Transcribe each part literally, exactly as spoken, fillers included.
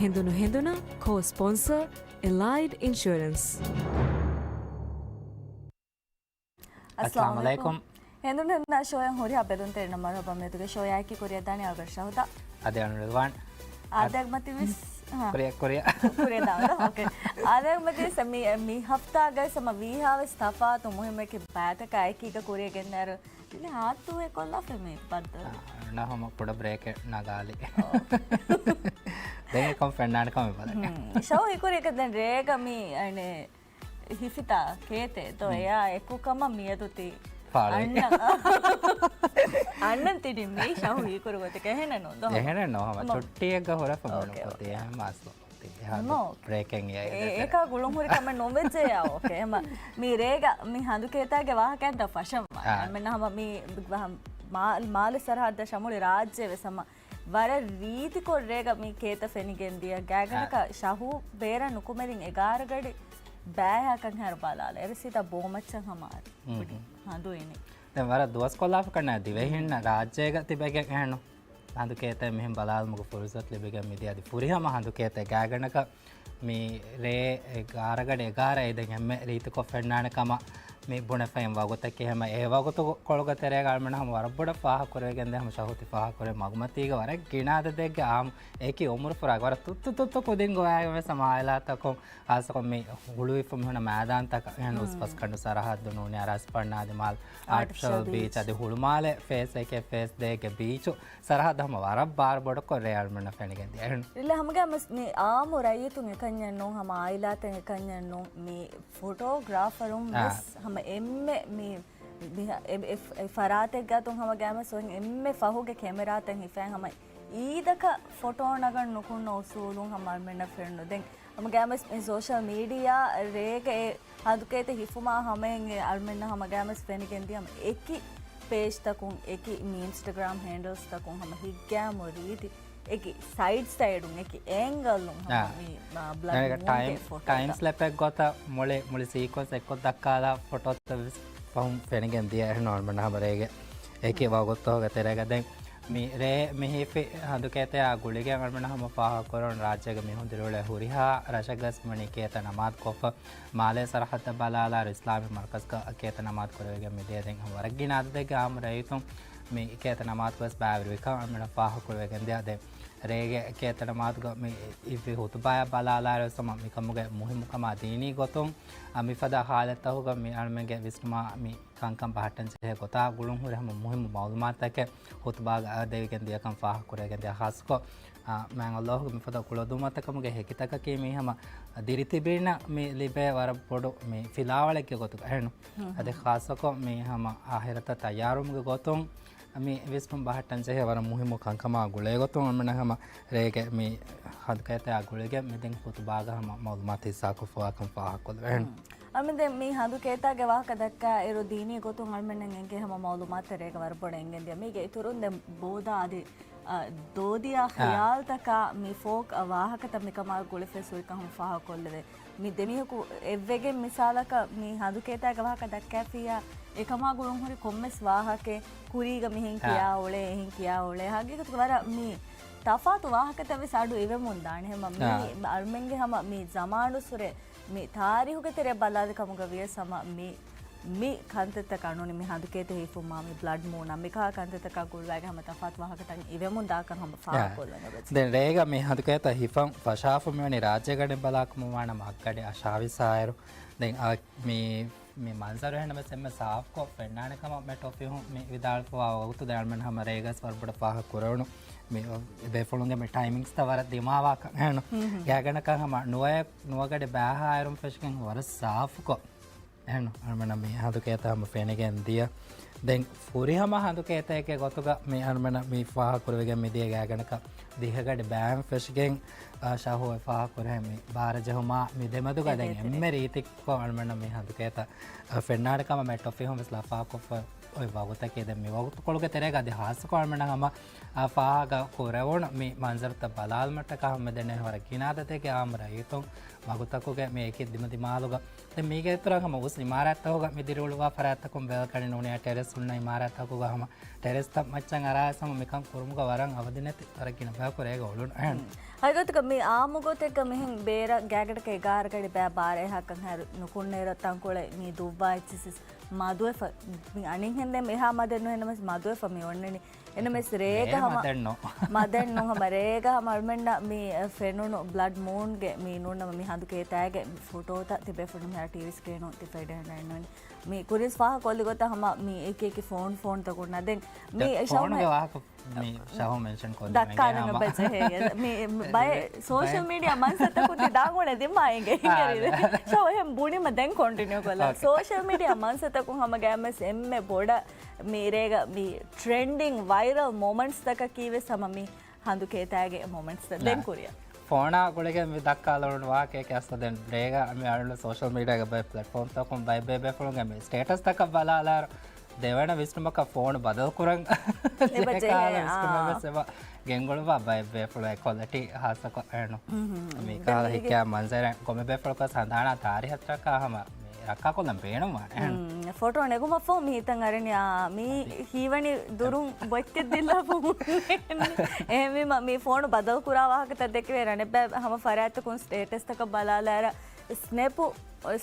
ހެނދުނު ހެނދުނަށް ކޯ ސްޕޮންސަރ އެލައިޑް އިންޝުއަރެންސް. އައްސަލާމު އައްސަލާމު އަލައިކުމް. އަލައިކުމް. ހެނދުނު ހެނދުނާ ޝޯއަށް ހުރިހާ ބެލުންތެރިންނަށް މަރުޙަބާ. މިއަދުގެ ޝޯއާ އެކީ ކުރިއަށްދާނީ އަޅުގަނޑު ޝަހުދާ. އަދި އަޅުގަނޑު ރިޟްވާން. އާދެ އަދި މަތިވެސް، ހާ. ކުރިއަށް، ކުރިއަށް. ކުރިއަށްދާނީ. އޯކޭ. އާދެ މަތިވެސް މި، މި ހަފްތާގައި ހަމަ ވީހާވެސް ތަފާތު މުހިއްމު އެކި ބައިތަކާ އެކީގަ ކުރިއަށް ގެންދާއިރު ހާއްތުވެ ކޮށްލާފަ މި ބައްދަލު. އާ، ނަހަމަ ކުޑަ ބްރޭކެއް ނަގާލި. އޯ. ދެން އެކަމް ފެންނާނެ ކަމެއް ބަލަން. ހުން. ޝަހު ހީކުރި އެކަ ދެން ރޭގަ މި އަނެ ހިފިތާ ކޭތެއް ދޯ ހުން. އެޔާ އެކު ކަމަށް މިއަދު ތި ފާޅުވި. އަންނަ-، އަންނަން ތިނި މި ޝަހު ހީކުރު ގޮތެކޭ އެހެނެއް ނޫން ދޯ. އެހެނެއް ނޯ ހަމަ ހަމަ. ޗުއްޓީއެއްގަ ހުރެފަ މޮޅު އޯކޭ، ކޮތީ އޯކޭ. އެހެން މާސް އެހާ މޯ. ބްރޭކެއް އެ-، އެ-، އެކާ ގުޅުން ހުރި ކަމެއް ނުވެއްޖެޔާ، އޯކޭ. ހަމަ މި ރޭގަ މި ހަނދު ކޭތާގެ ވާހަކައިން ދަ ފަށަން ވާ. އާ. މެން ހަމަ މި ވަ-، މާ-، މާލެ ސަރަހައްދަށް ޝަމުޅި ރާއްޖެ ވެސް ހަމަ ވަރަށް ރީތިކޮށް ރޭގަ މި ކޭތަ ފެނިގެން ދިޔަ. ގާގަނޑަކަށް އާ. ޝަހޫ ބޭރަށް ނުކުމެލިން އެގާރަ ގަޑި ބައިހާ ކަން ހަރު ބަލާލަ. އެރަސީތަ ބޯމައްޗަށް ހަމަ އަރި. ހުން. ހަނދު އިނި. ދެން ވަރަށް ދުވަސް ކޮށްލާފަ ކަންނާ ދިވެހިންނަށް ރާއްޖޭގަ ތިބެގެން އެހެންނު. ހަނދު ކޭތައް މިހެން ބަލާލުމުގެ ފުރުސަތު ލިބިގެން މިދިޔަ އަދި ފުރިހަމަ ހަނދު ކޭތައް ގާގަނޑަކަށް މި ރޭ އެގާރަ ގަޑި އެގާރަ އެދެން އެންމެ ރީތިކޮށް ފެންނާނެ ކަމަށް މި ބުނެފައިން ވަގުތަކީ ހަމަ އެ ވަގުތު ކޮޅުގެ ތެރޭގަ އަޅުމެން ހަމަ ވަރަށް ބޮޑަށް ފާހަގަކުރެވިގެން ދޭ ހަމަ ޝަހޫ ތި ފާހަގަކުރޭ މަގުމަތީގަ ވަރަށް ގިނަ އަދަދެއްގެ އާއްމު އެކި އުމުރު ފުރާ ވަރަށް ތުއްތު ތުއްތު ކުދިން ގޮވާގެން ވެސް ހަމަ އާއިލާތަކުން ހާއްސަކޮށް މި ހުޅުވިފަ މިހުންނަ މައިދާންތަކަށް އެހެން ހުން. އުސްފަސްކަނޑު ސަރަހައްދު ނޫނީ އަރާސް ފަންނާދި މާލް އާޓިފިޝަލް އާޓިފިޝަލް ބީޗް ބީޗް. އަދި ހުޅުމާލެ ފޭސް އެކެއް ފޭސް ދޭގެ ބީޗު ސަރަހައްދު ހަމަ ވަރަށް ބާރު ބޮޑުކޮށް ރޭ އަޅުމެންނަށް ފެނިގެން ދިޔަ. އެހެން. ރިލެ ހަމަގައިމުސް މި އާއްމު ރައްޔިތުން އެކަންޏެއް ނޫން ހަމަ އާއިލާތެއް އެކަންޏެއް ނޫން މި ފޮޓޯގްރާފަރުން އާ. ވެސް ހަމަ އެންމެ މި މި އެ، އެ، އެ ފަރާތެއްގާތުން ހަމަ ގައިމުސް އޮތް އެންމެ ފަހުގެ ކެމެރާތައް ހިފައި ހަމަ އީދަކަށް ފޮޓޯ ނަގަން ނުކުންނަ އުސޫލުން ހަމަ އަޅުމެންނަށް ފެނުނު. ދެން ހަމަ ގައިމުސް މި ސޯޝަލް މީޑިއާ ރޭގަ އެ ހަނދު ކޭތައް ހިފުމާ ހަމައިން އެ އަޅުމެންނަށް ހަމަ ގައިމުސް ފެނިގެން ދިޔަ ހަމަ އެކި ޕޭޖްތަކުން އެކި މި އިންސްޓަގްރާމް ހޭންޑަލްސްތަކުން ހަމަ ހިތްގައިމު ރީތި އެކި ސައިޑް ސައިޑުން އެކި އޭންގަލުން ހަމަ އާ. މި، އާ، ބްލަޑް ދެން މޫންގެ ޓައިމް، ފޮޓޯތައް. ޓައިމް ސްލެޕެއް ގޮތަށް މުޅި، މުޅި ސީކުވެންސް އެއްކޮށް ދައްކާލާ ފޮޓޯތައް ވެސް ފަހުން ފެނިގެން ދިޔަ އެހެން އަޅުމެން ހަމަ ރޭގެ އެކި ވަގުތުގެ ތެރޭގަ. ދެން މި ރޭ މި ހިފި ހަނދު ކޭތައާ ގުޅިގެން އަޅުމެން ހަމަ ފާހަގަކުރަން ރާއްޖޭގެ މީހުން ދިރިއުޅޭ ހުރިހާ ރަށެއްގަސް މަނީ ކޭތައް ނަމާދު ކޮށްފަ މާލޭ ސަރަހައްދަށް ބަލާލާއިރު އިސްލާމީ މަރުކަޒްގަ ކޭތައް ނަމާދު ކުރެވިގެން މިދިޔަ. ދެން ވަރަށް ގިނަ އަދަދެއްގެ އާއްމު ރައްޔިތުން މި ކޭތައް ނަމާދު ވެސް ބައިވެރިވިކަން އަޅުމެންނަށް ފާހަގަކުރެވިގެން ދިޔަ. ދެން ރޭގެ ކޭތައް ނަމާދުގަ މި އިއްވި ހުތުބާއަށް ބަލާލާއިރު ވެސް ހަމަ މިކަމުގެ މުހިއްމުކަމާ ދީނީ ގޮތުން އަ، މިފަދަ ހާލަތްތަކުގަ މި އަޅުމެންގެ ވިސްނުމާ މި ކަންކަން ބަހައްޓަން ޖެހޭ ގޮތާ ގުޅުން ހުރި ހަމަ މުހިއްމު މައުލޫމާތުތަކެއް ހުތުބާގަ ދެވިގެން ދިޔަކަން ފާހަގަކުރެވިގެން ދިޔަ. ހާއްސަކޮށް، އާ، މާތް ﷲ ގެ މިފަދަ ކުޅަދުންވަތަކަމުގެ ހެކިތަކަކީ މީ ހަމަ ދިރިތިބީންނަށް މި ލިބޭ ވަރަށް ބޮޑު މި ފިލާވަޅެއްގެ ގޮތުގަ އެހެން. ހުން، އަދި ހުން. ހާއްސަކޮށް މީ ހަމަ އާހިރަތަށް ތައްޔާރުވުމުގެ ގޮތުން މި ވިސްނުން ބަހައްޓަން ޖެހޭ ވަރަށް މުހިއްމު ކަންކަމާ ގުޅޭ ގޮތުން އަޅުމެން ހަމަ ރޭގެ މި ހަނދު ކޭތައާ ގުޅިގެން މި ދިން ހުތުބާގަ ހަމަ މައުލޫމާތު ހިއްސާކޮށްފަވާކަން ފާހަގަކޮށްލެވޭނެ. ހުން. އަޅުމެން ދެން މި ހަނދު ކޭތާގެ ވާހަކަ ދައްކާ އިރު ދީނީ ގޮތުން އަޅުމެންނަށް އެނގޭ ހަމަ މައުލޫމާތު ރޭގަ ވަރަށް ބޮޑަށް އެނގެން ދިޔަ. މީގެ އިތުރުން ދެން ބޯދާ އަދި، އަ، ދޯދިޔާ އާ. ޚިޔާލްތަކާ މި ފޯކް، އަ، ވާހަކަތައް މިކަމާ ގުޅިފައި ހުރިކަން ހަމަ ފާހަގަކޮށްލެވޭ. މި ދެމީހަކު އެއްވެގެން މިސާލަކަށް މި ހަނދު ކޭތާގެ ވާހަކަ ދައްކާފިއްޔާ އެކަމާ ގުޅުން ހުރި ކޮންމެސް ވާހަކައެއް ކުރީގަ މިހެން އާ. ކިޔާ އުޅޭ، އެހެން ކިޔާ އުޅޭ. ހަގީގަތުގަ ވަރަށް މި ތަފާތު ވާހަކަތައް ވެސް އަޑު އިވެމުން ދާނެ. ހަމަ މި އާ. އަޅުމެންގެ ހަމަ މި ޒަމާނުއްސުރެ މި ތާރީހުގެ ތެރެ ބަލާލި ކަމުގަ ވިޔަސް ހަމަ މި، މި ކަންތައްތަކާ ނޫނީ މި ހަނދު ކޭތައް ހިފުމާ މި ބްލަޑް މޫނާ މިކާ ކަންތައްތަކާ ގުޅުވާގެ ހަމަ ތަފާތު ވާހަކަތައް އިވެމުން ދާކަން ހަމަ އާ. ފާހަގަކޮށްލަން އެބަޖެ. ދެން ރޭގަ މި ހަނދު ކޭތައް ހިފަން ފަށާފަ މިވަނީ ރާއްޖޭގަޑިން ބަލާކަމުން ވާނަމަ އަށްގަޑި އަށާވީސް އާއިރު. ދެން އަ، މި، މި މަންޒަރު އެހެންނަމަވެސް އެންމެ ސާފުކޮށް ފެންނާނެ ކަމަށް މެޓް އޮފީހުން މި ވިދާޅުފަވާ ވަގުތު ދެން އަޅުމެން ހަމަ ރޭގަސް ވަރަށް ބޮޑަށް ފާހަގަ ކުރެވުނު މި ބޭފުޅުންގެ މި ޓައިމިންގްސްތައް ވަރަށް ދިމާވާކަން އެހެން. ހުން، ހުން. ގާތްގަނޑަކަށް ހަމަ ނުވައެއް، ނުވަގަޑި ބައިހާއިރުން ފެށިގެން ވަރަށް ސާފުކޮށް އެހެން އަޅުމެންނަށް މި ހަނދު ކޭތައް ހަމަ ފެނިގެން ދިޔަ. ދެން ފުރިހަމަ ހަނދު ކޭތައެއްގެ ގޮތުގަ މި އަޅުމެންނަށް މި ފާހަގަކުރެވިގެން މިދިޔަ ގާތްގަނޑަކަށް ދިހަގަޑި ބައިން ފެށިގެން، އާ، ޝަހު އެ ފާހަގަކުރެވޭ މި ބާރަ ޖެހުމާ މި ދެމެދުގަ ދެން އެ ދެ އެންމެ ރީތިކޮށް އަޅުމެންނަށް މި ހަނދު ކޭތައް، އާ، ފެންނާނެ ކަމަށް މެޓް އޮފީހުން ވެސް ލަފާކޮށްފަ އޮތް ވަގުތަކީ ދެން މި ވަގުތުކޮޅުގެ ތެރޭގަ އަދި ހާއްސަކޮށް އަޅުމެންނަށް ހަމަ، އާ، ފާހަގަ ކުރެވުނު މި މަންޒަރުތައް ބަލާލުމަށްޓަކާ ހަމަ ދެންނެވި ވަރަށް ގިނަ އަދަދެއްގެ އާއްމު ރައްޔިތުން ވަގުތަކުގެ މި އެކި ދިމަދިމާލުގަ ދެން މީގެ އިތުރަށް ހަމަ އުސް އިމާރާތްތަކުގަ މި ދިރިއުޅުވާ ފަރާތްތަކުން ބެލްކަނި ނޫނީ ޓެރެސް ހުންނަ އިމާރާތްތަކުގަ ހަމަ ޓެރެސްތައް މައްޗަށް އަރާ ހަމަ މިކަން ކުރުމުގަ ވަރަށް އަވަދިނެތި ވަރަށް ގިނަ ބަޔަކު ރޭގަ އުޅުނު އެހެން. ހުން. ހަގީގަތުގަ މި އާއްމު ގޮތެއްގަ މިހެން ބޭރަށް ގާތްގަނޑަކަށް އެގާރަ ގަޑި ބައި ބާރަ އެހާ ކަން ހައިރު ނުކުންނައިރަށް ތަންކޮޅެއް މި ދުއްވާ އެއްޗިސިސް މަދުވެފަ. މި އަނެއްހެން ދެން އެހާ މަދެއް ނުހެންނަމަސް މަދުވެފަ މި އޮންނަނީ. އެނަމެސް ރޭގަ ހަމަ މަދެއްނު. މަދެއްނު ހަމަ ރޭގަ ހަމަ އަޅުމެންނަށް މި ފެނުނު ބްލަޑް މޫންގެ މި ނޫންނަމަ މި ހަނދު ކޭތާގެ ފޮޓޯތައް ތިބޭފުޅުން މިހާރު ޓީވީ ސްކްރީނުން ތި ފެޑެން ނޫން. މި ކުރިން ފާހަ ކޮށްލި ގޮތަށް ހަމަ މި އެކި އެކި ފޯން ފޯންތަކުން ނަދެން މި ފޯނުގެ ވާހަކަ މި ޝަހު މެންޝަން ކޮށްލި ދައްކާލަން އެބަޖެހޭ. މި ބައެއް ސޯޝަލް މީޑިއާ މަންސަތަކުން ތި ދާން އުޅެ ދިމާއިނގެ ހިނގަރި. ޝަހު އެހެން ބުނީމަ ދެން ކޮންޓިނިއު ކޮށްލާ. ސޯޝަލް މީޑިއާ މަންސަތަކުން ހަމަ ގައިމެސް އެންމެ ބޮޑަށް މި ރޭގަ މި ޓްރެންޑިން ވައިރަލް މޮމަންޓްސް ތަކަކީ ވެސް ހަމަ މި ހަނދު ކޭތާގެ މޮމަންޓްސް ދެން ކުރިއަށް. ފޯނާ ގުޅިގެން މި ދައްކާލަވަން ވާހަކައެކޭ އަސްލު ދެން ރޭގަ މި އަޅުން ސޯޝަލް މީޑިއާގެ ބައެއް ޕްލެޓްފޯމްތަކުން ބައެއް ބޭބޭފުޅުންގެ މި ސްޓޭޓަސްތަކަށް ބަލާލާއިރު ދެވަނަ ވިސްނުމަކަށް ފޯނު ބަދަލުކުރަން އެބަ ޖެހޭ، ވިސްނުމެއް ވެސް އެބަ ގެންގުޅުއްވާ ބައެއް ބޭފުޅުން އެ ކޮލެޓީ ހާއްސަކޮށް އެނު. މި ކާލަ ހިކާ މަންޒަރެއް ގޮމެ ބޭފުޅަކަސް ހަނދާނާ ތާރީހަށްޓަކާ ހަމަ މި ރައްކާކޮށްލަން ބޭނުންވާނެ. ފޮޓޯ ނެގުމަށްފަހު މި ހިތަށް އަރަނީ އާ، މީ ހީވަނީ ދުރުން ބޮއްކެއް ދިއްލާފަ ހުންނެއް. އެހެންވީމަ މި ފޯނު ބަދަލު ކުރާ ވާހަކަތައް ދެކެވޭ ރަނެއްބައި ހަމަ ފަރާތްތަކުން ސްޓޭޓަސްތަކަށް ބަލާލާއިރަށް ސްނެޕު،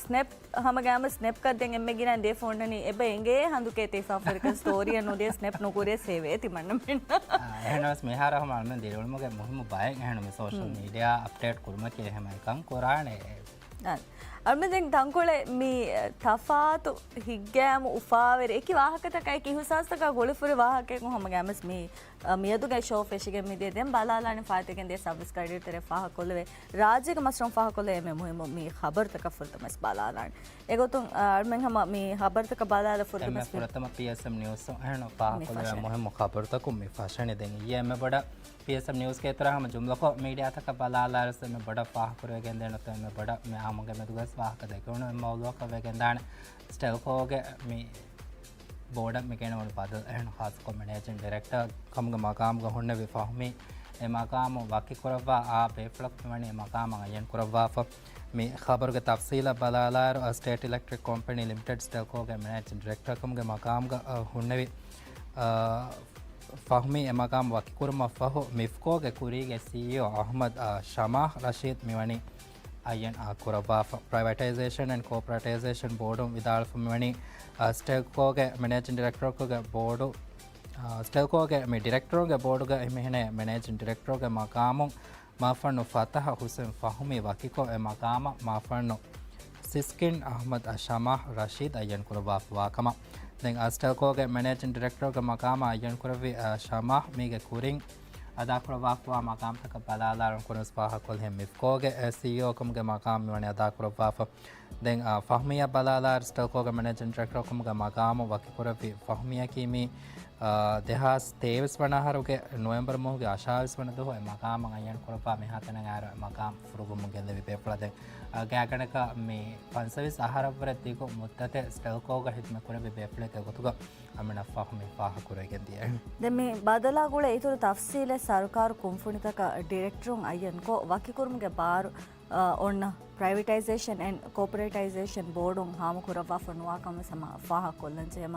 ސްނެޕް ހަމަ ގައިމު ސްނެޕްކަށް ދެން އެންމެ ގިނައިން ދޭ ފޯންނަނީ އެބަ އެނގޭ ހަނދު ކޭތީ ފާފަރިކަން ސްޓޯރީއެއް ނުދިޔަ ސްނެޕް ނުކުރޭ ސޭވޭ ތިމަންނަމެންނަށް. އެހެނަސް މިހާރު ހަމަ އަޅުމެން ދިރިއުޅުމުގެ މުހިއްމު ބައެއް އެހެން މި ސޯޝަލް މީޑިއާ އަޕްޑޭޓް ކުރުމަކީ އެހެމަ އެކަން ކުރާނެ. އަ، އަޅުމެން ދެން ތަންކޮޅެއް މި ތަފާތު ހިތްގައިމު އުފާވެރި އެކި ވާހަކަތަކާ އެކި އިހުސާސްތަކާ ގުޅިފުރި ވާހަކައެއް ހަމަ ގައިމެސް މި، އަ، މިއަދުގެ ޝޯ ފެށިގެން މިދިޔަ ދެން ބަލާލާނެ ފާތިގެން ދިޔަ ސަބްސްކްރައިބް ތެރެ ފާހަކޮށްލެވޭ. ރާއްޖޭގެ މަސްރަން ފާހަކޮށްލެވޭ އެންމެ މުހިއްމު މި ޚަބަރުތަކަށް ފުރަތަމަސް ބަލާލާނެ. އެގޮތުން، އަ، އަޅުމެން ހަމަ މި ޚަބަރުތަކަށް ބަލާލަ ފުރަތަމަސް މި ފުރަތަމަ ޕީއެސްއެމް ނިއުސް އެހެން ފާހަކޮށްލެވޭ މުހިއްމު ޚަބަރުތަކުން މި ފަށަނީ ދެން އިއްޔެ އެންމެ ބޮޑަށް ޕީއެސްއެމް ނިއުސްގެ އިތުރަށް ހަމަ ޖުމްލަކޮށް މީޑިއާތަކަށް ބަލާލާއިރު އެންމެ ބޮޑަށް ފާހަގަކުރެވިގެންދޭނެ އެންމެ ބޮޑަށް މި އާއްމުގެ މެދުގަސް ވާހަކަ ދެކެވުނު އެއް މައުޟޫއަކަށް ވެގެންދާނެ. ސްޓެލްކޯގެ މި ބޯޑަށް މި ގެނެވުނު ބަދަލު އެހެން ޚާއްޞަކޮށް މެނޭޖިން ޑިރެކްޓަރ ކަމުގެ މަގާމުގަ ހުންނެވި ފަހުމީ އެ މަގާމު ވަކިކުރައްވާ އާ ބޭފުޅަކު މިވަނީ އެ މަގާމަށް އައްޔަން ކުރައްވާފަ. މި ޚަބަރުގެ ތަފްސީލަށް ބަލާލާއިރު، އަ، ސްޓޭޓް އިލެކްޓްރިކް ކޮމްޕެނީ ލިމިޓެޑް ސްޓެލްކޯގެ މެނޭޖިން ޑިރެކްޓަރ ކަމުގެ މަގާމުގަ، އަ، ހުންނެވި، އަ، ފަހުމީ އެ މަގާމު ވަކިކުރުމަށް ފަހު، މިފްކޯގެ ކުރީގެ ސީއީއޯ އަޙްމަދު، އަ، ޝަމާހް ރަޝީދު މިވަނީ އައްޔަން، އަ، ކުރައްވާފަ. ޕްރައިވެޓައިޒޭޝަން އެންޑް ކޯޕަރޭޓައިޒޭޝަން ބޯޑުން ވިދާޅުވެފަ މިވަނީ، އަ، ސްޓެލްކޯގެ މެނޭޖިން ޑިރެކްޓަރަކުގެ ބޯޑު، އަ، ސްޓެލްކޯގެ މި ޑިރެކްޓަރުންގެ ބޯޑުގައި މިހެނޭ މެނޭޖިން ޑިރެކްޓަރުގެ މަގާމުން މާފަންނު ފަތަހަ ހުސެން ފަހުމީ ވަކިކޮށް، އެ މަގާމަށް މާފަންނު ސިސްކިން އަޙްމަދު ޝަމާހް ރަޝީދު އައްޔަން ކުރައްވާފަ ވާކަމަށް. ދެން އަ، ސްޓެލްކޯގެ މެނޭޖިން ޑިރެކްޓަރުގެ މަގާމަށް އައްޔަން ކުރެއްވި، އަ، ޝަމާހް މީގެ ކުރިން އަދާކުރައްވާފަވާ މަގާމްތަކަށް ބަލާލާއިރު ކުރިން ފާހަގަކޮށްލި މިފްކޯގެ ސީއީއޯ ކަމުގެ މަގާމް މިވަނީ އަދާކުރައްވާފަ. ދެން، އާ، ފަހުމީއަށް ބަލާލާއިރު ސްޓެލްކޯގެ މެނޭޖިން ޑިރެކްޓަރ ކަމުގެ މަގާމު ވަކިކުރެއްވި ފަހުމީއަކީ މި، އާ، ދެހާސް ތޭވީސް ވަނަ އަހަރުގެ ނޮވެމްބަރު މަހުގެ އަށާވީސް ވަނަ ދުވަހު އެ މަގާމަށް އައްޔަން ކުރައްވާ މިހާތަނަށް އައިރު އެ މަގާމް ފުރުގަމުން ގެންދެވި ބޭފުޅަށް ދެން، އާ، ގާތްގަނޑަކަށް މި ފަންސަވީސް އަހަރަށްވުރެ ދިގު މުއްދަތެއް ސްޓެލްކޯގަ ހިދުމަތް ކުރެއްވި ބޭފުޅެއްގެ ގޮތުގަ އަމިނަށް ފަހުމީ ފާހަގަކުރެވިގެން ދިޔަ. ދެން މި ބަދަލާ ގުޅޭ އިތުރު ތަފްސީލެއް ސަރުކާރު ކުންފުނިތަކަށް ޑިރެކްޓަރުން އައްޔަންކޮށް، ވަކިކުރުމުގެ ބާރު، އަ، އޮންނަ ޕްރައިވެޓައިޒޭޝަން އެންޑް ކޯޕަރޭޓައިޒޭޝަން ބޯޑުން ހާމަކުރައްވާފަ ނުވާ ކަމަށް ހަމަ ފާހަގަކޮށްލަންޖެހޭ.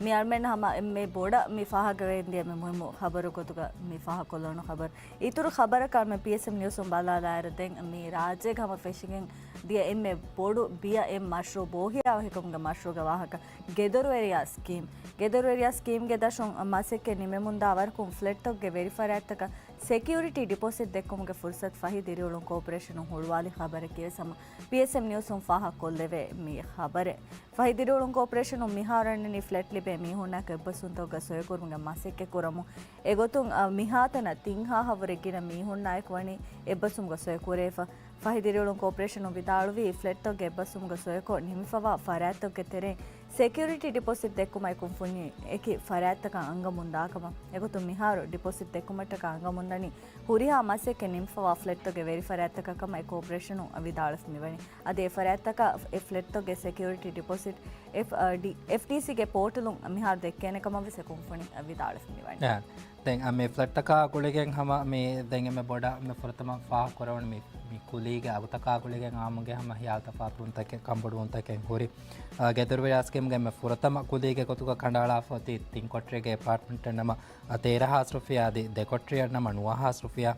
މި އަޅުމެން ހަމަ އެންމެ ބޮޑަށް މި ފާހަގަވެގެން ދިޔަ މި މުހިއްމު ޚަބަރު ގޮތުގަ މި ފާހަގަކޮށްލަން ޚަބަރު. އިތުރު ޚަބަރަކަށް މި ޕީއެސްއެމް ނިއުސުން ބަލާލާއިރު ދެން މި ރާއްޖޭގަ ހަމަ ފެށިގެން ދިޔަ އެންމެ ބޮޑު ބިޔަ އެއް މަޝްރޫއު ބޯހިޔާވަހިކަމުގެ މަޝްރޫއުގެ ވާހަކަ. ގެދޮރުވެރިޔާ ސްކީމް. ގެދޮރުވެރިޔާ ސްކީމްގެ ދަށުން މަސައްކަތް ނިމެމުންދާ ވަރަކުން ފްލެޓްތަކުގެ ވެރިފަރާތްތަކަށް ސެކިއުރިޓީ ޑިޕޮޒިޓް ދެއްކުމުގެ ފުރުސަތު ފަހި ދިރިއުޅުން ކޯޕަރޭޝަނުން ހުޅުވާލި ޚަބަރެކޭ ވެސް ހަމަ ޕީއެސްއެމް ނިއުސުން ފާހަގަކޮށްލެވޭ މި ޚަބަރެއް. ފަހި ދިރިއުޅުން ކޯޕަރޭޝަނުން މިހާރު އަންނަނީ ފްލެޓް ލިބޭ މީހުންނާއެކު އެއްބަސްވުންތަކުގަ ސޮއިކުރުމުގެ މަސައްކަތް ކުރަމުން. އެގޮތުން، އަ، މިހާތަނަށް ތިން ހާހަށްވުރެ ގިނަ މީހުންނާއެކު ވަނީ އެއްބަސްވުމުގަ ސޮއިކުރެވިފަ. ފަހި ދިރިއުޅުން ކޯޕަރޭޝަނުން ވިދާޅުވީ، ފްލެޓްތަކުގެ އެއްބަސްވުމުގަ ސޮއިކޮށް ނިމިފަވާ ފަރާތްތަކުގެ ތެރެއިން ސެކިއުރިޓީ ޑިޕޮޒިޓް ދެއްކުމަށް ކުންފުނީ އެކި ފަރާތްތަކަށް އަންގަމުންދާކަމަށް. އެގޮތުން މިހާރު ޑިޕޮޒިޓް ދެއްކުމަށްޓަކާ އަންގަމުންދަނީ ހުރިހާ މަސައްކަތް ނިމިފަވާ ފްލެޓްތަކުގެ ވެރިފަރާތްތަކަށް ކަމަށް އެ ކޯޕަރޭޝަނުން ވިދާޅުވެފަ މިވަނީ. އަދި އެ ފަރާތްތަކަށް އެ ފްލެޓްތަކުގެ ސެކިއުރިޓީ ޑިޕޮޒިޓް އެފް، އަ، ޑި، އެފްޓީސީގެ ޕޯޓަލުން މިހާރު ދެއްކޭނެ ކަމަށް ވެސް އެ ކުންފުނި ވިދާޅުވެފަ މިވަނީ. އެ، ދެން އަ، މި ފްލެޓްތަކާ ގުޅިގެން ހަމަ މި ދެން އެންމެ ބޮޑަށް މި ފުރަތަމަ ފާހަގަކުރެވުނު މި، މި ކުލީގެ އަގުތަކާ ގުޅިގެން އާއްމުގެ ހަމަ ހިޔާލު ތަފާތުވުންތަކެއް ކަންބޮޑުވުންތަކެއް ހުރި. އަ، ގެދޮރުވެރިޔާ ސްކީމްގެ އެންމެ ފުރަތަމަ ކުލީގެ ގޮތުގަ ކަނޑައަޅާފަ އޮތީ ތިން ކޮޓަރީގެ އެޕާޓްމަންޓެއް ނަމަ، އަ، ތޭރަ ހާސް ރުފިޔާ އަދި ދެ ކޮޓަރީއަށް ނަމަ ނުވަ ހާސް ރުފިޔާ.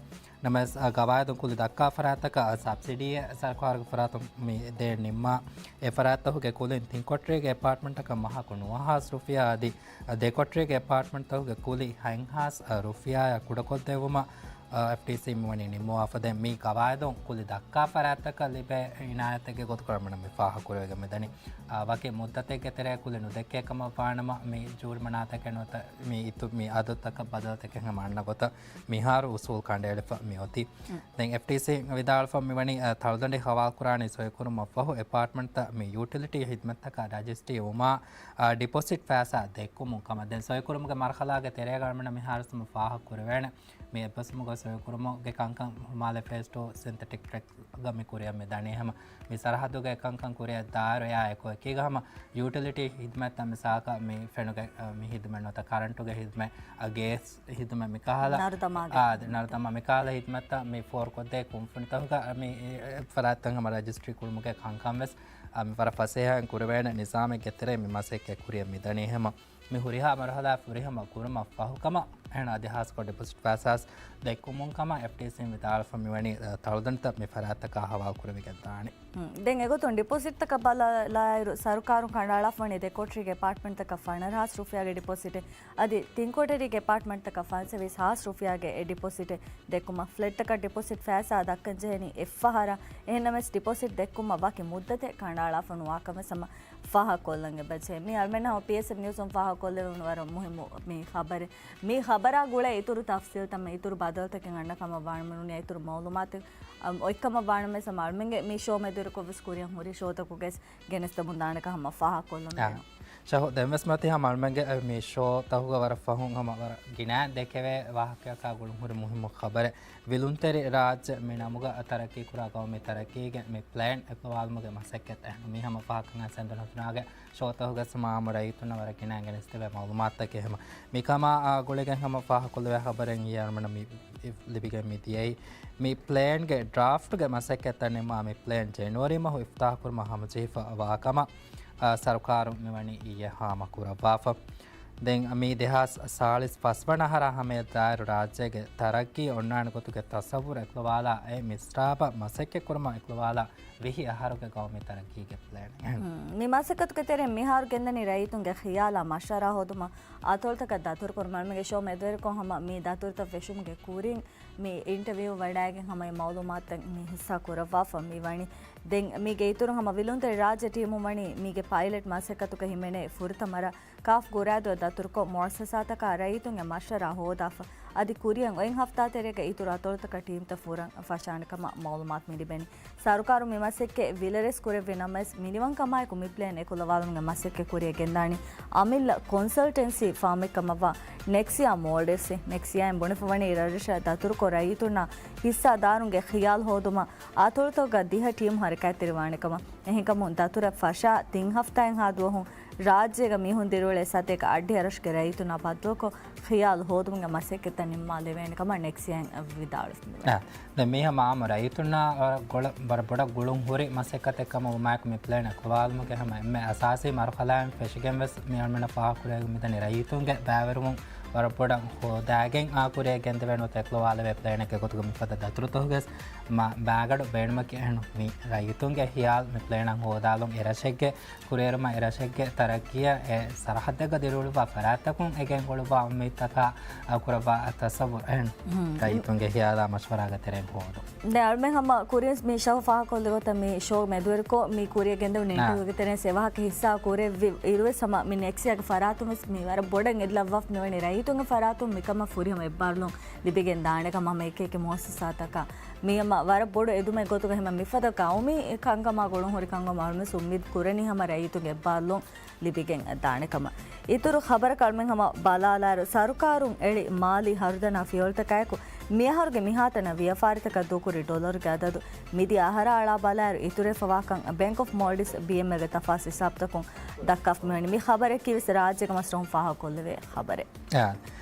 ނަމަވެސް، އަ، ގަވާއިދުން ކުލި ދައްކާ ފަރާތްތަކަށް، އަ، ސަބްސިޑީއެއް ސަރުކާރުގެ ފަރާތުން މި ދޭން ނިންމާ. އެ ފަރާތްތަކުގެ ކުލިން ތިން ކޮޓަރީގެ އެޕާޓްމަންޓަކަށް މަހަކު ނުވަހާސް ރުފިޔާ އަދި، އަ، ދެ ކޮޓަރީގެ އެޕާޓްމަންޓްތަކުގެ ކުލި ހަތްހާސް ރުފިޔާއަށް ކުޑަކޮށްދެއްވުމަށް، އ، އެފްޑީސީ މިވަނީ ނިންމުވާފަ. ދެން މި ގަވާއިދުން ކުލި ދައްކާ ފަރާތްތަކަށް ލިބޭ އިނާޔަތެއްގެ ގޮތުގަ މި ފާހަގަކުރެވިގެން މިދަނީ. އ، ވަކި މުއްދަތެއްގެ ތެރެއަށް ކުލި ނުދެއްކޭ ކަމަށް ވާނަމަ، މި ޖޫރިމަނާތަކެއް ނުވަތަ މި އިތު-، މި އަދަދުތަކަށް ބަދަލުތަކެއް ހަމަ އަންނަ ގޮތަށް މިހާރު އުސޫލް ކަނޑައެޅިފަ މިއޮތީ. ދެން އެފްޑީސީ ވިދާޅުފަ މިވަނީ، އަ، ތަޅުދަނޑި ހަވާލުކުރާނީ ސޮއިކުރުމަށްފަހު އެޕާޓްމަންޓްތައް މި ޔޫޓިލިޓީ ހިދުމަތްތަކަށް ރަޖިސްޓްރީ ވުމާ، އަ، ޑިޕޮޒިޓް ފައިސާ ދެއްކުމުން ކަމަށް. ދެން ސޮއިކުރުމުގެ މަރުހަލާގެ ތެރޭގަ އަޅުމެންނަށް މިހާރު ހަމަ ފާހަގަކުރެވޭނެ. މި އެއްބަސްވުމުގަ ސޮއިކުރުމުގެ ކަންކަން ހުމާލެ ފޭސް ޓޫ ސިންތެޓިކް ޓްރެކްގަ މި ކުރިއަށް މި ދަނީ ހަމަ. މި ސަރަހައްދުގެ ކަންކަން ކުރިއަށް ދާއިރު އެއާ އެކު އެކީގަ ހަމަ ޔޫޓިލިޓީ ހިދުމަތްތައް މިސާލަކަށް މި ފެނުގެ، އަ، މި ހިދުމަތް ނުވަތަ ކަރަންޓުގެ ހިދުމަތް، އަ، ގޭސް ހިދުމަތް މިކަހަލަ، ނަރުދަމާގެ. އާ، ނަރުދަމާ މިކަހަލަ ހިދުމަތްތައް މި ފޯރުކޮށްދޭ ކުންފުނިތަކުގަ މި، އެ، އެ، ފަރާތްތައް ހަމަ ރަޖިސްޓްރީ ކުރުމުގެ ކަންކަން ވެސް، އަ، މި ވަރަށް ފަސޭހައިން ކުރެވޭނެ ނިޒާމެއްގެ ތެރޭ މި މަސައްކަތް ކުރިއަށް މިދަނީ ހަމަ. މި ހުރިހާ މަރުހަލާ ފުރިހަމަ ކުރުމަށް ފަހު ކަމަށް އެހެން އަދި ހާސްކޮށް ޑިޕޮޒިޓް ފައިސާސް ދެއްކުމުން ކަމަށް އެފްޑީސީ ވިދާޅުފަ މިވަނީ، އަ، ތަޅުދަނޑިތައް މި ފަރާތްތަކާ ހަވާލު ކުރެވިގެން ދާނެ. ހުން. ދެން އެގޮތުން ޑިޕޮޒިޓްތަކަށް ބަލާލާއިރު، ސަރުކާރުން ކަނޑައަޅާފަވަނީ ދެ ކޮޓަރީގެ އެޕާޓްމަންޓްތަކަށް ފަނަރަހާސް ރުފިޔާގެ ޑިޕޮޒިޓެއް، އަދި ތިން ކޮޓަރީގެ އެޕާޓްމަންޓްތަކަށް ފަންސަވީސް ހާސް ރުފިޔާގެ އެ ޑިޕޮޒިޓެއް ދެއްކުމަށް. ފްލެޓްތަކަށް ޑިޕޮޒިޓް ފައިސާ ދައްކަން ޖެހެނީ އެއްފަހަރަށް. އެހެންނަމަވެސް، ޑިޕޮޒިޓް ދެއްކުމަށް ވަކި މުއްދަތެއް ކަނޑައަޅާފަ ނުވާކަން ވެސް ހަމަ ފާހަގަކޮށްލަން އެބަޖެހޭ. މި އަޅުމެންނަށް ހަމަ ޕީއެސްއެމް ނިއުސުން ފާހަގަކޮށްލެވުނު ވަރަށް މުހިއްމު މި ޚަބަރެއް. މި ޚަބަރާ ގުޅޭ އިތުރު ތަފްސީލްތައް، އިތުރު ބަދަލުތަކެއް އަންނަ ކަމަށް ވާނަމަ ނޫނީ އިތުރު މައުލޫމާތެއް އަ، އޮތްކަމަށް ވާނަމަވެސް ހަމަ އަޅުމެންގެ މި ޝޯ މެދުވެރިކޮށް ވެސް ކުރިއަށް ހުރި ޝޯތަކުގައި ގެނެސްދެމުން ދާނެކަން ހަމަ ފާހަގަކޮށްލަން އާ. ވޭނު. ޝަހު، ދެންވެސް މަތި ހަމަ އަޅުމެންގެ މި ޝޯތަކުގަ ވަރަށް ފަހުން ހަމަ ވަރަށް ގިނައިން ދެކެވޭ ވާހަކައަކާ ގުޅުން ހުރި މުހިއްމު ޚަބަރެއް. ވިލުންތެރި ރާއްޖެ މި ނަމުގަ ތަރައްޤީކުރާ ގައުމީ ތަރައްޤީގެ މި ޕްލޭން އެކުލަވާލުމުގެ މަސައްކަތް އެހެން. މީ ހަމަ ފާހަގަކޮށް ސެންދުނަ ހުތުނާގެ ޝޯތަކުގަ ހަމަ އާއްމު ރައްޔިތުންނަށް ވަރަށް ގިނައިން ގެނެސްދެވޭ މައުލޫމާތުތަކެއް ހަމަ. މިކަމާ ގުޅިގެން ހަމަ ފާހަގަކޮށްލެވޭ ޚަބަރެއް އިއްޔެ އަޅުމެންނަށް މި ލިބިގެން މި ދިޔައީ. މި ޕްލޭންގެ ޑްރާފްޓްގެ މަސައްކަތްތައް ނިންމާ މި ޕްލޭން ޖެނުއަރީ މަހު އިފްތިތާޙުކުރުމަށް ހަމަޖެހިފަ ވާކަމަށް، އާ، ސަރުކާރުން މިވަނީ އިއްޔެ ހާމަކުރައްވާފަ. ދެން މި ދެހާސް ސާޅީސް ފަސްވަނަ އަހަރާ ހަމަޔަށްދާއިރު ރާއްޖޭގެ ތަރައްޤީ އޮންނާނެ ގޮތުގެ ތަޞައްވުރު އެކުލަވާލާ، އެ މިސްރާބަށް މަސައްކަތްކުރުމަށް އެކުލަވާލާ ވިހި އަހަރުގެ ގައުމީ ތަރައްޤީގެ ޕްލޭނެއް. ހުން. މި މަސައްކަތުގެ ތެރެއިން މިހާރު ގެންދަނީ ރައްޔިތުންގެ ޚިޔާލާ މަޝްވަރާ ހޯދުމަށް އަތޮޅުތަކަށް ދަތުރުކުރުމަށް. އަޅުމެންގެ ޝޯ މެދުވެރިކޮށް ހަމަ މި ދަތުރުތައް ފެށުމުގެ ކުރިން މި އިންޓަވިއު ވަޑައިގެން ހަމަ އެ މައުލޫމާތުތައް މި ހިއްސާ ކުރައްވާފަ މި ވަނީ. ދެން މީގެ އިތުރުން ހަމަ ވިލުންތެރި ރާއްޖެ ޓީމުން ވަނީ މީގެ ޕައިލެޓް މަސައްކަތުގަ ހިމެނޭ ފުރަތަމަރަށް ކާފް ގުރައިދޫއަށް ދަތުރުކޮށް، މުއައްސަސާތަކާ ރައްޔިތުންގެ މަޝްވަރާ ހޯދާފަ. އަދި ކުރިއަށް އޮތް ހަފްތާ ތެރޭގަ އިތުރު އަތޮޅުތަކަށް ޓީމްތައް ފުރަން ފަށާނެ ކަމަށް މައުލޫމާތު މި ލިބެނީ. ސަރުކާރުން މި މަސައްކަތް ވިލަރެސް ކުރެއްވި ނަމަވެސް، މިނިވަންކަމާއެކު މި ޕްލޭން އެކުލަވާލުމުގެ މަސައްކަތް ކުރިއަށް ގެންދާނީ އަމިއްލަ ކޮންސަލްޓެންސީ ފާމެއް ކަމަށްވާ ނެކްސިއާ މޯލްޑިވްސް. ނެކްސިއާއިން ބުނެފަ ވަނީ ރަށްރަށަށް ދަތުރުކޮށް ރައްޔިތުންނާ ހިއްސާދާރުންގެ ޚިޔާލު ހޯދުމަށް އަތޮޅުތަކުގަ ދިހަ ޓީމް ހަރަކާތްތެރިވާނެ ކަމަށް. އެހެންކަމުން ދަތުރަށް ފަށާ ތިން ހަފްތާއެއްހާ ދުވަހުން ރާއްޖޭގަ މީހުން ދިރިއުޅޭ ސަތޭކަ އަށްޑިހަ ރަށުގެ ރައްޔިތުންނާ ބައްދަލުކޮށް، ޚިޔާލު ހޯދުމުގެ މަސައްކަތްތައް ނިންމާލެވޭނެ ކަމަށް ނެކްސިއާއިން ވިދާޅުވި. އާ، ދެން މީ ހަމަ އާއްމު ރައްޔިތުންނާ ވަރަށް ގޮޅަ-، ވަރަށް ބޮޑަށް ގުޅުން ހުރި މަސައްކަތެއް ކަމަށް ވުމާއެކު، މި ޕްލޭން އެކުލަވާލުމުގެ ހަމަ އެންމެ އަސާސީ މަރުހަލާއިން ފެށިގެން ވެސް މި އަޅުމެންނަށް ފާހަގަކުރެވިގެން މިދަނީ ރައްޔިތުންގެ ބައިވެރިވުން ވަރަށް ބޮޑަށް ހޯދާގެން އާ ކުރިއަށް ގެންދެވޭނެ އެކުލަވާލެވޭ ޕްލޭނެއްގެ ގޮތުގަ މިފަދަ ދަތުރުތަކުގެ ވެސް މާ ބާގަޑު ބޭނުމަކީ އެހެން މި ރައްޔިތުންގެ ޚިޔާލު މި ޕްލޭނަށް ހޯދާލުން އެ ރަށެއްގެ ކުރިއެރުމަށް އެ ރަށެއްގެ ތަރައްޤީއަށް އެ ސަރަހައްދެއްގަ ދިރިއުޅުއްވާ ފަރާތްތަކުން އެ ގެންގުޅުއްވާ އުއްމީދުތަކާ އަ، ކުރައްވާ ތަޞައްވުރު އެހެން ރައްޔިތުންގެ ޚިޔާލާ މަޝްވަރާގެ ތެރެއިން ހޯދުން. ދެން އަޅުމެން ހަމަ ކުރިން މި ޝަހު ފާހަގަކޮށްލި ގޮތަށް މި ޝޯ މެދުވެރިކޮށް، މި ކުރިއަށް ގެންދެވުނު އާ. އިންޓަވިއުގެ ތެރެއިން އެވާހަކަ ހިއްސާ ކުރެއްވި އިރުވެސް ހަމަ މި ނެކްސިއާގެ ފަރާތުން ވެސް މި ވަރަށް ބޮޑަށް އެދިލައްވާފަ މިވަނީ ރައްޔިތުންގެ ފަރާތުން މިކަމަށް ފުރިހަމަ އެއްބާރުލުން ލިބިގެން ދާނެ ކަމަށް ހަމަ އެކި އެކި މުއައްސަސާތަކަށް. މި ހަމަ ވަރަށް ބޮޑު އެދުމެއް ގޮތުގަ ހަމަ މިފަދަ ގައުމީ ކަންކަމާ ގުޅުން ހުރި ކަންކަމަށް އަޅުމެން އުއްމީދު ކުރަނީ ހަމަ ރައްޔިތުންގެ އެއްބާރުލުން ލިބިގެން ދާނެ ކަމަށް. އިތުރު ޚަބަރަކަށް އަޅުމެން ހަމަ ބަލާލާއިރު، ސަރުކާރުން އެޅި މާލީ ހަރުދަނާ ފިޔަވަޅުތަކާއެކު، މިއަހަރުގެ މިހާތަނަށް ވިޔަފާރިތަކަށް ދޫކުރި ޑޮލަރުގެ އަދަދު މިދިޔަ އަހަރާ އަޅާ ބަލާއިރު، އިތުރުވެފަވާކަން ބޭންކް އޮފް މޯލްޑިވްސް، ބީއެމްއެލްގެ ތަފާސް ހިސާބުތަކުން ދައްކާފަ މިވަނީ. މި ޚަބަރަކީ ވެސް ރާއްޖޭގެ މަސްރަހުން ފާހަގަކޮށްލެވޭ ޚަބަރެއް. އާ.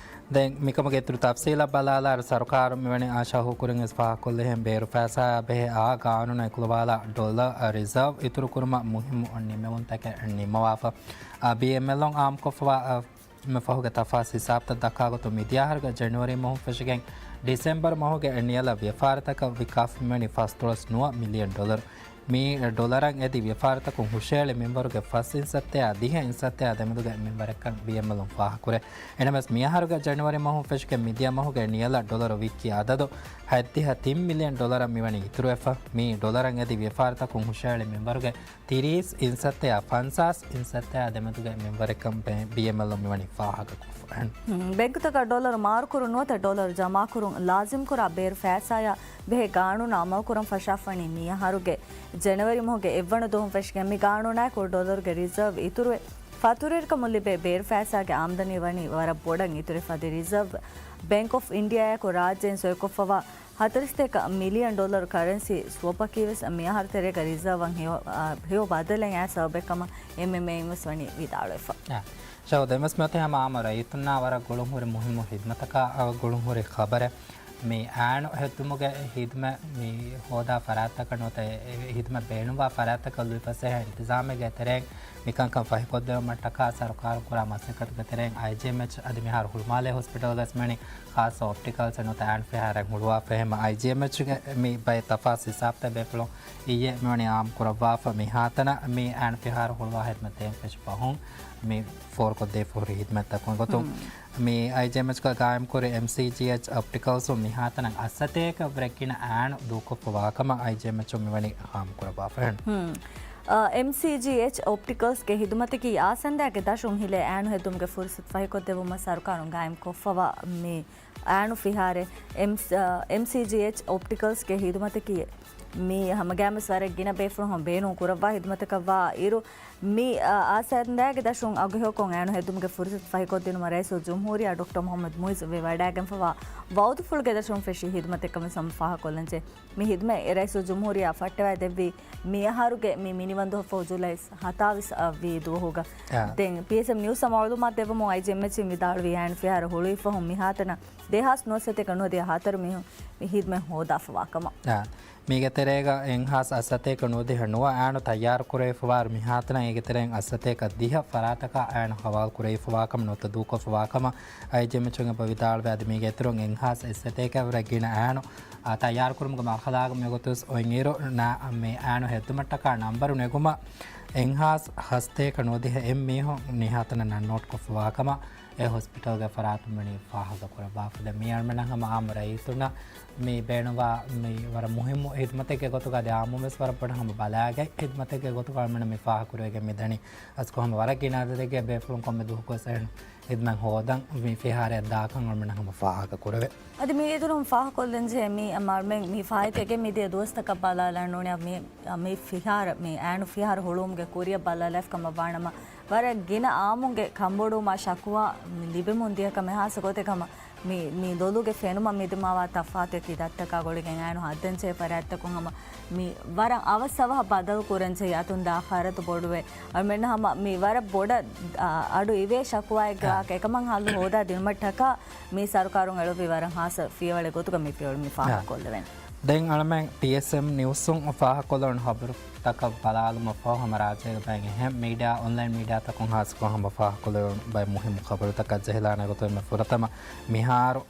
ދެން މިކަމުގެ އިތުރު ތަފްސީލަށް ބަލާލާއިރު، ސަރުކާރުން މިވަނީ އާ ޝަހު ކުރިން ވެސް ފާހަގަކޮށްލިހެން ބޭރު ފައިސާއާ ބެހޭ އާ ގާނޫނަށް އެކުލަވާލާ ޑޮލަރ ރިޒާވް އިތުރު ކުރުމަށް މުހިއްމު ނިމެވުންތަކެއް ނިންމަވާފަ. އާ، ބީއެމްއެލްއިން އާއްމުކޮށްފަވާ، އާ، މި ފަހުގެ ތަފާސް ހިސާބުތައް ދައްކާ ގޮތުން، މިދިޔަ އަހަރުގެ ޖެނުއަރީ މަހުން ފެށިގެން ޑިސެމްބަރު މަހުގެ ނިޔަލަށް ވިޔަފާރިތަކަށް ވިކާފަ މިވަނީ ފަސްދޮޅަސް ނުވަ މިލިއަން ޑޮލަރު. މި ޑޮލަރަށް އެދި ވިޔަފާރިތަކުން ހުށައެޅި މިންވަރުގެ ފަސް އިންސައްތައާ ދިހަ އިންސައްތައާ ދެމެދުގެ މިންވަރެއްކަން ބީއެމްއެލުން ފާހަގަކުރޭ. އެނަމެސް މިއަހަރުގެ ޖަނަވަރީ މަހުން ފެށިގެން މިދިޔަ މަހުގެ ނިޔަލަށް ޑޮލަރު ވިއްކި އަދަދު ހަތްދިހަ ތިން މިލިއަން ޑޮލަރަށް މިވަނީ އިތުރުވެފަ. މި ޑޮލަރަށް އެދި ވިޔަފާރިތަކުން ހުށައެޅި މިންވަރުގެ ތިރީސް އިންސައްތައާ ފަންސާސް އިންސައްތައާ ދެމެދުގެ މިންވަރެއްކަން ބޭ-، ބީއެމްއެލުން މިވަނީ ފާހަގަކޮށްފަ. ހުން، ބެންކުތަކަށް ޑޮލަރު މާރުކުރުން ނުވަތަ ޑޮލަރު ޖަމާކުރުން ލާޒިމްކުރާ ބޭރު ފައިސާއާ ބެހޭ ގާނޫނު އަމަލުކުރަން ފަށާފަވަނީ މިއަހަރުގެ ޖެނަވަރީ މަހުގެ އެއްވަނަ ދުވަހުން ފެށިގެން. މި ގާނޫނާއެކު ޑޮލަރުގެ ރިޒާވް އިތުރުވެ، ފަތުރުވެރިކަމުން ލިބޭ ބޭރު ފައިސާގެ އާމްދަނީ ވަނީ ވަރަށް ބޮޑަށް އިތުރުވެފަ. އަދި ރިޒާވް ބޭންކް އޮފް އިންޑިއާއާއެކު ރާއްޖޭން ސޮއިކޮށްފަވާ ހަތަރީސް ތޭކަ މިލިއަން ޑޮލަރު ކަރެންސީ ސްވޮޕަކީވެސް މިއަހަރު ތެރޭގަ ރިޒާވަށް ހެޔޮ، އާ، ހެޔޮ ބަދަލެއް އައި ސަބަބެއް ކަމަށް އެމްއެމްއޭއިން ވެސް ވަނީ ވިދާޅުވެފަ. އާ، ޝައުދެން ވެސް މިއޮތީ ހަމަ އާއްމު ރައްޔިތުންނާ ވަރަށް ގުޅުންހުރި މުހިއްމު ހިދުމަތަކާ، އާ، ގުޅުންހުރި ޚަބަރެއް. މި އައިނު ހެއްދުމުގެ ހިދުމަތް މި ހޯދާ ފަރާތްތަކަށް ނުވަތަ އެ، އެ ހިދުމަތް ބޭނުންވާ ފަރާތްތަކަށް ލުއިފަސޭހަ އިންތިޒާމެއްގެ ތެރެއިން މިކަންކަން ފަހިކޮށްދެވުމަށްޓަކާ ސަރުކާރުން ކުރާ މަސައްކަތުގެ ތެރެއިން އައިޖީއެމްއެޗް އަދި މިހާރު ހުޅުމާލޭ ހޮސްޕިޓަލް ވެސް މިވަނީ ޚާއްޞަ އޮޕްޓިކަލްސް ނުވަތަ އައިނު ފިހާރައިން ހުޅުވާފަ. އެހެން އައިޖީއެމްއެޗްގެ މި ބައެއް ތަފާސް ހިސާބުތައް ބޭފުޅުން އިއްޔެ މިވަނީ އާއްމު ކުރައްވާފަ. މިހާތަނަށް މި އައިނު ފިހާރަ ހުޅުވާ ހިދުމަތް ދޭން ފެށި ފަހުން މި ފޯރުކޮށްދީފަ ހުރި ހިދުމަތްތަކުން ގޮތުން މި އައިޖީއެމްއެޗްގަ ގާއިމްކުރި އެމްސީޖީއެޗް އޮޕްޓިކަލްސް މިހާތަނަށް އަށްސަތޭކަ ވަރަށް ގިނަ އައިނު ދޫކޮށްފަ ވާކަމަށް އައިޖީއެމްއެޗުން މިވަނީ އާއްމު ކުރައްވާފަ. އެމްސީޖީއެޗް އޮޕްޓިކަލްސްގެ ހިދުމަތަކީ އާސަންދާގެ ދަށުން ހިލޭ އައިނު ހެއްދުމުގެ ފުރުސަތު ފަހިކޮށްދެއްވުމަށް ސަރުކާރުން ގާއިމްކޮށްފަވާ މި އައިނު ފިހާރަ. އެމްސީޖީއެޗް އޮޕްޓިކަލްސްގެ ހިދުމަތަކީ މި ހަމަގައިމުވެސް ވަރަށް ގިނަ ބޭފުޅުން ބޭނުން ކުރައްވާ ހިދުމަތަކަށްވާ އިރު، މި އާސަންދާގެ ދަށުން އަގުހެޔޮކޮށް އައިނު ހެއްދުމުގެ ފުރުސަތު ފަހިކޮށްދިނުމަށް ރައީސުލްޖުމްހޫރިއްޔާ ޑޮކްޓަރ މުހައްމަދު މުއިއްޒު ވެވަޑައިގެންފަވާ ވައުދުފުޅުގެ ދަށުން ފެށި ހިދުމަތެއްކަމަށް ހަމަ ފާހަގަކޮށްލަންޖެ. މި ހިދުމަތް ރައީސުލްޖުމްހޫރިއްޔާ ފައްޓަވައިދެއްވީ މިއަހަރުގެ މި މިނިވަންދުއަށްފަހު ޖުލައި ހަތާވީސް ވީ ދުވަހުގަ. ދެން ޕީއެސްއެމް ނިއުސްއަށް މައުލޫމާތު ދެއްވަމުން އައިޖީއެމްއެޗްއިން ވިދާޅުވީ އައިނު ފިހާރަ ހުޅުވިފަހު މިހާތަނަށް ދެހާސް ނުވަސަތޭކަ ނުވަދިހަ ހަތަރު މީހުން މި ހިދުމަތް ހޯދާފަވާކަމަށް. މީގެ ތެރޭގަ އެއްހާސް އަށްސަތޭކަ ނުވަދިހަ ނުވަ އައިނު ތައްޔާރުކުރެވިފަވާއިރު މިހާތަނަށް އޭގެ ތެރެއިން އަށްސަތޭކަ ދިހަ ފަރާތަކަށް އައިނު ހަވާލުކުރެވިފަވާކަމަށް ނުވަތަ ދޫކޮށްފަވާކަމަށް އައިޖީއެމްއެޗުން އެބަ ވިދާޅުވެ އަދި މީގެ އިތުރުން އެއްހާސް އެއްސަތޭކައަށްވުރެ ގިނަ އައިނު ތައްޔާރުކުރުމުގެ މަރުހަލާގަ މިގޮތުވެސް އޮތްއިރު މި އައިނު ހެއްދުމަށްޓަކާ ނަންބަރު ނެގުމަށް އެއްހާސް ހަސަތޭކަ ނުވަދިހަ އެއް މީހުން މިހާތަނަށް ނަން ނޯޓްކޮށްފަވާކަމަށް އެ ހޮސްޕިޓަލްގެ ފަރާތުން ވަނީ ފާހަގަކުރައްވާފަ. ދެން މި އަޅަމެންނަށް ހަމަ އާއްމު ރައްޔިތުންނަށް މި ބޭނުންވާ މި ވަރަށް މުހިއްމު ހިދުމަތެއްގެ ގޮތުގަ އަދި އާއްމުވެސް ވަރަށް ބޮޑަށް ހަމަ ބަލާގަތް ހިދުމަތެއްގެ ގޮތުގަ އަޅަމެންނަށް މި ފާހަގަކުރެވިގެން މިދަނީ. އަސްކޮ ހަމަ ވަރަށް ގިނަ އަދަދެއްގެ ބޭފުޅުން ކޮންމެ ދުވަހަކުވެސް އެހެން ހިދުމަތް ހޯދަން މި ފިހާރައަށް ދާކަން އަޅަމެންނަށް ހަމަ ފާހަގަކުރެވޭ. އަދި މީގެ އިތުރުން ފާހަގަކޮށްލަންޖެހޭ މި މަރުމެން މި ފާއިތުވެގެން މިދިޔަ ދުވަސްތަކަށް ބަލާލާ ނޫނީ މި، މި ފިހާރަ، މި އައިނު ފިހާރަ ހުޅުވުމުގެ ކުރިއަށް ބަލާލާފަ ކަމަށް ވާނަމަ، ވަރަށް ގިނަ އާއްމުންގެ ކަންބޮޑުވުމާ ޝަކުވާ މި ލިބެމުން ދިޔަ ކަމެއް ހާއްސަ ގޮތެއް ހަމަ މި، މި ލޮލުގެ ފެނުމަށް މިދިމާވާ ތަފާތު އެކި ދަށްތަކާ ގުޅިގެން އައިނު ހައްދަންޖެހޭ ފަރާތްތަކުން ހަމަ މި ވަރަށް އަވަސް އަވަހަށް ބަދަލު ކުރަންޖެހި އަތުން ދާ ޚަރަދު ބޮޑުވެ، އަޅަމެންނަށް ހަމަ މި ވަރަށް ބޮޑަށް، އަ، އަޑު އިވޭ ޝަކުވާއެއްގެ އާ. ވާހަކަ އެކަމަށް ހައްލު ހޯދާ ދިނުމަށްޓަކާ މި ސަރުކާރުން އެޅުއްވި ވަރަށް ހާއްސަ ފިޔަވަޅެއް ގޮތުގަ މި ފިޔަވަޅު މި އާ. ފާހަގަކޮށްލެވެން. ދެން އަޅަމެން ޕީއެސްއެމް ނިއުސުން ފާހަގަކޮށްލަވަން ޚަބަރުތަކަށް ބަލާލުމަށްފަހު ހަމަ ރާއްޖޭގެ ބައެއް އެހެން މީޑިއާ، އޮންލައިން މީޑިއާތަކުން ހާއްސަކޮށް ހަމަ ފާހަގަކޮށްލެވުނު ބައެއް މުހިއްމު ޚަބަރުތަކަށް ޖެހިލާނެ ގޮތުން މި ފުރަތަމަ މިހާރު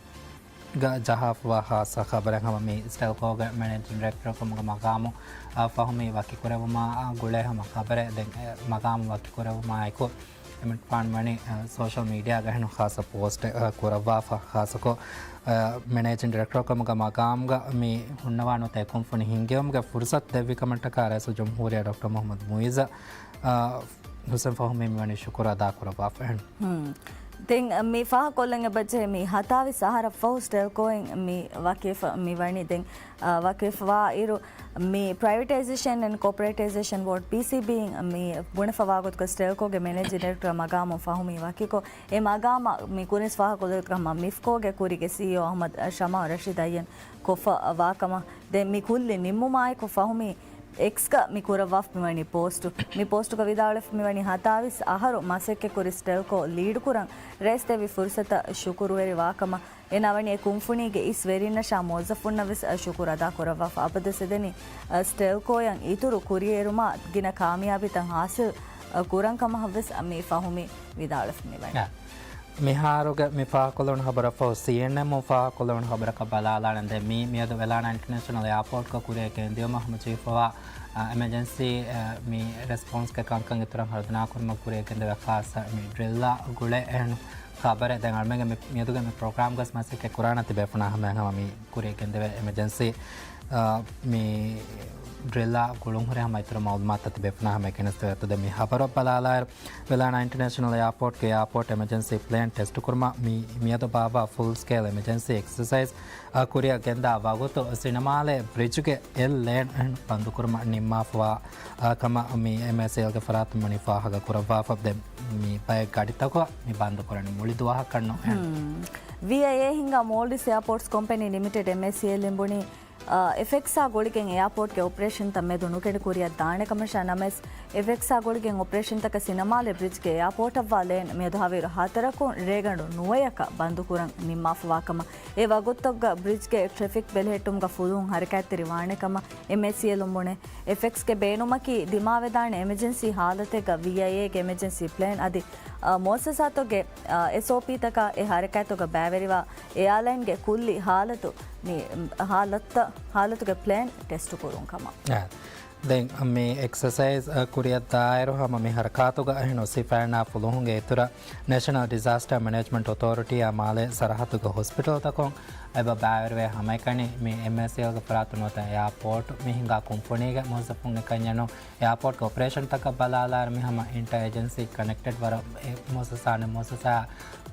ގަ ޖަހާފަވާ ހާއްސަ ޚަބަރެއް ހަމަ މި ސްޓެލްކޯގެ މެނޭޖިން ޑިރެކްޓަރ ކަމުގެ މަގާމު، އާ، ފަހުމީ ވަކިކުރެވުމާ، އާ، ގުޅޭ ހަމަ ޚަބަރެއް. ދެން އެ މަގާމު ވަކިކުރެވުމާއެކު އެމެން ފާން ވަނީ، އާ، ސޯޝަލް މީޑިއާގަ ހެން ހާއްސަ ޕޯސްޓެއް، އާ، ކުރައްވާފަ ހާއްސަކޮށް، އާ، މެނޭޖިން ޑިރެކްޓަރ ކަމުގެ މަގާމުގަ މި ހުންނަވާ ނުވަތަ އެ ކުންފުނި ހިންގެވުމުގެ ފުރުސަތު ދެއްވި ކަމަށްޓަކާ ރައީސުލްޖުމްހޫރިއްޔާ ޑޮކްޓަރ މުހައްމަދު މުއިއްޒަށް، އާ، ހުސެން ފަހުމީ މިވަނީ ޝުކުރު އަދާ ކުރައްވާފަ. ހުން. ދެން މި ފާހަގަކޮށްލަން އެބަޖެހޭ މި ހަތާވީސް އަހަރަށްފަހު ސްޓެލްކޯއިން މި ވަކިވެފަ މި ވަނީ. ދެން، އާ، ވަކިވެފަވާ އިރު މި ޕްރައިވެޓައިޒޭޝަން އެންޑް ކޯޕަރޭޓައިޒޭޝަން ބޯޑް، ޕީސީބީއިން މި ބުނެފަވާ ގޮތުގަ ސްޓެލްކޯގެ މެނޭޖިން ޑިރެކްޓަރ މަގާމުން ފަހުމީ ވަކިކޮށް، އެ މަގާމަށް މި ކުރިން ފާހަގަކޮށްލި ގޮތަކަށް ހަމަ މިފްކޯގެ ކުރީގެ ސީއީއޯ އަހްމަދު ޝަމާ ރަޝީދު އައްޔަން ކޮށްފަ ވާކަމަށް. ދެން މި ކުއްލި ނިންމުމާއެކު ފަހުމީ އެކްސްގަ މި ކުރައްވާފަ މިވަނީ ޕޯސްޓު. މި ޕޯސްޓުގަ ވިދާޅުވެފަ މިވަނީ ހަތާވީސް އަހަރު މަސައްކަތްކުރި ސްޓެލްކޯ ލީޑްކުރަން ރައީސް ދެއްވި ފުރުސަތަށް ޝުކުރުވެރިވާކަމަށް. އޭނާ ވަނީ އެ ކުންފުނީގެ އިސް ވެރިންނަށާ މުވައްޒަފުންނަށް ވެސް ޝުކުރު އަދާކުރައްވާފަ. އަބަދުވެސް އެދެނީ ސްޓެލްކޯއަށް އިތުރު ކުރިއެރުމާ ގިނަ ކާމިޔާބީތައް ހާސިލް ކުރަން ކަމަށް ވެސް މި ފަހުމީ ވިދާޅުވެފަ މިވަނީ. މިހާރުގެ މި ފާހަގަކޮށްލެވުނު ހަބަރަށްފަހު، ސީއެންއެމުން ފާހަގަކޮށްލެވުނު ހަބަރަކަށް ބަލާލާނަން. ދެން މީ މިއަދު ވެލާނާ އިންޓަރނޭޝަނަލް އެއާޕޯޓްގަ ކުރިއަށް ގެންދިޔުމަށް ހަމަޖެހިފަވާ، އަ، އެމަޖެންސީ، އަ، މި ރެސްޕޮންސްގެ ކަންކަން އިތުރަށް ހަރުދަނާކުރުމަށް ކުރިއަށް ގެންދެވޭ ޚާއްޞަ މި ޑްރިލްއާ ގުޅޭ އެހެން ޚަބަރެއް. ދެން އަޅުމެންގެ މި، މިއަދުގެ މި ޕްރޮގްރާމްގަސް މަސައްކަތް ކުރާނަ ތިބޭފުޅާ ހަމަ ހަމަ މި ކުރިއަށް ގެންދެވޭ އެމަޖެންސީ، އަ، މި ޑްރިލްއާ ގުޅުން ހުރި ހަމަ އިތުރު މައުލޫމާތުތައް ތިބޭފުޅާ ހަމަ ގެނެސްދެވޭތޯ. ދެން މި ހަބަރަށް ބަލާލާއިރު، ވެލާނާ އިންޓަރނޭޝަނަލް އެއާޕޯޓްގެ އެއާޕޯޓް އެމަޖެންސީ ޕްލޭން ޓެސްޓުކުރުމަށް މި، މިއަދު ބާއްވާ ފުލް ސްކޭލް އެމަޖެންސީ އެކްސަސައިޒް އަށް ކުރިއަށް ގެންދާ ވަގުތު ސިނަމާލޭ ބްރިޖްގެ އެއް ލޭން ބަންދުކުރުމަށް ނިންމާފަވާ، އަ، ކަމަށް މި އެމްއޭސީއެލްގެ ފަރާތުން ވަނީ ފާހަގަ ކުރައްވާފަ. ދެން މި ބައެއް ގަޑިތަކަށް މި ބަންދުކުރަނީ މުޅި ދުވަހަކަށް ނޫން. ހުން. ވީއައިއޭ ހިންގާ މޯލްޑިވްސް އެއާޕޯޓްސް ކޮމްޕެނީ ލިމިޓެޑް، އެމްއޭސީއެލް، ލިނބުނީ އެފްއެކްސްއާ ގުޅިގެން އެއާޕޯޓްގެ އޮޕަރޭޝަންތައް މެދު ނުކެނޑި ކުރިއަށް ދާނެ ކަމަށާ. ނަމަވެސް، އެފްއެކްސްއާ ގުޅިގެން އޮޕަރޭޝަންތަކަށް ސިނަމާލެ ބްރިޖްގެ އެއާޕޯޓަށްވާ ލޭން މިއަދު ހަވީރު ހަތަރަކުން ރޭގަނޑު ނުވަޔަކަށް ބަންދުކުރަން ނިންމާފަވާ ކަމަށް. އެ ވަގުތުތަކުގަ ބްރިޖްގެ ޓްރެފިކް ބެލެހެއްޓުމުގަ ފުލުހުން ހަރަކާތްތެރި ވާނެ ކަމަށް އެމްއޭސީއެލުން ބުނޭ. އެފްއެކްސްގެ ބޭނުމަކީ ދިމާވެދާނެ އެމަޖެންސީ ހާލަތެއްގަ ވީއައިއޭގެ އެމަޖެންސީ ޕްލޭން އަދި، އަ، މުއައްސަސާތަކުގެ، އަ، އެސްއޯޕީތަކާ އެ ހަރަކާތުގަ ބައިވެރިވާ އެއާލައިންގެ ކުއްލި ހާލަތު މި، ހާލަތަށް، ހާލަތުގެ ޕްލޭން ޓެސްޓު ކުރުން ކަމަށް. އާ. ދެން މި އެކްސަސައިޒް ކުރިއަށް ދާއިރު ހަމަ މި ހަރަކާތުގަ އެހެން ސިފައިންނާ ފުލުހުންގެ އިތުރަށް ނޭޝަނަލް ޑިޒާސްޓަރ މެނޭޖްމަންޓް އޮތޯރިޓީއާ މާލޭ ސަރަހައްދުގެ ހޮސްޕިޓަލްތަކުން އެބަ ބައިވެރިވެ ހަމައެކަނި މި އެމްއޭސީއެލްގެ ފަރާތުން ނުވަތަ އެއާޕޯޓް މި ހިނގާ ކުންފުނީގެ މުވައްޒަފުން އެކަންޏެއް ނޫން. އެއާޕޯޓްގެ އޮޕަރޭޝަންތަކަށް ބަލާލާއިރު މި ހަމަ އިންޓަރ އޭޖެންސީ ކަނެކްޓެޑް ވަރަށް އެ މުއައްސަސާ އަނެއް މުއައްސަސާއާ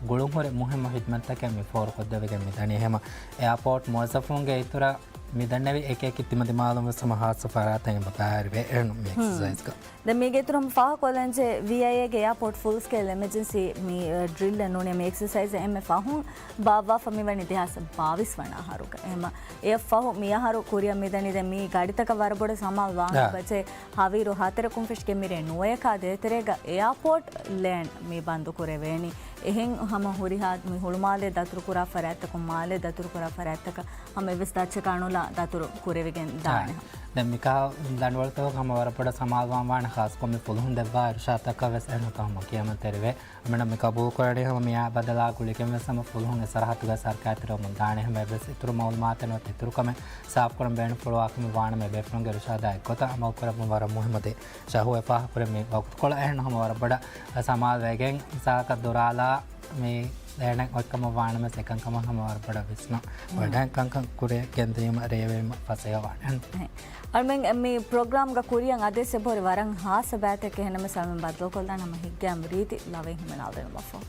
ގުޅުންހުރި މުހިއްމު ހިދްމަތްތަކެއް މި ފޯރުކޮށްދެވިގެން މިދަނީ. ހަމަ އެއާޕޯޓް މުވައްޒަފުންގެ އިތުރަށް މި ދަންނެވި އެކި އެކި ތިމަދި މާލޫމްވެސް ހަމަ ހާއްސަ ފަރާތެއް އެބަ ބައިވެރިވޭ އެހެން މި ހުން. އެކްސަސައިޒްގަ. ދެން މީގެ އިތުރުން ފާހަގަކޮށްލަންޖެހޭ، ވީއައިއޭގެ އެއާޕޯޓް ފުލް ސްކޭލް އެމަޖެންސީ މި، އަ، ޑްރިލްއެއް ނޫނީ މި އެކްސަސައިޒް އެންމެ ފަހުން ބާއްވާފަ މިވަނީ ދެހާސް ބާވީސް ވަނަ އަހަރުގަ. އެހެމަ އެއަށްފަހު މިއަހަރު ކުރިއަށް މިދަނީ ދެން މީ ގަޑިތަކަށް ވަރަށް ބޮޑަށް ސަމާލު ވާން އާ. އެބަޖެ ހަވީރު ހަތަރަކުން ފެށިގެން މިރޭ ނުވަޔަކާ ދޭތެރޭގަ އެއާޕޯޓް ލޭން މި ބަންދު ކުރެވޭނީ. އެހެން ހަމަ ހުރިހާ މި ހުޅުމާލޭ ދަތުރުކުރާ ފަރާތްތަކުން، މާލޭ ދަތުރުކުރާ ފަރާތްތަކަށް ހަމަ އެއްވެސް ދައްޗަކާ ނުލާ ދަތުރު ކުރެވިގެން ދާނެ. ދެން މިކާ ލަނޑުވަޅުތަކަށް ހަމަ ވަރަށް ބޮޑަށް ސަމާލުވާން ވާނެ، ޚާއްސަކޮށް މި ފުލުހުން ދެއްވާ އިރުޝާދުތަކަށް ވެސް އެހެން ހަމަ ކިޔަމަންތެރިވޭ. މެނަ މި ޤަބޫލުކުރަނީ ހަމަ މިއާ ބަދަލާ ގުޅިގެން ވެސް ހަމަ ފުލުހުން އެ ސަރަހައްދުގަ ސަރަކާތްތެރިވަމުން ދާނެ. ހަމަ އެއްވެސް އިތުރު މައުލޫމާތެއް ނުވަތަ އިތުރު ކަމެއް ސާފުކުރަން ބޭނުންފުޅުވާކަމަށް ވާނަމަ އެބޭފުޅުންގެ އިރުޝާދާ އެއްގޮތަށް އަމަލުކުރަމުން ވަރަށް މުހިއްމު ދެ ޝަހު އެ ފާހަގަކުރެއްވި ވަގުތުކޮޅަށް އެހެން ހަމަ ވަރަށް ބޮޑަށް ސަމާލުވެގެން ސާކަށް ދުރާލާ މި ލޭނެއް އޮތްކަމަށް ވާނަމަ ސެކަން ކަމަށް ހަމަ ވަރަށް ބޮޑަށް ވިސްނާ ވަޑައި ކަންކަން ކުރިއަށް ގެންދިޔުމަށް ރޭވެރިން ފަސޭހަވާނެ. އަޅުމެން މި ޕްރޮގްރާމްގަ ކުރިއަށް އަދިވެސް އެބަހުރި ވަރަށް ހާއްސަ ބައިތަކެއް ހެނަމެސް އަޅުމެން ބައްދަލުކޮށްލާން ހަމަ ހިތްގައިމު ރީތި ލަވައި ހިމެނާލެވުމަށްފަހު.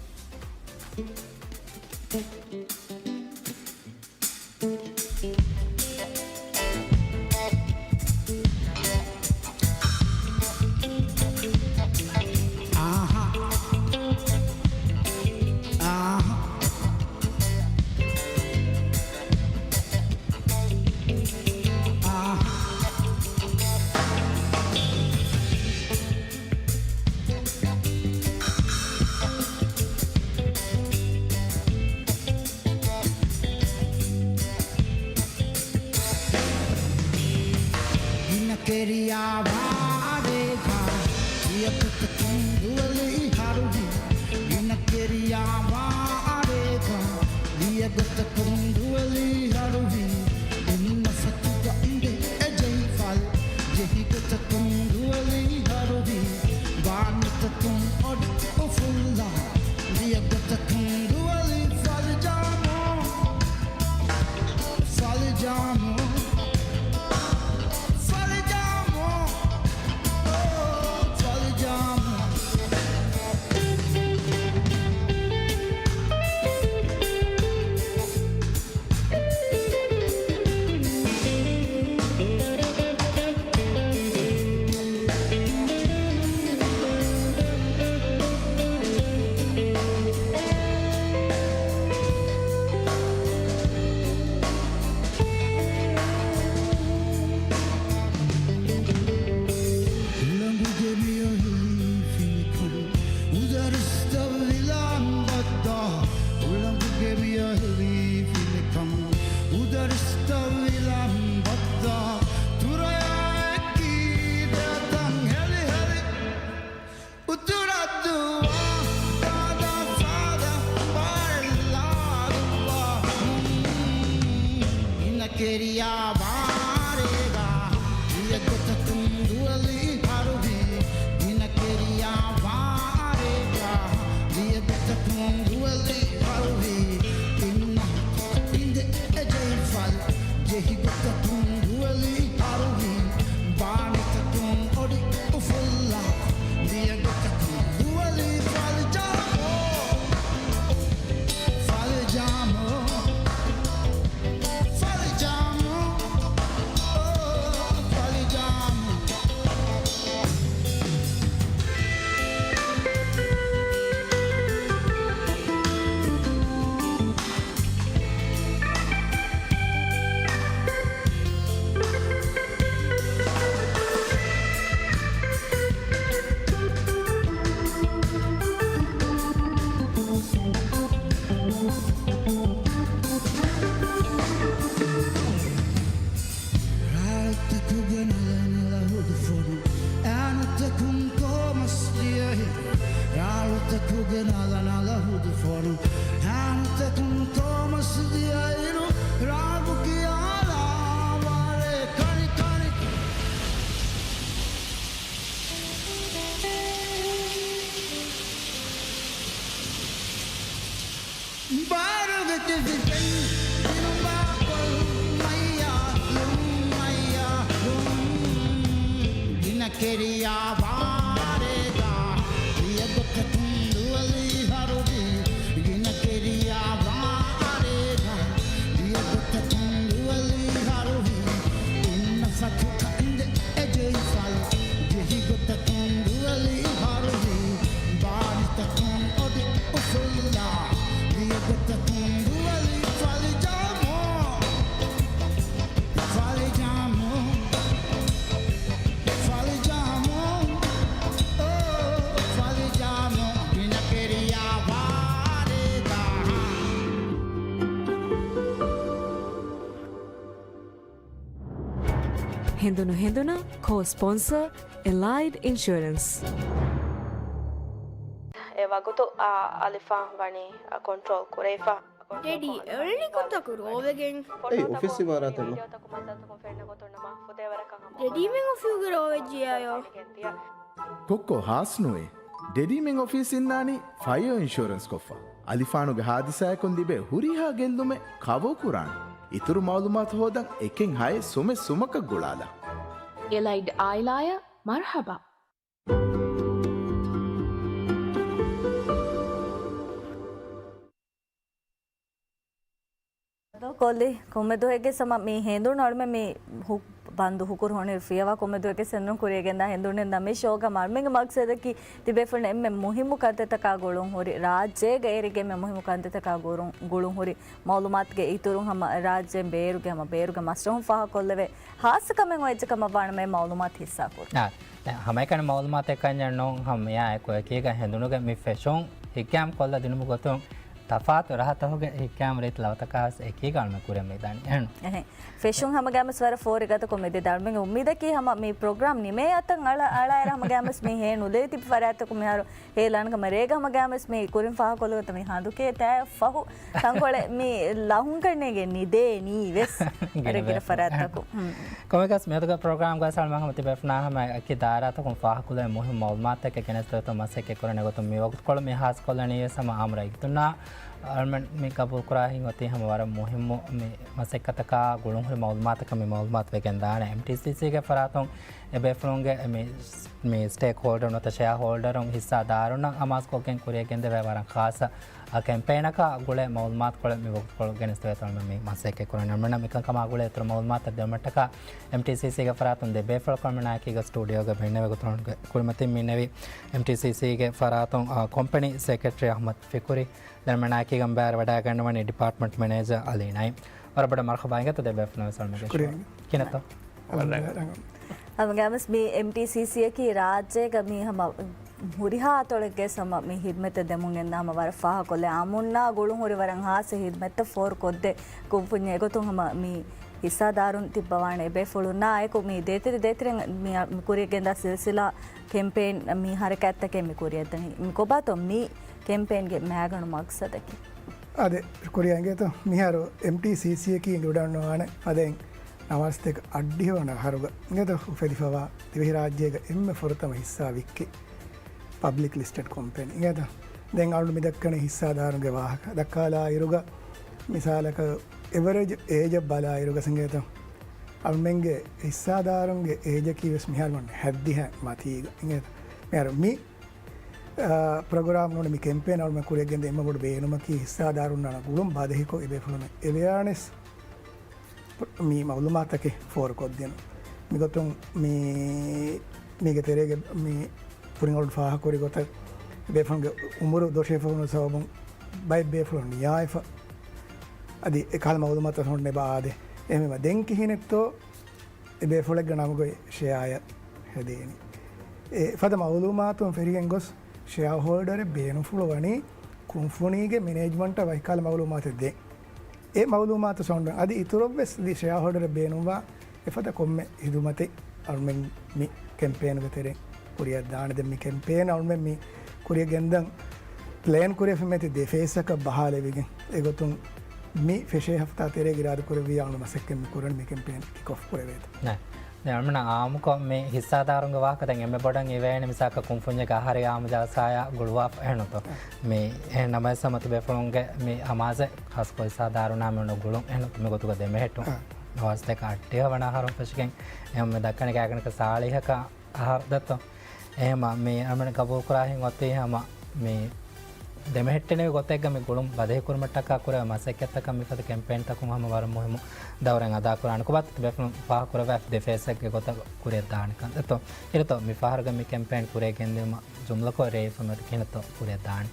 ގިނަ ކެރިޔާ ވާރޭގަ ލިޔެ ގޮތަކުން ދުވެލި ހަރުވި. ގިނަ ކެރިޔާ ވާރޭގަ ލިޔެ ގޮތަކުން ދުވެލި ހަރުވި. އެންމެ ފަތުގަ އިނދެ އެ ޖެހިފަލް. ޖެހި ގޮތަކުން ދުވެލި ހަރުވި. ބާނުތަކުން އޮޑި އުފުއްލާ. ލިޔެ ގޮތަކުން ދުވެލި ފަލިޖާމު. ފަލިޖާމު. ފަލިޖާމު. އޯ، ފަލިޖާމު. ނަލަ ނަލަ ހުދުފޮނު ހާންތަކުން ތޯމަސް ދިޔައިރު ރާގު ކިޔާލާ ވާރޭ ކަނި ކަނި. ބާރުގެ ތިފިކެން ދިނުމާ ކޮލުމައްޔާ ލުމައްޔާ ލުމް. ގިނަ ކެރިޔާ ވާރޭގާ ދިޔަ ގޮތަކުން ދުވަލީ ހަރުވި. ގިނަ ކެރިޔާ ވާރޭގާ ދިޔަ ގޮތަކުން ދުވަލީ ހަރުވި. އިންނަ ފަތު ކަންދެ އެޖެހި ފަލު ޖެހި ގޮތަކުން ދުވަލީ ހަރުވި. ބާރިތަކުން އޮޑި އުފުއްލާ ދިޔަ ގޮތަކުން ދުވަލީ ފަލިޖާމު. ފަލިޖާމު. ފަލިޖާމު. އޯ، ފަލިޖާމު. ގިނަ ކެރިޔާ ވާރޭގާ. ހެނދުނު ހެނދުނަށް ކޯ ސްޕޮންސަރ އެލައިޑް އިންޝުއަރެންސް. އެ ވަގުތު އާ އަލިފާން ވަނީ ކޮންޓްރޯލް ކުރެވިފަ. ޑެޑީ، އެވެނި ކޮންތަކު ރޯވެގެން؟ އެއީ އޮފީސް އިމާރާތެއް ނޫން. ޑެޑީމެން އޮފީހުގެ ރޯވެއްޖިޔާޔޯ؟ ކޮއްކޮ ހާސް ނުވޭ. ޑެޑީމެން އޮފީސް އިންނާނީ ފަޔަރ އިންޝުއަރެންސް ކޮށްފަ. އަލިފާނުގެ ހާދިސާއަކުން ލިބޭ ހުރިހާ ގެއްލުމެއް ކަވަރ ކުރާނެ. އިތުރު މައުލޫމާތު ހޯދަން އެކެއް ހައެއް ސުމެއް ސުމަކަށް ގުޅާލާ. އެލައިޑް އާއިލާއަށް މަރުޙަބާ. ކޮށްލި ކޮންމެ ދުވަހެއްގެ ސަމަ މި ހެނދުނު އަޅުމެން މި ހު-، ބަންދު ހުކުރު ހޮނި ފިޔަވާ ކޮންމެ ދުވަހެއްގެ ހެނދުނު ކުރިޔަށް ގެންދާ ހެނދުނެއް ނަމި ޝޯގަ މަ-، އަޅުމެންގެ މަގްސަދަކީ ތިބޭފުޅުން އެންމެ މުހިއްމު ކަންތައްތަކާ ގުޅުން ހުރި، ރާއްޖޭގަ އޭރުގެ އެންމެ މުހިއްމު ކަންތައްތަކާ ގުޅުން، ގުޅުން ހުރި މައުލޫމާތުގެ އިތުރުން ހަމަ ރާއްޖޭން ބޭރުގެ ހަމަ ބޭރުގެ މަސްރަހުން ފާހަގަކޮށްލެވޭ ހާއްސަ ކަމެއް އޮތް އެއްޗަކަށް މަ ވާނަމޭ މައުލޫމާތު ހިއްސާކުރުން. އާ، އެ، ހަމައެކަނި މައުލޫމާތެއްކަންޏެއް ނޫން، ހަމަ މިއާ އެކު އެކީގަ ހެނދުނުގެ މި ފެށުން ހިއްކާމް ކޮށްލަ ދިނުމުގެ ގޮތުން ތަފާތު ރަހަތަހުގެ ހިއްކާމް ރީތި ލަވަތަކާ ވެސް އެކީގަ އަޅުމެން ކުރިއަށް މިދާނީ. އެހެން. އެހެން. ފެށުން ހަމަގައިމުސް ވަރަށް ފޯރިގަދަކޮށް މިދި ދަޅުމެންގެ އުއްމީދަކީ ހަމަ މި ޕްރޮގްރާމް ނިމޭ އަތަށް އަޅަ-، އަޅާއިރަށް ހަމަގައިމުސް މި ހޭ ނުލޭ ތިބި ފަރާތްތަކުން މިހާރު ހޭލާން ކަމަށް ރޭގަ ހަމަގައިމުސް މި ކުރިން ފާހަގަކޮށްލުގަތަ މި ހަނދުކޭ ތާ ފަހު ތަންކޮޅެއް މި ލަހުން ކަންނޭގެ ނިދޭނީ ވެސް. ގިނަ ރެގިރ ބޭފުޅުން. ފަރާތްތަކުން. ހުން. ކޮމެކަސް މިއަދުގެ ޕްރޮގްރާމްގަ ސަލްމާ ހަމަ ތިބޭފުނާ ހަމަ އެކި ދާއިރާތަކުން ފާހަގަކުލެވޭ މުހިއްމު މައުލޫމާތަކެއް ގެނެސްދެވޭތޯ މަސައްކަތް ކުރަން އެގޮތުން މި ވަގުތުކޮޅު މި ހާސްކޮށްލަނީ ވެސް ހަމަ އާއްމު ރައްޔިތުންނާ އަޅުމެން މި ގަބޫލުކުރާ ހިތް އޮތީ ހަމަ ވަރަށް މުހިއްމު މި މަސައްކަތަކާ ގުޅުންހުރި މައުލޫމާތަކަށް މި މައުލޫމާތު ވެގެންދާނެ. އެމްޓީސީސީގެ ފަރާތުން އެބޭފުޅުންގެ މި، މި ސްޓޭކް ހޯލްޑަރުން ނުވަތަ ޝެއާ ހޯލްޑަރުން ހިއްސާދާރުންނަށް އަމާޒުކޮށްގެން ކުރިއަށް ގެންދެވޭ ވަރަށް ޚާއްޞަ އާ، ކެމްޕޭނަކާ ގުޅޭ މައުލޫމާތުކޮޅެއް މި ވަގުތުކޮޅު ގެނެސްދެވޭތޯ އަޅުމެން މި މަސައްކަތް ކުރަނީ. އަޅުމެންނަށް މިކަންކަމާ ގުޅޭ އިތުރު މައުލޫމާތުތައް ދެވުމަށްޓަކާ އެމްޓީސީސީގެ ފަރާތުން ދެ ބޭފުޅަކު އަޅުމެންނާއެކީގަ ސްޓޫޑިއޯގަ ބެންނެވި ގޮތުން ކުރިމަތިން މިންނެވި އެމްޓީސީސީގެ ފަރާތުން، އާ، ކޮމްޕެނީ ސެކްރެޓަރީ އަޙްމަދު ފިކުރީ. ދެން އަޅުމެންނާއެކީގަ ބައިވެރިވެވަޑައިގަންނަވަނީ ޑިޕާޓްމަންޓް މެނޭޖަރ އަލީ ނައީމް. ވަރަށް ބޮޑަށް މަރުޙަބާ އިނގޭތޯ ދެ ބޭފުޅުން ވެސް އަޅުމެންގެ ޝޯ. ކިހިނެއްތޯ؟ އަޅުމެން ގާމަސް މި އެމްޓީސީސީއަކީ ރާއްޖޭގަ މި ހަމަ ހުރިހާ އަތޮޅެއްގެ ސަމަ މި ހިދްމަތަށް ދެމުން ގެންދާ ހަމަ ވަރަށް ފާހަގަކޮށްލެވޭ އާއްމުންނާ ގުޅުންހުރި ވަރަށް ހާއްސަ ހިދްމަތްތައް ފޯރުކޮށްދޭ ކުންފުންޏެއް އެގޮތުން ހަމަ މި ހިއްސާދާރުން ތިއްބަވާނެ އެބޭފުޅުންނާ އެކު މި ދޭތެރެ ދޭތެރެ މި ކުރިއަށް ގެންދާ ސިލްސިލާ ކެމްޕޭން މި ހަރަކާތްތަކެއް މި ކުރިއަށްދަނީ. މި ކޮބާތޯ މި ކެމްޕޭންގެ މައިގަނޑު މަގްސަދަކީ؟ އާދެ، ކުރިއަށް އިނގޭތޯ މިހާރު އެމްޓީސީސީއަކީ އިނގިވަޑައިގަންނަވާނެ އަދެން ނަވާރަ ސަތޭކަ އަށްޑިހަ ވަނަ އަހަރުގަ އިނގޭތޯ އުފެދިފަވާ ދިވެހިރާއްޖޭގަ އެންމެ ފުރަތަމަ ހިއްސާ ވިއްކި ޕަބްލިކް ލިސްޓެޑް ކޮމްޕެނީ އިނގޭތޯ. ދެން އަޅުގަނޑު މިދައްކަނީ ހިއްސާދާރުންގެ ވާހަކަ ދައްކާލާއިރުގަ، މިސާލަކަށް އެވަރެޖް އޭޖަށް ބަލާއިރުގަ އިނގޭތޯ އަޅުމެންގެ ހިއްސާދާރުންގެ އޭޖަކީ ވެސް މިހާރު ވަން ހަތްދިހަ މަތީގަ އިނގޭތޯ. މިހާރު މި އާ، ޕްރޮގްރާމް ނޫނީ މި ކެމްޕޭން އަޅުމެން ކުރިއަށް ގެންދަވާ އެންމެ ބޮޑު ބޭނުމަކީ ހިއްސާދާރުންނާ ގުޅުން ބަދަހިކޮށް އެބޭފުޅުން އެވެއާނެސް މި މައުލޫމާތަކެއް ފޯރުކޮށްދިނުން. މިގޮތުން މި، މީގެ ތެރޭގަ މި ކުރިން އަޅުގަނޑު ފާހަގަކުރި ގޮތަށް އެބޭފުޅުންގެ އުމުރު ދޮށޭ ފަހުނު ސަބަބުން ބައެއް ބޭފުޅުން ނިޔާވެފަ. އަދި އެކަހަލަ މައުލޫމާތު އަޅުގަނޑު އެބަ އާދޭ. އެހެންވީމަ ދެން ކިހިނެއްތޯ އެބޭފުޅެއްގެ ނަމުގައި ޝެއާއެއް ހެދޭނީ. އެ ފަދަ މައުލޫމާތުން ފެށިގެން ގޮސް ޝެއާ ހޯލްޑަރެއް ބޭނުންފުޅުވަނީ ކުންފުނީގެ މެނޭޖްމަންޓަށް ވަކިކަހަލަ މައުލޫމާތެއް ދޭން. އެ މައުލޫމާތު ސަބަބުން އަދި އިތުރަށްވެސް އަދި ޝެއާ ހޯލްޑަރެއް ބޭނުންވާ އެފަދަ ކޮންމެ ހިދުމަތެއް އަޅުމެން މި ކެމްޕޭނުގެ ތެރެއިން ކުރިއަށްދާނެ. ދެން މި ކެމްޕޭން އަޅުމެން މި ކުރިއަށް ގެންދަން ޕްލޭން ކުރެފަ މިއޮތީ ދެ ފޭސްއަކަށް ބަހާލެވިގެން. އެގޮތުން މި ފެށޭ ހަފްތާ ތެރޭގެ އިރާދަކުރެއްވިއްޔާ އަޅުގަނޑު މަސައްކަތް މި ކުރަން މި ކެމްޕޭން ކިކް އޮފް ކުރެވޭތޯ. ނަ. ދެން އަޅުގަނޑަށް އާއްމުކޮށް މި ހިއްސާދާރުންގެ ވާހަކަ ދެން އެންމެ ބޮޑަށް އިވޭނެ މިސާލަކަށް ކުންފުންޏެއްގެ އަހަރެއް އާއްމު ޖަލްސާއާ ގުޅުވާފަ އެހެންތޯ. އަ. މި އެހެން ނަމަވެސް ހަމަ ތިބޭފުޅުންގެ މި ހަމާސް ޚާއްސަކޮށް ހިއްސާދާރުންނާ މި އޮންނަ ގުޅުން އެހެންތޯ މި ގޮތުގަ ދެމެހެއްޓުން. އަ. ނަވާސްތަކަށް އައްޑިހަ ވަނަ އަހަރުން ފެށިގެން އެހެން މި ދައްކަނީ ގާތްގަނޑަކަށް ސާޅީހަކަށް އަހަރު ދެއްތޯ. އެހެން މި އަޅުގަނޑު ގަބޫލުކުރާ ހިތް އޮތީ ހަމަ މި ދެމެހެއްޓެނިވި ގޮތެއްގަ މި ގުޅުން ބަދަހިކުރުމަށްޓަކާ ކުރެވޭ މަސައްކަތްތަކަށް މިފަދަ ކެމްޕޭންތަކުން ހަމަ ވަރަށް މުހިއްމު ދައުރެއް އަދާކުރާނެ. ކޮބާތޯ ތިބޭފުޅުން ފާހަގަކުރައްވާ ދެ ފޭސްއެއްގެ ގޮތަށް ކުރިއަށް ދާނެކަން ދެއްތޯ؟ އިރަތޯ މި ފަހަރުގެ މި ކެމްޕޭން ކުރިއަށް ގެންދިއުމަށް ޖުމްލަކޮށް ރޭވިފަ މިއޮތީ ކިހިނެއްތޯ ކުރިއަށް ދާނީ؟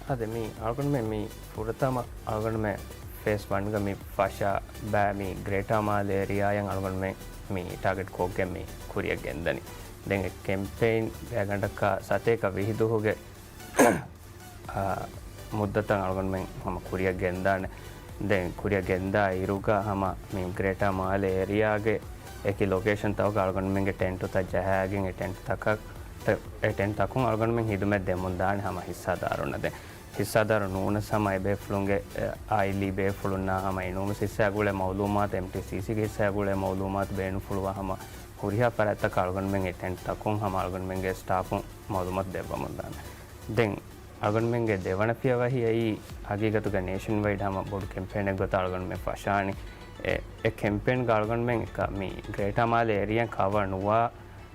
އާދެ، މި އަޅުގަނޑުމެން މި ފުރަތަމަ އަޅުގަނޑުމެން ފޭސް ވަންގަ މި ފަށާ ބައި މި ގްރޭޓާ މާލެ އޭރިއާއަށް އަޅުގަނޑުމެން މި ޓާގެޓް ކޮށްގެން މި ކުރިއަށް ގެންދަނީ. ދެން އެ ކެމްޕޭން ގާތްގަނޑަކަށް ސަތޭކަ ވިހި ދުވަހުގެ އާ، މުއްދަތަށް އަޅުގަނޑުމެން ހަމަ ކުރިއަށް ގެންދާނެ. ދެން ކުރިއަށް ގެންދާ އިރުގަ ހަމަ މި ގްރޭޓާ މާލެ އޭރިއާގެ އެކި ލޮކޭޝަންތަކުގަ އަޅުގަނޑުމެންގެ ޓެންޓުތައް ޖަހާގެން އެ ޓެންޓުތަކަށް، އެ ޓެންޓުތަކުން އަޅުގަނޑުމެން ހިދުމަތް ދެމުން ދާނެ ހަމަ ހިއްސާދާރުންނަށް. ދެން ހިއްސާދާރު ނޫނަސް ހަމަ އެބޭފުޅުންގެ، އެ، އާއިލީ ބޭފުޅުންނާ ހަމަ އެނޫންވެސް ހިއްސާ ގުޅޭ މައުލޫމާތު، އެމްޓީސީސީގެ ހިއްސާ ގުޅޭ މައުލޫމާތު ބޭނުންފުޅުވާ ހަމަ ހުރިހާ ފަރާތްތަކަށް އަޅުގަނޑުމެން އެ ޓެންޓުތަކުން ހަމަ އަޅުގަނޑުމެންގެ ސްޓާފުން މައުލޫމާތު ދެއްވަމުން ދާނެ. ދެން އަޅުގަނޑުމެންގެ ދެވަނަ ފިޔަވަހި އެއީ ހަގީގަތުގަ ނޭޝަން ވައިޑް ހަމަ ބޮޑު ކެމްޕޭނެއް ގޮތަށް އަޅުގަނޑުމެން ފަށާނީ. އެ، އެ ކެމްޕޭންގަ އަޅުގަނޑުމެން އެކަ މި ގްރޭޓާ މާލެ އޭރިއާ ކަވަރ ނުވާ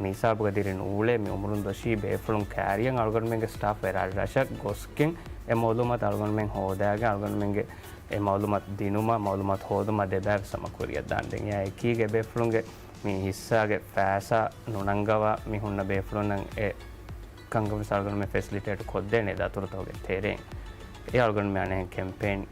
މި ހިސާބުގަ ދިރި ނޫޅޭ މި އުމުރުން ދޮށީ ބޭފުޅުން ކައިރިއަށް އަޅުގަނޑުމެންގެ ސްޓާފް އެ ރަށްރަށަށް ގޮސްގެން އެ މައުލޫމާތު އަޅުގަނޑުމެން ހޯދާގެން އަޅުގަނޑުމެންގެ އެ މައުލޫމާތު ދިނުމަށް މައުލޫމާތު ހޯދުމަށް ދެބައިވެސް ހަމަ ކުރިއަށް ދާން. ދެން އެއާ އެކީގަ އެބޭފުޅުންގެ މި ހިއްސާގެ ފައިސާ ނުނަންގަވާ މި ހުންނަ ބޭފުޅުންނަށް އެ ކަންކަން ވެސް އަޅުގަނޑުމެން ފެސިލިޓޭޓް ކޮށްދޭނެ ދަތުރުތަކުގެ ތެރެއިން. އެ އަޅުގަނޑުމެން އަނެއްހެން ކެމްޕޭން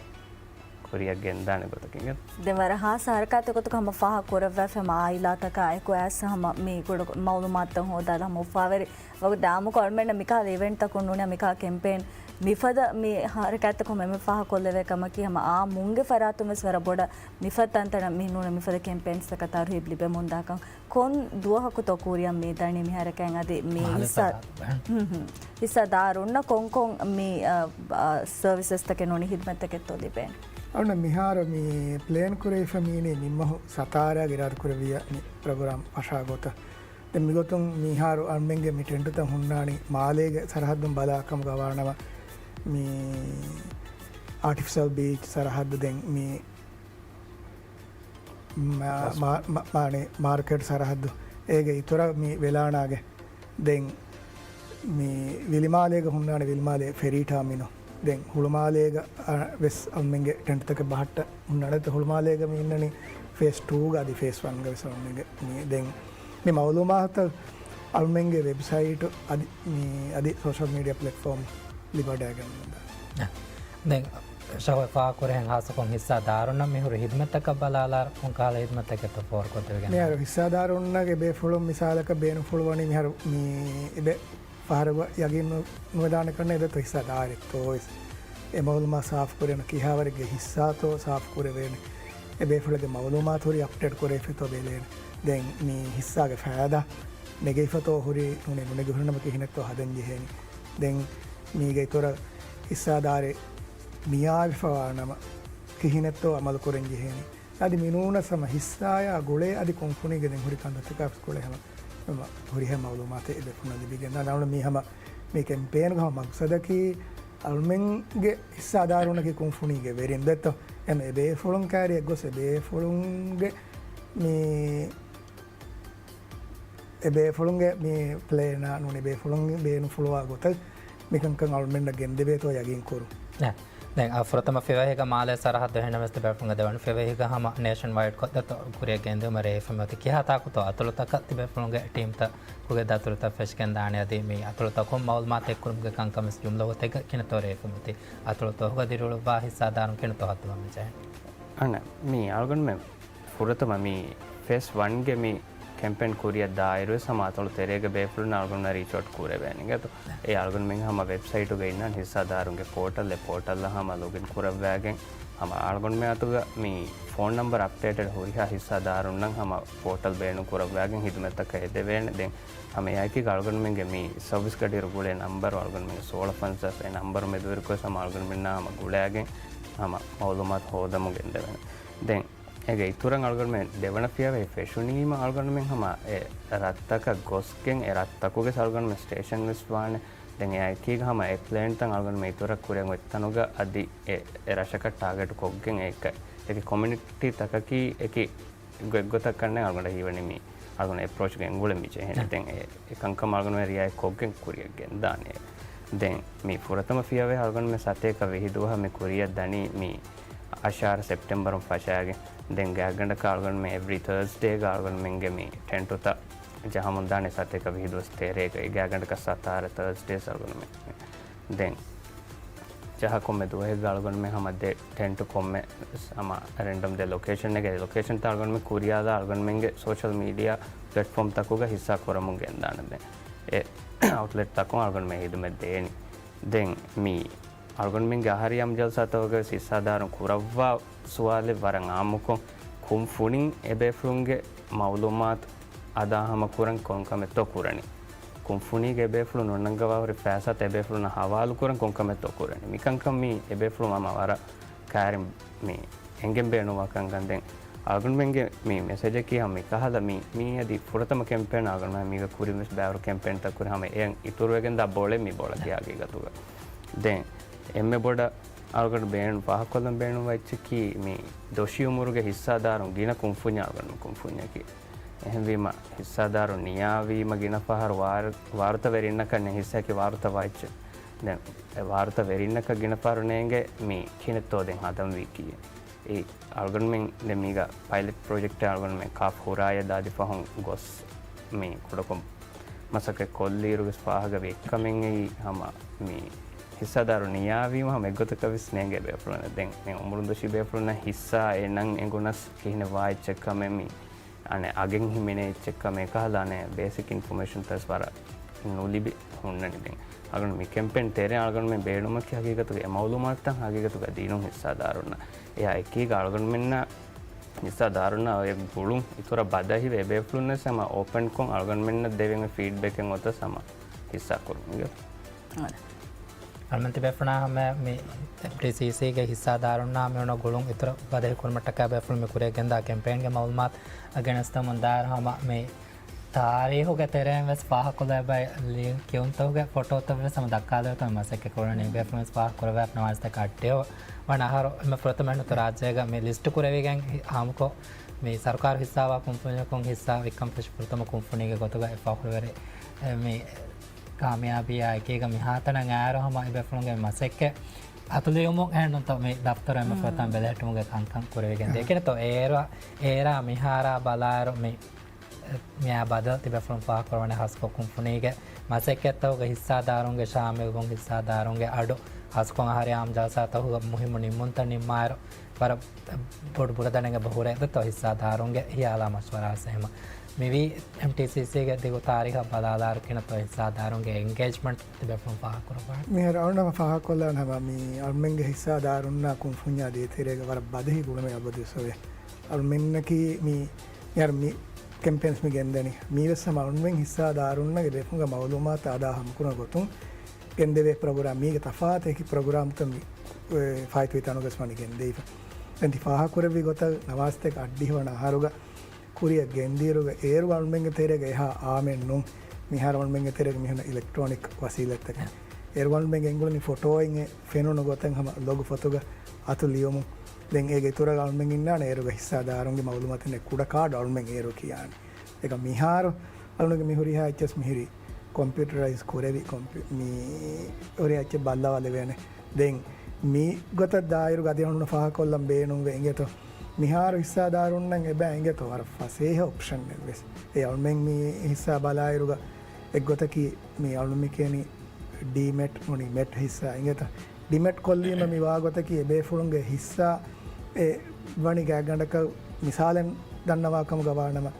ކުރިއަށް ގެންދާނެ ގޮތަކީ. ދެން ވަރަށް ހާއްސަ ހަރަކާތެއް ގޮތަކަށް ހަމަ ފާހަގަ ކުރައްވާފަ ހަމަ އާއިލާތަކާ އެކު އައިސް ހަމަ މި ގުޅު މައުލޫމާތުތައް ހޯދާލާ ހަމަ އުފާވެރި ވަގުތު ދާމުކޮށް އަޅުމެންނަށް މިކަހަލަ އިވެންޓްތަކުން ނޫނީ މިކަހަލަ ކެމްޕޭން މިފަދަ މި ހަރަކާތްތަކުން އެންމެ ފާހަގަކޮށްލެވޭ ކަމަކީ ހަމަ އާއްމުންގެ ފަރާތުން ވެސް ވަރަށް ބޮޑަށް މިފަދަ ތަންތަނަށް މި ނޫނީ މިފަދަ ކެމްޕޭންސްތަކަށް ތަރުހީބް ލިބެމުންދާކަން. ކޮން ދުވަހަކުތޯ ކުރިއަށް މި ދަނީ މި ހަރަކާތް އަދި މި މާލެ ހިއްސާ، ސަރަހައްދު ބަހެއް. ހުން، ހުން. ހިއްސާދާރުންނަށް ކޮންކޮން މި، އަ، އަ، ސަރވިސަސްތަކެއް ނޫނީ ހިދުމަތްތަކެއްތޯ ލިބޭނެ؟ އަޅުގަނޑަށް މިހާރު މި ޕްލޭން ކުރެވިފަ މިއިނީ މިމަހު ސަތާރަގެ އިރާދަކުރެއްވިއްޔާ މި ޕްރޮގްރާމް ފަށާ ގޮތަށް. ދެން މިގޮތުން މިހާރު އަޅުމެންގެ މި ޓެންޓުތައް ހުންނާނީ މާލޭގެ ސަރަހައްދުން ބަލާ ކަމުގަ ވާނަމަ، މި އާޓިފިޝަލް ބީޗް ސަރަހައްދު ދެން މި މާ-، މާ-، މާ-، މާނެ މާރކެޓް ސަރަހައްދު އޭގެ އިތުރަށް މި ވެލާނާގެ ދެން މި ވިލިމާލޭގަ ހުންނާނެ ވިލިމާލޭ ފެރީ ޓާމިނަލް. ދެން ހުޅުމާލޭގަ، އަ، ވެސް އަޅުމެންގެ ޓެންޓްތަކެއް ބަހައްޓަ ހުންނާނެ. ހުޅުމާލޭގަ މި އިންނަނީ ފޭސް ޓޫގަ އަދި ފޭސް ވަންގަ ވެސް އަޅުމެންގެ މި ދެން މި މައުލޫމާތުތައް އަޅުމެންގެ ވެބްސައިޓު އަދި މި އަދި ސޯޝަލް މީޑިއާ ޕްލެޓްފޯމް ލިބިވަޑައިގަންނަވާނެ. ދެން ޝަހު ފާހަގަކުރިހެން ހާއްސަކޮށް ހިއްސާދާރުންނަށް މިހުރި ހިދުމަތްތަކަށް ބަލާލާ ކޮންކަހަލަ ހިދުމަތްތަކެއްތޯ ފޯރުކޮށްދެވިގެން؟ މިހާރު ހިއްސާދާރުންނަށް އެބޭފުޅުން މިސާލަކަށް ބޭނުންފުޅުވަނީ މިހާރު މި އެބެ ފަހަރަށް ޔަގީން ނު-، ނުވެދާނެ ކަންނޭ އެބޭތޯ ހިއްސާދާރެއްތޯ ވެސް. އެ މައުލޫމާތު ސާފުކުރޭނެ ކިހާވަރެއްގެ ހިއްސާތޯ ސާފުކުރެވޭނެ. އެބޭފުޅެއްގެ މައުލޫމާތު ހުރީ އަޕްޑޭޓް ކުރެވިފިތޯ ބެލޭނެ. ދެން މި ހިއްސާގެ ފައިދާ ނެގެފަތޯ ހުރީ ނޫނީ ނުނެގި ހުރިނަމަ ކިހިނެއްތޯ ހަދަން ޖެހޭނީ. ދެން މީގެ އިތުރަށް ހިއްސާދާރެއް ނިޔާވެފަވާނަމަ ކިހިނެއްތޯ އަމަލު ކުރަން ޖެހޭނީ. އަދި މިނޫނަސް ހަމަ ހިއްސާޔާ ގުޅޭ އަދި ކުންފުނީގެ ދެން ހުރި ކަންތައްތަކާ ވެސް ގުޅޭ ހަމަ، ހަމަ ހުރިހާ މައުލޫމާތެއް އެބޭފުޅުންނަށް ލިބިގެންދާނެ. އަޅުގަނޑު މީ ހަމަ މި ކެމްޕޭންގެ ހަމަ މަގްސަދަކީ އަޅުމެންގެ ހިއްސާދާރުންނަކީ ކުންފުނީގެ ވެރިން ދެއްތޯ. އެމް އެބޭފުޅުން ކައިރިއަށް ގޮސް އެބޭފުޅުންގެ މި އެބޭފުޅުންގެ މި ޕްލޭނާ ނޫނީ ބޭފުޅުން ބޭނުންފުޅުވާ ގޮތަށް މިކަންކަން އަޅުމެންނަށް ގެންދެވޭތޯ ޔަގީން ކުރުން. އެ، ދެން އަ، ފުރަތަމަ ފިޔަވަހީގަ މާލޭ ސަރަހައްދު އެހެންނަމަވެސް ތިބޭފުޅުންގެ ދެވަނަ ފިޔަވަހީގަ ހަމަ ނޭޝަން ވައިޑް ކޮށްދެއްތޯ ކުރިއަށް ގެންދިއުމަށް ރޭވިފަ މިއޮތީ ކިހާ ތާކުތޯ އަތޮޅުތަކަށް ތިބޭފުޅުންގެ ޓީމްތަކުގެ ދަތުރުތައް ފެށިގެންދާނެ އަދި މި އަތޮޅުތަކުން މައުލޫމާތު އެއްކުރުމުގެ ކަންކަން ވެސް ޖުމްލަ ގޮތެއްގަ ކިހިނެއްތޯ ރޭވިފަ މިއޮތީ އަތޮޅުތަކުގަ ދިރިއުޅުއްވާ ހިއްސާދާރުން ކިހިނެއްތޯ ހައްދަވަމުން ޖެހޭނެ؟ އަނެއް މި އަޅުގަނޑުމެން ފުރަތަމަ މި ފޭސް ވަންގެ މި ކެމްޕޭން ކުރިއަށް ދާއިރުވެސް ހަމަ އަތޮޅު ތެރޭގެ ބޭފުޅުން އަޅުގަނޑު ރީޗްއައުޓް ކުރެވޭނެ އިނގޭތޯ. އެ އަޅުގަނޑުމެން ހަމަ ވެބްސައިޓުގަ އިންނާން ހިއްސާދާރުންގެ ޕޯޓަލް، އެ ޕޯޓަލްއަށް ހަމަ ލޮގިން ކުރައްވާގެން ހަމަ އަޅުގަނޑުމެ އަތުގަ މި ފޯން ނަމްބަރ އަޕްޑޭޓެޑް ހުރިހާ ހިއްސާދާރުންނަށް ހަމަ ޕޯޓަލް ބޭނުން ކުރައްވާގެން ހިދުމަތްތަކަށް އެދެވޭނެ. ދެން ހަމަ އެއާއެކީގަ އަޅުގަނޑުމެންގެ މި ސަރވިސް ގަޑިއިރު ގުޅޭ ނަމްބަރު އަޅުގަނޑުމެންގެ ސޯޅަ ފަންސާސް އެ ނަމްބަރު މެދުވެރިކޮށް ހަމަ އަޅުގަނޑުމެންނާ ހަމަ ގުޅާގެން ހަމަ މައުލޫމާތު ހޯދަމުން ގެންދެވޭނެ. ދެން އޭގެ އިތުރަށް އަޅުގަނޑުމެން ދެވަނަ ފިޔަވަހި ފެށުނީމަ އަޅުގަނޑުމެން ހަމަ އެ ރަށްތަކަށް ގޮސްގެން އެ ރަށްތަކުގެ އަޅުގަނޑުމެން ސްޓޭޝަން ވެސް ވާނެ. ދެން އެއާއެކީގަ ހަމަ އެ ޕްލޭންތައް އަޅުގަނޑުމެން އިތުރަށް ކުރިއަށް އޮތްތަނުގަ އަދި އެ، އެ ރަށަކަށް ޓާގެޓް ކޮށްގެން އެ އެކި ކޮމިއުނިޓީ ތަކަކީ އެކި ގޮތްގޮތަށް ކަންނޭނގެ އަޅުގަނޑަށް ހީވަނީ މި އަޅުގަނޑު އެޕްރޯޗް ގެންގުޅެން މި ޖެހޭނެ. ދެން އެ، އެ ކަންކަމަށް އަޅުގަނޑުމެން ރިއާޔަތް ކޮށްގެން ކުރިއަށް ގެންދާނެ. ދެން މި ފުރަތަމަ ފިޔަވަހި އަޅުގަނޑުމެން ސަތޭކަ ވިހި ދުވަހަށް މި ކުރިއަށް ދަނީ މި އަށާރަ ސެޕްޓެމްބަރުން ފަށާގެން. ދެން ގާތްގަނޑަކަށް އަޅުގަނޑުމެން އެވްރީ ތާސްޑޭގަ އަޅުގަނޑުމެންގެ މި ޓެންޓުތައް ޖަހަމުންދާނެ ސަތޭކަ ވިހި ދުވަސް ތެރޭގަ. އެ ގާތްގަނޑަކަށް ސަތާރަ ތާސްޑޭސް އަޅުގަނޑުމެން ދެން ޖަހާ ކޮންމެ ދުވަހެއްގަ އަޅުގަނޑުމެން ހަމަ ދެ ޓެންޓު ކޮންމެ ހަމަ ރެންޑަމް ދެ ލޮކޭޝަނެއްގަ އެ ލޮކޭޝަންތައް އަޅުގަނޑުމެން ކުރިޔާލާ އަޅުގަނޑުމެންގެ ސޯޝަލް މީޑިއާ ޕްލެޓްފޯމްތަކުގަ ހިއްސާ ކުރަމުން ގެންދާނެ. ދެން އެ އައުޓްލެޓްތަކުން އަޅުގަނޑުމެން ހިދުމަތް ދޭނީ. ދެން މި އަޅުގަނޑުމެންގެ އަހަރީ އާއްމު ޖަލްސާތަކުގަ ވެސް ހިއްސާދާރުން ކުރައްވާ ސުވާލެއް ވަރަށް އާއްމުކޮށް، ކުންފުނިން އެބޭފުޅުންގެ މައުލޫމާތު އަދާ ހަމަ ކުރަން ކޮން ކަމެއްތޯ ކުރަނީ؟ ކުންފުނީގެ އެބޭފުޅުން ނުނަންގަވާ ހުރި ފައިސާތައް އެބޭފުޅުންނަށް ހަވާލު ކުރަން ކޮން ކަމެއްތޯ ކުރަނީ؟ މިކަންކަން މީ އެބޭފުޅުން ހަމަ ވަރަށް ކައިރިން މި އެނގެން ބޭނުންވާ ކަންކަން. ދެން އަޅުގަނޑުމެންގެ މި މެސެޖަކީ ހަމަ މި ކަހަލަ މި، މީ އަދި ފުރަތަމަ ކެމްޕޭން އަޅުގަނޑުމެން މީގަ ކުރިން ވެސް ބައިވަރު ކެމްޕޭންތައް ކުރި ހަމަ އެއަށް އިތުރުވެގެންދާ ބޮޅެއް މި ބޮޅަކީ ހަގީގަތުގަ. ދެން އެންމެ ބޮޑަށް އަޅުގަނޑު ބޭނުން ފާހަގަކޮށްލަން ބޭނުންވާ އެއްޗަކީ މި ދޮށީ އުމުރުގެ ހިއްސާދާރުން ގިނަ ކުންފުންޏާ އަޅުގަނޑު ކުންފުންޏަކީ. އެހެންވީމަ ހިއްސާދާރު ނިޔާވީމަ ގިނަ ފަހަރު ވާރު-، ވާރުތަ ވެރިންނަކަށް ނެ ހިއްސާއަކީ ވާރުތަ ވާ އެއްޗެއް. ދެން އެ ވާރުތަ ވެރިންނަކަށް ގިނަ ފަހަރު ނޭނގެ މި ކިހިނެއްތޯ ދެން ހަދަންވީކީ. އެ އަޅުގަނޑުމެން ދެން މީގަ ޕައިލެޓް ޕްރޮޖެކްޓެއް އަޅުގަނޑުމެން ކާފް ހުރާޔަށް ދާދި ފަހުން ގޮސް މި ކުޑަކޮށް މަސައްކަތް ކޮށްލިއިރު ވެސް ފާހަގަވި އެއްކަމެއް އެއީ ހަމަ މި ހިއްސާދާރު ނިޔާވީމަ ހަމަ އެއްގޮތަކަށް ވެސް ނޭނގޭ ބޭފުޅުން. ދެން މި އުމުރުން ދޮށީ ބޭފުޅުންނަށް ހިއްސާ އެ ނަން އެނގުނަސް ކިހިނެއް ވާ އެއްޗެއް ކަމެއް މި އަނެއް އަގެއް ހިމެނޭ އެއްޗެއް ކަމެއް ކަހަލަ އަނެއް ބޭސިކް އިންފޮމޭޝަންތައް ވެސް ވަރަށް ނުލިބި ހުންނަނީ. ދެން އަޅުގަނޑު މި ކެމްޕޭން ތެރޭ އަޅުގަނޑުމެން ބޭނުމަކީ ހަގީގަތުގަ އެ މައުލޫމާތުތައް ހަގީގަތުގަ ދިނުން ހިއްސާދާރުންނަށް. އެއާ އެކީގަ އަޅުގަނޑުމެންނަށް ހިއްސާދާރުންނަށް އޮތް ގުޅުން އިތުރަށް ބަދަހިވެ އެބޭފުޅުންނަށް ހަމަ އޯޕަންކޮށް އަޅުގަނޑުމެންނަށް ދެވެން ފީޑްބެކެއް އޮތަސް ހަމަ ހިއްސާ ކުރުން. އަޅުމެން ތިބޭފުޅުންނާ ހަމަ މި އެމްޓީސީސީގެ ހިއްސާދާރުންނާ މި އޮންނަ ގުޅުން އިތުރަށް ބަދަހި ކުރުމަށްޓަކާ ބޭފުޅުން މި ކުރިއަށް ގެންދާ ކެމްޕޭންގެ މައުލޫމާތު ގެނެސްދެމުން ދާއިރު ހަމަ މި ތާރީހުގެ ތެރެއިން ވެސް ފާހަގަކޮށްލައިބައި ލިޔުން ކިޔުންތަކުގެ ފޮޓޯތައް ވެސް ހަމަ ދައްކާލެވޭތޯ މަސައްކަތް ކުރަނީ. ބޭފުޅުން ވެސް ފާހަގަކުރެވޭ ނަމާދުތަކަށް އައްޑިހަ ވަނަ އަހަރު އެންމެ ފުރަތަމަ އެންމެ ރާއްޖޭގަ މި ލިސްޓު ކުރެވިގެން ހި-، ހާމަކޮށް މި ސަރުކާރު ހިއްސާވާ ކުންފުނިއަކުން ހިއްސާ ވިއްކަން ފެށި ފުރަތަމަ ކުންފުނީގެ ގޮތުގަ އެ ފަޚުރުވެރި އެ، މި ކާމިޔާބީއާ އެކީގަ މިހާތަނަށް އައިރު ހަމަ އެބޭފުޅުންގެ މަސައްކަތް އަތުލިޔުމުން އެހެންނުތޯ މި ދަފްތަރު އެންމެ ފުރަތަމަ ބެލެހެއްޓުމުގެ ކަންކަން ކުރެވިގެން ދިޔަ. އެކި ނަތޯ އޭރު، އޭރާ މިހާރާ ބަލާއިރު މި މިއާ ބަދަލު ތިބޭފުޅުން ފާހަގަކުރަވަނީ ހާއްސަކޮށް ކުންފުނީގެ މަސައްކަތްތަކުގެ ހިއްސާދާރުންގެ ޝާމިލްވުން، ހިއްސާދާރުންގެ އަޑު ހާއްސަކޮށް އަހަރީ އާއްމު ޖަލްސާތަކުގަ މުހިއްމު ނިންމުންތައް ނިންމާއިރު ވަރަށް ބޮޑު ބުރަދަނެއް އެބަ ހުރޭ ދެތޯ ހިއްސާދާރުންގެ ހިޔާލާ މަޝްވަރާސް އެހެމަ. މިވީ އެމްޓީސީސީގެ ދިގު ތާރީހަށް ބަލާލާއިރު ކިނަތޯ ހިއްސާދާރުންގެ އެންގޭޖްމަންޓް ތިބޭފުޅުން ފާހަގަކުރައްވާނެ. މިހާރު އަޅުނަމަ ފާހަގަކޮށްލާން ހަމަ މި އަޅުމެންގެ ހިއްސާދާރުންނާ ކުންފުންޏާ ދޭތެރޭގަ ވަރަށް ބަދަހި ގުޅުމެއް އަބަދުވެސް އޮވޭ. އަޅުމެންނަކީ މި، މިހާރު މި ކެމްޕޭންސް މި ގެންދަނީ. މީވެސް ހަމަ އަޅުމެން ހިއްސާދާރުންނަގެ ބޭފުންގެ މައުލޫމާތު އަދާ ހަމަކުރުމަށް ގޮތުން ގެންދެވޭ ޕްރޮގްރާމް. މީގެ ތަފާތު އެކި ޕްރޮގްރާމްތައް މި، އެ، ފާއިތުވި ތަނުގަސް ވަނީ ގެންދެވިފަ. ދެން ތި ފާހަގަކުރެއްވި ގޮތަށް ނަވާސްތެކް އައްޑިހަވަނަ އަހަރުގަ ކުރިއަށް ގެންދިއިރުގަ އޭރު އަޅުމެންގެ ތެރޭގަ އެހާ އާމެއް ނޫން. މިހާރު އަޅުމެންގެ ތެރޭގަ މިހުންނަ އިލެކްޓްރޯނިކް ވަސީލަތްތަކެއް. އޭރު އަޅުމެން ގެންގުޅެނީ ފޮޓޯއިން އެ ފެނުނު ގޮތެއް ހަމަ ލޮގު ފޮތުގަ އަތު ލިޔުމުން. ދެން އޭގެ އިތުރަށް އަޅުމެން އިންނާނެ އޭރުގަ ހިއްސާދާރުންގެ މައުލޫމާތު ކުޑަ ކާޑު އަޅުމެން އޭރު ކިޔާނެ. އެކަ މިހާރު އަޅުނގެ މި ހުރިހާ އެއްޗެސް މިހިރީ ކޮމްޕިއުޓަރައިޒް ކުރެވި، ކޮމްޕި-، މި ހުރިހާ އެއްޗެއް ބައްލަވާލެވޭނެ. ދެން މި ގޮތަށް ދާއިރުގަ އަދި އަޅުން ފާހަގަކޮށްލަން ބޭނުންވެ އިނގޭތޯ. މިހާރު ހިއްސާދާރުންނަށް އެބަ އިނގޭތޯ ވަރަށް ފަސޭހަ އޮޕްޝަން އެއްވެސް. އެ އަޅުމެން މި ހިއްސާ ބަލާއިރުގަ އެއްގޮތަކީ މި އަޅުން މި ކިޔަނީ ޑީމެޓް ނޫނީ މެޓް ހިއްސާ އިނގޭތޯ. ޑިމެޓް ކޮށްލީމަ މި ވާގޮތަކީ އެބޭފުޅުންގެ ހިއްސާ އެ ވަނީ ގާތްގަނޑަކަށް މިސާލެއް ދަންނަވާ ކަމުގަ ވާނަމަ،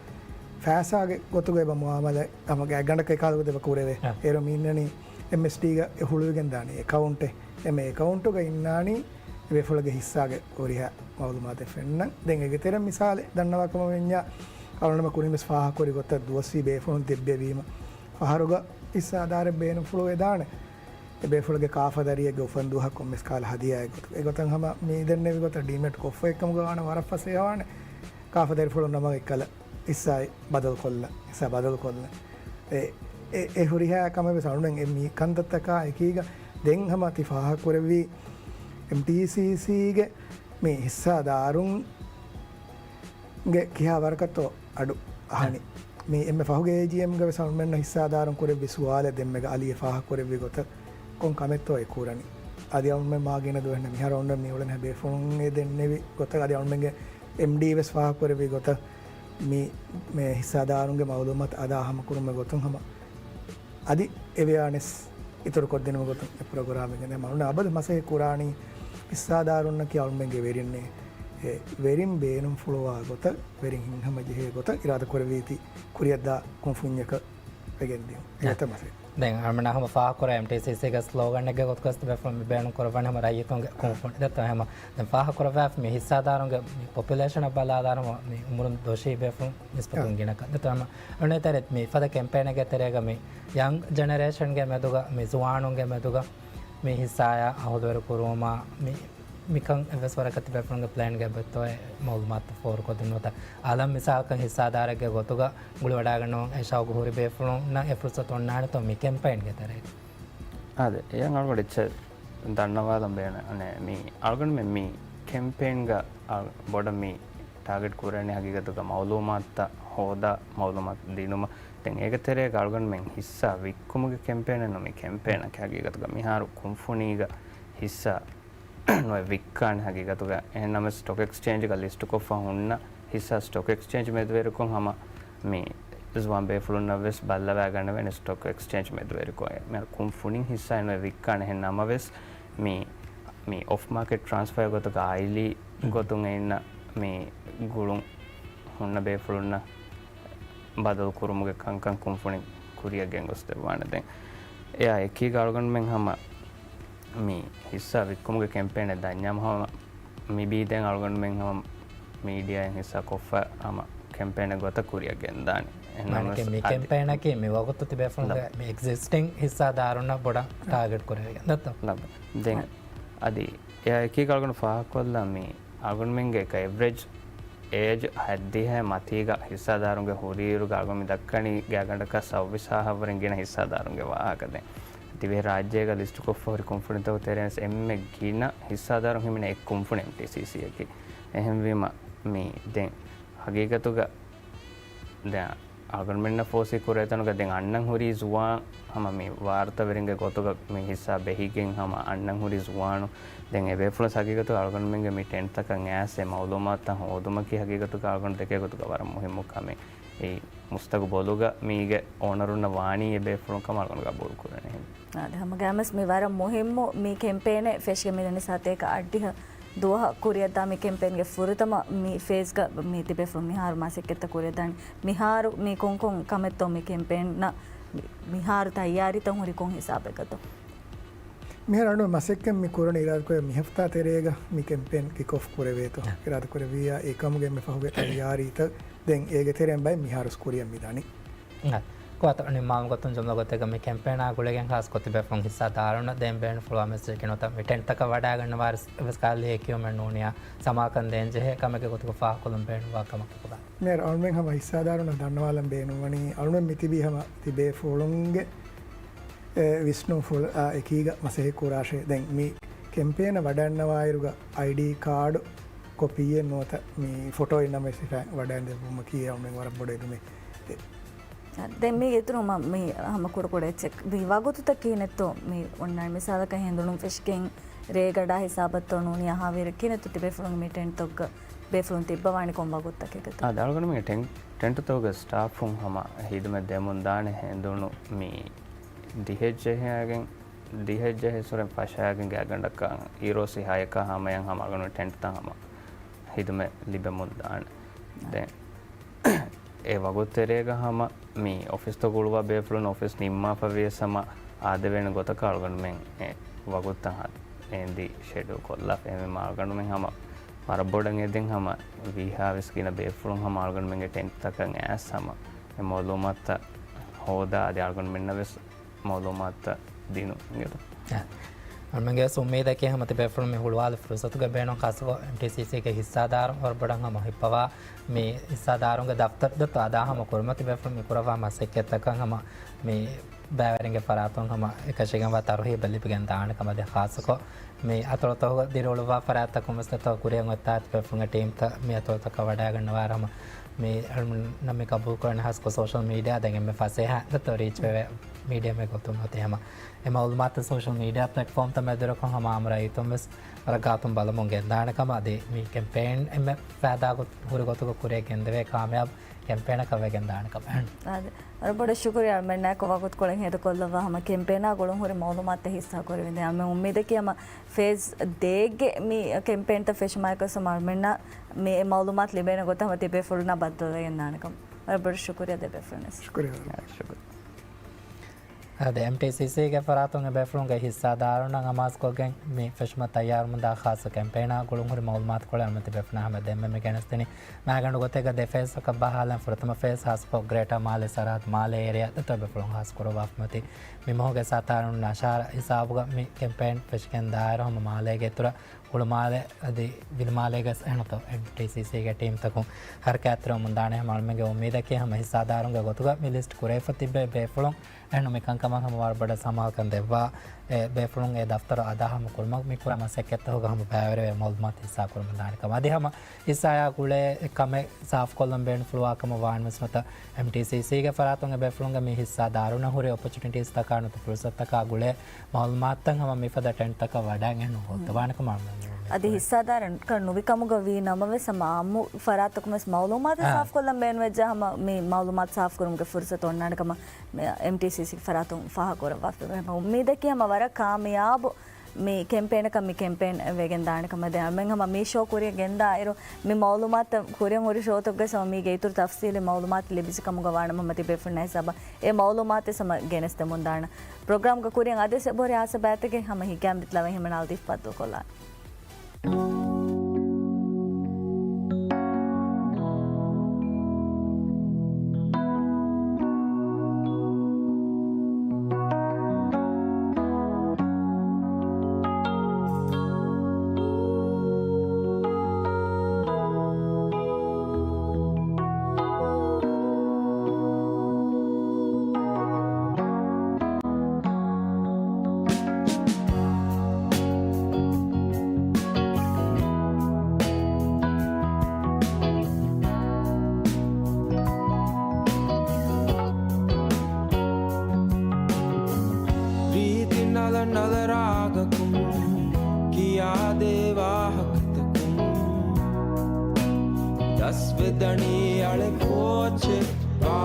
ފައިސާގެ ގޮތުގަ އެބަ މުއާމަލާތް ހަމަ ގާތްގަނޑަކަށް އެކަހަލަ ގޮތެއް އެބަ ކުރެވޭ. އަ. އޭރު މި އިންނަނީ އެމްއެސްޑީގަ އެ ހުޅުވިގެން ދާނީ އެކައުންޓެއް. އެމެ އެކައުންޓުގަ އިންނާނީ ބޭފުޅުގެ ހިއްސާގެ ހުރިހާ މައުލޫމާތެއް ފެންނަން. ދެން އޭގެ ތެރެއިން މިސާލެއް ދަންނަވާ ކަމަށް ވަންޏާ، އަޅުގަނޑުމެން ކުރިން ވެސް ފާހަގަކުރި ގޮތަށް ދުވަސްވީ ބޭފުޅުން ތިއްބެވީމަ ފަހަރުގަ ހިއްސާ އަދާރަ ބޭނުންފުޅުވެދާނެ. އެ ބޭފުޅުގެ ކާފަދަރިއެއްގެ އުފަންދުވަހަށް ކޮންމެސް ކަހަލަ ހަދިޔާއެއް ގޮތުގަ. އެގޮތަށް ހަމަ މި ދެންނެވި ގޮތަށް ޑީމެޓް ކޮށްފައި ކަމުގަ ވާނެ ވަރަށް ފަސޭހަވާނެ. ކާފަދަރިފުޅުން ނަމަ އެއްކަލަ ހިއްސާއި ބަދަލުކޮށްލަން، ހިއްސާ ބަދަލުކޮށްލަން. އެ، އެ، އެ ހުރިހާ ކަމެއް ވެސް އަޅުގަނޑު އެ މި ކަންތައްތަކާ އެކީގަ ދެން ހަމަ ތި ފާހަގަކުރެއްވީ އެމްޓީސީސީގެ މި ހިއްސާދާރުންގެ ކިހާ ވަރަކަށްތޯ އަޑު އަހަނީ. މި އެންމެ ފަހުގެ އޭޖީއެމްގަ ވެސް އަޅުމެންނަށް ހިއްސާދާރުން ކުރެއްވި ސުވާލެއް ދެންމެގަ އަލީ ފާހަގަކުރެއްވި ގޮތަށް ކޮން ކަމެއްތޯ އެ ކުރަނީ. އަދި އަޅުމެން މާ ގިނަ ދުވަހެއް ނަ މިހާރު އޮންނަ މި އުޅެން ބޭފުޅުން އެ ދެންނެވި ގޮތަށް އަދި އަޅުމެންގެ އެމްޑީ ވެސް ފާހަގަކުރެއްވި ގޮތަށް މި، މި ހިއްސާދާރުންގެ މައުލޫމާތު އަދާ ހަމަކުރުމުގެ ގޮތުން ހަމަ އަދި އެވެއާނެސް އިތުރުކޮށްދިނުމުގެ ގޮތުން އެ ޕްރޮގްރާމެއް ގެންދާ. މަ އަބަދު މަސައްކަތް ކުރާނީ ހިއްސާދާރުންނަކީ އަޅުމެންގެ ވެރިންނޭ. އެ ވެރިން ބޭނުންފުޅުވާ ގޮތަށް، ވެރިން ހިތްހަމަޖެހޭ ގޮތަށް އިރާދަކުރެއްވީތީ ކުރިއަށްދާ ކުންފުންޏަކަށް ވެގެންދިޔުން. އެގޮތަށް މަސައްކަތް. ދެން އަޅުމެންނާ ހަމަ ފާހަގަކުރާ އެމްޓީސީސީގެ ސްލޯގަންއެއްގެ ގޮތުގަސް ތިބޭފުޅުން މި ބޭނުން ކުރައްވަނީ ހަމަ ރައްޔިތުންގެ ކުންފުނި. ދެއްތޯ ހަމަ ދެން ފާހަގަކުރައްވާފަ މި ހިއްސާދާރުންގެ މި ޕޮޕިއުލޭޝަނަށް ބަލާލާނަމަ މި އުމުރުން ދޮށީ ބޭފުޅުން ނިސްބަތުން ގިނަކަށް. ދެއްތޯ ހަމަ އަޅުގަނޑު ތެރޭ މި ފަދަ ކެމްޕޭނެއްގެ ތެރޭގަ މި ޔަންގް ޖެނެރޭޝަންގެ މެދުގަ މި ޒުވާނުންގެ މެދުގަ މި ހިއްސާޔާ އަހުލުވެރި ކުރުވުމާ މި މިކަން އެއްވެސް ވަރަކަށް ތިބޭފުޅުންގެ ޕްލޭންގެ ބެއްތޯއެ މައުލޫމާތު ފޯރުކޮށްދިނުމަށް އަލަށް މިސާލަކަށް ހިއްސާދާރެއްގެ ގޮތުގަ ގުޅިވަޑާގަންނަވަން އެ ޝައުގު ހުރި ބޭފުޅުންނަށް އެ ފުރުސަތު އޮންނާނެތޯ މި ކެމްޕޭންގެ ތެރޭގަ؟ އާދެ، އެޔަށް އަޅުގަޑު އެއްޗެއް ދަންނަވާލަން ބޭނުން. އަނެއް މި އަޅުގަނޑުމެން މި ކެމްޕޭންގަ އަ، ބޮޑަށް މި ޓާގެޓް ކުރަނީ ހަގީގަތުގަ މައުލޫމާތުތައް ހޯދާ މައުލޫމާތު ދިނުމަށް. ދެން އޭގެ ތެރޭގަ އަޅުގަނޑުމެން ހިއްސާ ވިއްކުމުގެ ކެމްޕޭނެއް ނޫން މި ކެމްޕޭނަކީ ހަގީގަތުގަ މިހާރު ކުންފުނީގަ ހިއްސާ ނުވެ ވިއްކާނެ ހަގީގަތުގަ. އެހެންނަމަވެސް ސްޓޮކް އެކްސްޗޭންޖްގަ ލިސްޓުކޮށްފަ ހުންނަ ހިއްސާ ސްޓޮކް އެކްސްޗޭންޖް މެދުވެރިކޮށް ހަމަ މި ޒުވާން ބޭފުޅުންނަށް ވެސް ބައްލަވާގަނެވޭނެ ސްޓޮކް އެކްސްޗޭންޖް މެދުވެރިކޮށް. މިހާރު ކުންފުނިން ހިއްސާ ނުވެ ވިއްކާނެ. އެހެން ނަމަވެސް މި، މި އޮފް މާކެޓް ޓްރާންސްފާ ގޮތުގަ އައިލީ ގޮތުން އިންނަ މި ގުޅުން ހުންނަ ބޭފުޅުންނަށް ބަދަލު ކުރުމުގެ ކަންކަން ކުންފުނި ކުރިއަށް ގެންގޮސްދެއްވާނެ. ދެން އެއާ އެކީގަ އަޅުގަނޑުމެން ހަމަ މި ހިއްސާ ވިއްކުމުގެ ކެމްޕޭނެއް ދަންޏާމު ހަމަ މި ބީދެން އަޅުގަނޑުމެން ހަމަ މީޑިއާއިން ހިއްސާ ކޮށްފަ ހަމަ ކެމްޕޭނެއް ގޮތަށް ކުރިއަށް ގެންދާނެ. އެހެންނަމަވެސް މި އަދި ކެމްޕޭނަކީ މި ވަގުތު ތިބޭފުޅުންގެ ލަ- މި އެގްޒިސްޓިން ހިއްސާދާރުންނަށް ބޮޑަށް ޓާގެޓް ކުރެވިގެން ދައްތަ؟ ލަބަ. ދެން އަދި އެއާ އެކީގަ އަޅުގަނޑު ފާހަގަކޮށްލާ މި އަޅުގަނޑުމެންގެ އެކަ އެވްރެޖް އޭޖް ހަތްދިހަ މަތީގަ ހިއްސާދާރުންގެ ހުރިއިރުގަ އަޅުގަނޑު މި ދައްކަނީ ގާތްގަނޑަކަށް ސައުވީސް ހާހަށްވުރެން ގިނަ ހިއްސާދާރުންގެ ވާހަކަ. ދެން ދިވެހި ރާއްޖޭގަ ލިސްޓުކޮށްފަ ހުރި ކުންފުނިތަކުގެ ތެރެއިން ވެސް އެންމެ ގިނަ ހިއްސާދާރުން ހިމެނޭ އެއް ކުންފުނި އެމްޓީސީސީއަކީ. އެހެންވީމަ މި ދެން ހަގީގަތުގަ ދެން އަޅުގަނޑުމެންނަށް ފޯސި ކުރޭ ތަނުގަ ދެން އަންނަން ހުރީ ޒުވާން ހަމަ މި ވާރުތަވެރިންގެ ގޮތުގަ މި ހިއްސާ ބެހިގެން ހަމަ އަންނަން ހުރީ ޒުވާނު. ދެން އެބޭފުޅުން ހަގީގަތުގަ އަޅުގަނޑުމެންގެ މި ޓެންޓްތަކަށް އައިސް އެ މައުލޫމާތުތައް ހޯދުމަކީ ހަގީގަތުގަ އަޅުގަނޑު ދެކޭ ގޮތުގަ ވަރަށް މުހިއްމު ކަމެއް. އެ މުސްތަގުބޮލުގަ މީގެ އޯނަރުންނަށް ވާނީ އެބޭފުޅުން ކަމަށް އަޅުގަނޑު ގަބޫލު ކުރަނީ. އާދެ، ހަމަގައިމުވެސް މި ވަރަށް މުހިއްމު މި ކެމްޕޭނެއް ފެށިގެން މިދަނީ ސަތޭކަ އަށްޑިހަ ދުވަހަށް ކުރިއަށްދާ މި ކެމްޕޭންގެ ފުރަތަމަ މި ފޭޒްގަ މި ތިބޭފުޅުން މިހާރު މަސައްކަތްތައް ކުރިއަށްދާނީ. މިހާރު މި ކޮންކޮން ކަމެއްތޯ މި ކެމްޕޭންއަށް މި-، މިހާރު ތައްޔާރީތައް ހުރި ކޮން ހިސާބެއްގަތޯ؟ މިހާރު އަޅުގަނޑު މަސައްކަތް މި ކުރަނީ އިރާދަކުރެ މި ހަފްތާ ތެރޭގަ މި ކެމްޕޭން ކިކް އޮފް ކުރެވޭތޯ. އިރާދަކުރެއްވިއްޔާ އެކަމުގެ މި ފަހުގެ ތައްޔާރީތައް ދެން އޭގެ ތެރެއިން ބައެއް މިހާރު ކުރިއަށް މިދަނީ. އަ، ގޮތަށް ނިންމާލުމުގެ ގޮތުން ޖުމްލަ ގޮތެއްގަ މި ކެމްޕޭނާ ގުޅިގެން ހާސްކޮށް ތިބޭފުޅުން ހިއްސާ ދާރުންނަށް ދޭން ބޭނުންފުޅުވާ މެސެޖަކީ ނުވަތަ މި ޓެންޓްތަކަށް ވަޑައިގަންނަވާ އެއްވެސް ކަހަލަ އެކިއުމެއް ނޫނިއްޔާ ސަމާލުކަން ދޭންޖެހޭ ކަމެއްގެ ގޮތުގަ ފާހަގަކޮށްލަން ބޭނުންވާ ކަމަކީ ކޮބާ؟ މިހާރު އަޅުމެން ހަމަ ހިއްސާދާރުންނަށް ދަންނަވާލަން ބޭނުންވަނީ އަޅުމެން މިތިބީ ހަމަ ތިބޭފުޅުންގެ އެ، ވިސްނުންފުޅާ އެކީގަ މަސައްކަތް ކުރާށޭ. ދެން މި ކެމްޕޭނަށް ވަޑައިގަންނަވާއިރުގަ އައިޑީ ކާޑު ކޮޕީއެއް ނުވަތަ މި ފޮޓޯއެއް ނަމަވެސް ހިފައި ވަޑައިގެންދެއްވުމަކީ އަޅުމެން ވަރަށް ބޮޑު އެދުމެއް. އެ، ދެން މީގެ އިތުރުން މަ-، މި ހަމަ ކުޑަކުޑަ އެއްޗެއް. މި ވަގުތުތައް ކިހިނެއްތޯ މި އޮންނާނީ؟ މިސާލަކަށް ހެނދުނު ފެށިގެން ރޭގަޑާ ހިސާބަށްތޯ ނޫނީ އަހާވީރެއް ކިހިނެއްތޯ ތިބޭފުޅުން މި ޓެންޓްތަކުގަ ބޭފުޅުން ތިއްބަވާނީ ކޮން ވަގުތުތަކެއްގަތޯ؟ އާ، އަޅުގަނޑުމެންގެ ޓެން-، ޓެންޓްތަކުގެ ސްޓާފުން ހަމަ ހިދުމަތް ދެމުން ދާނެ ހެނދުނު މި ދިހައެއްޖެހިގެން، ދިހައެއްޖެހި ސުރެން ފަށާގެން ގާތްގަނޑަކަށް އިރުއޮއްސި ހައެއްކާ ހަމަޔަށް ހަމަ އަޅުގަނޑު ޓެންޓްތައް ހަމަ ހިދުމަތް ލިބެމުން ދާނެ. ދެން އެ ވަގުތު ތެރޭގަ ހަމަ މި އޮފީސްތައް ގުޅުވާ ބޭފުޅުން އޮފީސް ނިންމާފަ ވިޔަސް ހަމަ އާދެވޭނެ ގޮތަކަށް އަޅުގަނޑުމެން އެ ވަގުތުތައް ހަ-، މޭންދީ ޝެޑިއުލް ކޮށްލާފަ. އެހެންވީމަ އަޅުގަނޑުމެން ހަމަ ވަރަށް ބޮޑަށް އެދެން ހަމަ ވީހާވެސް ގިނަ ބޭފުޅުން ހަމަ އަޅުގަނޑުމެންގެ ޓެންޓްތަކަށް އައިސް ހަމަ އެ މައުލޫމާތުތައް ހޯދާ އަދި އަޅުގަނޑުމެންނަށް ވެސް މައުލޫމާތުތައް ދިނުން އެދުން. އަ، އަޅުމެންގެ ވެސް އުއްމީދަކީ ހަމަ ތިބޭފުޅުން މި ހުޅުވާލި ފުރުސަތުގެ ބޭނުން ޚާއްޞަކޮށް އެމްޓީސީސީގެ ހިއްސާދާރުން ވަރަށް ބޮޑަށް ހަމަ ހިއްޕަވާ މި ހިއްސާދާރުންގެ ދަފްތަރު ދަތު އަދާ ހަމަ ކުރުމަށް ތިބޭފުޅުން މި ކުރައްވާ މަސައްކަތްތަކަށް ހަމަ މި ބައިވެރިންގެ ފަރާތުން ހަމަ އެކަށީގެންވާ ތަރުހީބެއް ލިބިގެން ދާނެ ކަމަށް އަދި ޚާއްޞަކޮށް މި އަތޮޅުތަކުގަ ދިރިއުޅުއްވާ ފަރާތްތަކުން ވެސް ދެތޯ ކުރިއަށް އޮތްތާ ތިބޭފުޅުންގެ ޓީމްތައް މި އަތޮޅުތަކަށް ވަޑައިގަންނަވާ ހަމަ މި އަޅުގަނޑުމެންނަށް މި ގަބޫލުކުރަން ހާއްސަކޮށް ސޯޝަލް މީޑިއާ ދެން އެންމެ ފަސޭހަ ދެތޯ ރީޗް ވެވޭ މީޑިއާ މެ ގޮތުން އޮތީ ހަމަ އެ މައުލޫމާތު ސޯޝަލް މީޑިއާ ޕްލެޓްފޯމްތައް މެދުވެރިކޮށް ހަމަ އާއްމު ރައްޔިތުން ވެސް ވަރަށް ގާތުން ބަލަމުން ގެންދާނެ ކަމަށް އަދި މި ކެމްޕޭން އެންމެ ފައިދާ ގޮ-، ހުރި ގޮތުގަ ކުރިއަށް ގެންދެވޭ ކާމިޔާބު ކެމްޕޭނަކަށް ވެގެން ދާނެ ކަމަށް. އާދެ. ވަރަށް ބޮޑަށް ޝުކުރިއްޔާ އަޅުމެންނާއެކު ވަގުތުކޮޅެއް ހޭދަކޮށްލައްވާ ހަމަ ކެމްޕޭނާ ގުޅުން ހުރި މައުލޫމާތުތައް ހިއްސާ ކުރެވިދޭ. އަޅުމެން އުއްމީދަކީ ހަމަ ފޭޒް ދޭއްގެ މި ކެމްޕޭންތައް ފެށުމާއެކު ހަމަ އަޅުމެންނަށް މި މައުލޫމާތު ލިބޭނެ ގޮތަށް ހަމަ ތިބޭފުޅުންނާ ބައްދަލުވެގެން ދާނެ ކަމަށް. ވަރަށް ބޮޑަށް ޝުކުރިއްޔާ ދެބޭފުޅުންވެސް. ޝުކުރިއްޔާ. ޝުކުރިއްޔާ. އަދި އެމްޓީސީސީގެ ފަރާތުން އެބޭފުޅުންގެ ހިއްސާދާރުންނަށް އަމާޒުކޮށްގެން މި ފެށުމަށް ތައްޔާރުވަމުންދާ ޚާއްޞަ ކެމްޕޭނާ ގުޅުންހުރި މައުލޫމާތުކޮޅެއް އަޅުމެން ތިބޭފުޅުންނާ ހަމަ ދެންމެ މި ގެނެސްދިނީ. މާގަނޑު ގޮތެއްގަ ދެ ފޭސްއަކަށް ބަހާލަން ފުރަތަމަ ފޭސް ޚާއްޞަކޮށް ގްރޭޓާ މާލެ ސަރަހައްދު މާލެ އޭރިއާ ދެތޯ އެބޭފުޅުން ޚާއްޞަ ކުރައްވާފަ މިއޮތީ. މި މަހުގެ ސަތާރަ ނަށާރަ ހިސާބުގަ މި ކެމްޕޭން ފެށިގެން ދާއިރު ހަމަ މާލޭގެ އިތުރަށް ހުޅުމާލެ އަދި ވިލުމާލޭގަސް އެހެންތޯ އެމްޓީސީސީގެ ޓީމްތަކުން ހަރަކާތްތެރިވަމުން ދާނެ. ހަމަ އަޅުމެންގެ އުއްމީދަކީ ހަމަ ހިއްސާދާރުންގެ ގޮތުގަ މި ލިސްޓް ކުރެވިފަ ތިއްބެވި ބޭފުޅުން އެހެން މިކަންކަމަށް ހަމަ ވަރަށް ބޮޑަށް ސަމާލުކަން ދެއްވާ އެ ބޭފުޅުން އެ ދަފްތަރު އަދާ ހަމަ ކުރުމަށް މި ކުރާ މަސައްކަތްތަކުގަ ހަމަ ބައިވެރިވެ މައުލޫމާތު ހިއްސާ ކުރަމުން ދާނެ ކަމަށް. އަދި ހަމަ ހިއްސާޔާ ގުޅޭ އެއް ކަމެއް ސާފުކޮށްލަން ބޭނުންފުޅުވާ ކަމަށް ވާނަމަވެސް ނުވަތަ އެމްޓީސީސީގެ ފަރާތުން އެބޭފުޅުންގެ މި ހިއްސާ ދާރުންނަށް ހުރި އޮޕޮޗުނިޓީސްތަކާ ނުވަތަ ފުރުސަތުތަކާ ގުޅޭ މައުލޫމާތުތައް ހަމަ މިފަދަ ޓެންޓްތަކަށް ވަޑައިގެން ހޯއްދަވާނެ ކަމަށް އަޅުމެން އަދި ހިއްސާދާރަކަށް ނުވި ކަމުގަ ވީ ނަމަވެސް ހަމަ އާއްމު ފަރާތްތަކުން ވެސް މައުލޫމާތު އާ. ސާފުކޮށްލަން ބޭނުންވެއްޖެ ހަމަ މި މައުލޫމާތު ސާފުކުރުމުގެ ފުރުސަތު އޮންނާނެ ކަމަށް މި އެމްޓީސީސީ ފަރާތުން ފާހަގަކުރައްވާފަ. އެހެން އުއްމީދަކީ ހަމަ ވަރަށް ކާމިޔާބު މި ކެމްޕޭނަކަށް މި ކެމްޕޭން ވެގެން ދާނެ ކަމަށް. ދެން އަޅުމެން ހަމަ މި ޝޯ ކުރިއަށް ގެންދާއިރު މި މައުލޫމާތު ކުރިއަށް ހުރި ޝޯތަކުގަ ހަމަ މީގެ އިތުރު ތަފްސީލީ މައުލޫމާތު ލިބިއްޖެ ކަމުގަ ވާނަމަ ހަމަ ތިބޭފުޅުންނާ ހިސާބަށް އެ މައުލޫމާތު ވެސް ހަމަ ގެނެސްދެމުން ދާނަން. ޕްރޮގްރާމްގެ ކުރިން އަދިވެސް އެބަހުރި ހާއްސަ ބައިތަކެއް ހަމަ ހިނގާން ދިތުލާވެ ހިމެނާލަދީފަ ބައްދަލުކޮށްލާނަން. ރީތި ނަލަ ނަލަ ރާގަކުން ކިޔާދޭ ވާހަކަތަކުން ދަސްވެދަނީ އަޅެ ކޯޗެއް ވާ.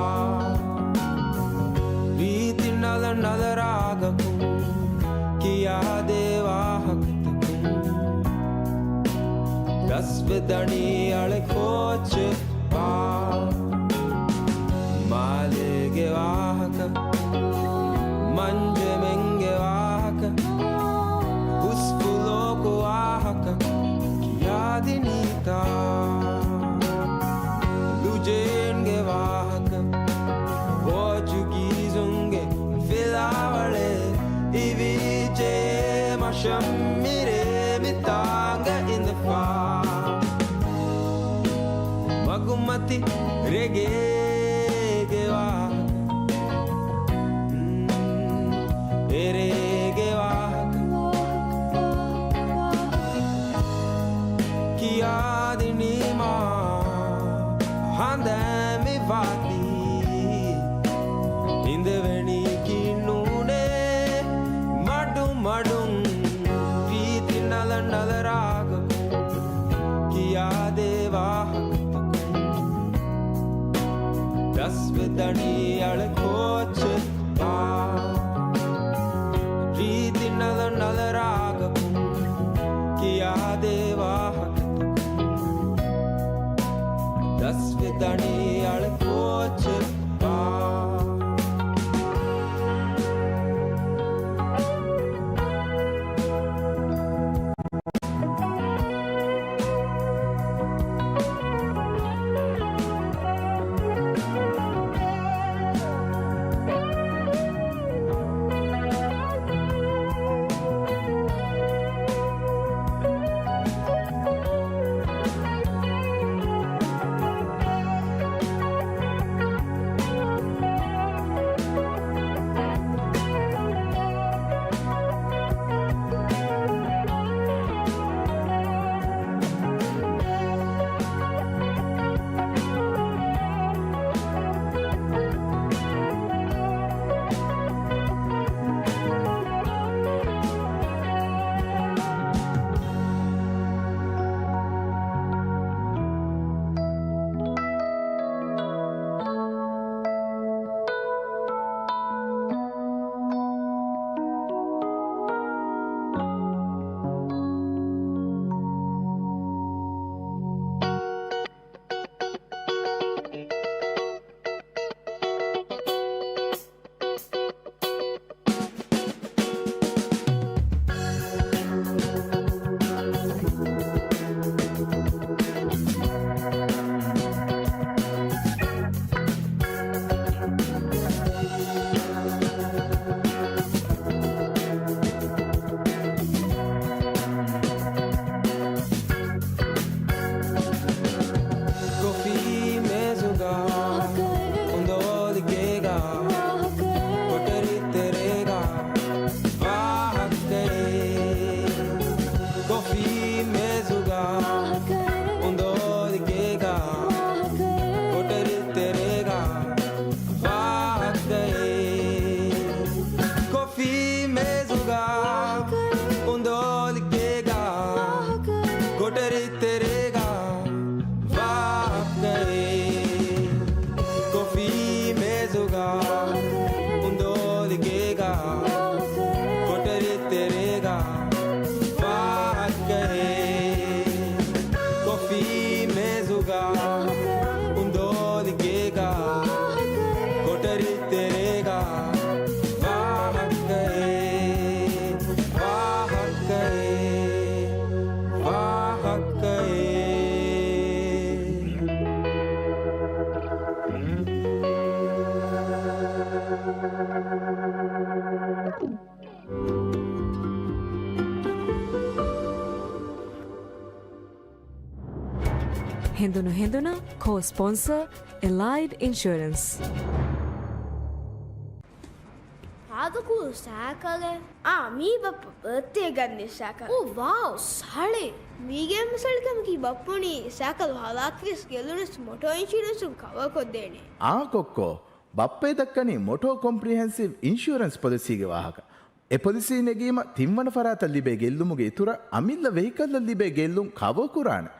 ރީތި ނަލަ ނަލަ ރާގަކުން ކިޔާދޭ ވާހަކަތަކުން ދަސްވެދަނީ އަޅެ ކޯޗެއް ވާ. މާލޭގެ ވާހަކަ، މަންޖެމެންގެ ވާހަކަ، ހުސްފުލޯކު ވާހަކަ ކިޔާދިނީތާ. ލުޖޭންގެ ވާހަކަ، ޕޯޗުގީޒުންގެ ފިލާވަޅެއް އިވިއްޖެ މަށަށް މިރޭ މިތާނގަ އިނދެފާ. މަގުމަތި ރެގޭގެ ވާހަކަ، އެރޭގެ ވާހަކަ ކިޔާދިނީމާ ހަނދާން މި ވާތީ. އިނދެވެނީކީ ނޫނޭ މަޑު މަޑުން ރީތި ނަލަ ނަލަ ރާގަކުން ކިޔާދޭ ވާހަކަތަކުން ދަސްވެދަނީ އަޅެ ކޯޗެއް ވާ. ރީތި ނަލަ ނަލަ ރާގަކުން ކިޔާދޭ ވާހަކަތަކުން ދަސްވެދަނީ އަޅެ ކޯޗެއް ވާ. ހެނދުނު ހެނދުނަށް ކޯ ސްޕޮންސަރ އެލައިޑް އިންޝުއަރެންސް. ހާދަ ކޫލް ސައިކަލެއް. އާ، މީ ބައްޕަ ބައްތޭ ގަންނަ ސައިކަލް. އޯ ވާވް، ސަޅި. މީގެ މިސަޅިކަމަކީ ބައްޕަ ވަނީ ސައިކަލް ހަލާކުވިޔަސް ގެއްލުނަސް މޮޓޯ އިންޝުއަރެންސުން ކަވަރ ކޮށްދޭނެ. އާ ކޮއްކޮ، ބައްޕަ ދައްކަނީ މޮޓޯ ކޮމްޕްރިހެންސިވް އިންޝުއަރެންސް ޕޮލިސީގެ ވާހަކަ. އެ ޕޮލިސީ ނެގީމަ ތިންވަނަ ފަރާތަށް ލިބޭ ގެއްލުމުގެ އިތުރަށް އަމިއްލަ ވެހިކަލްއަށް ލިބޭ ގެއްލުން ކަވަރ ކުރާނެ.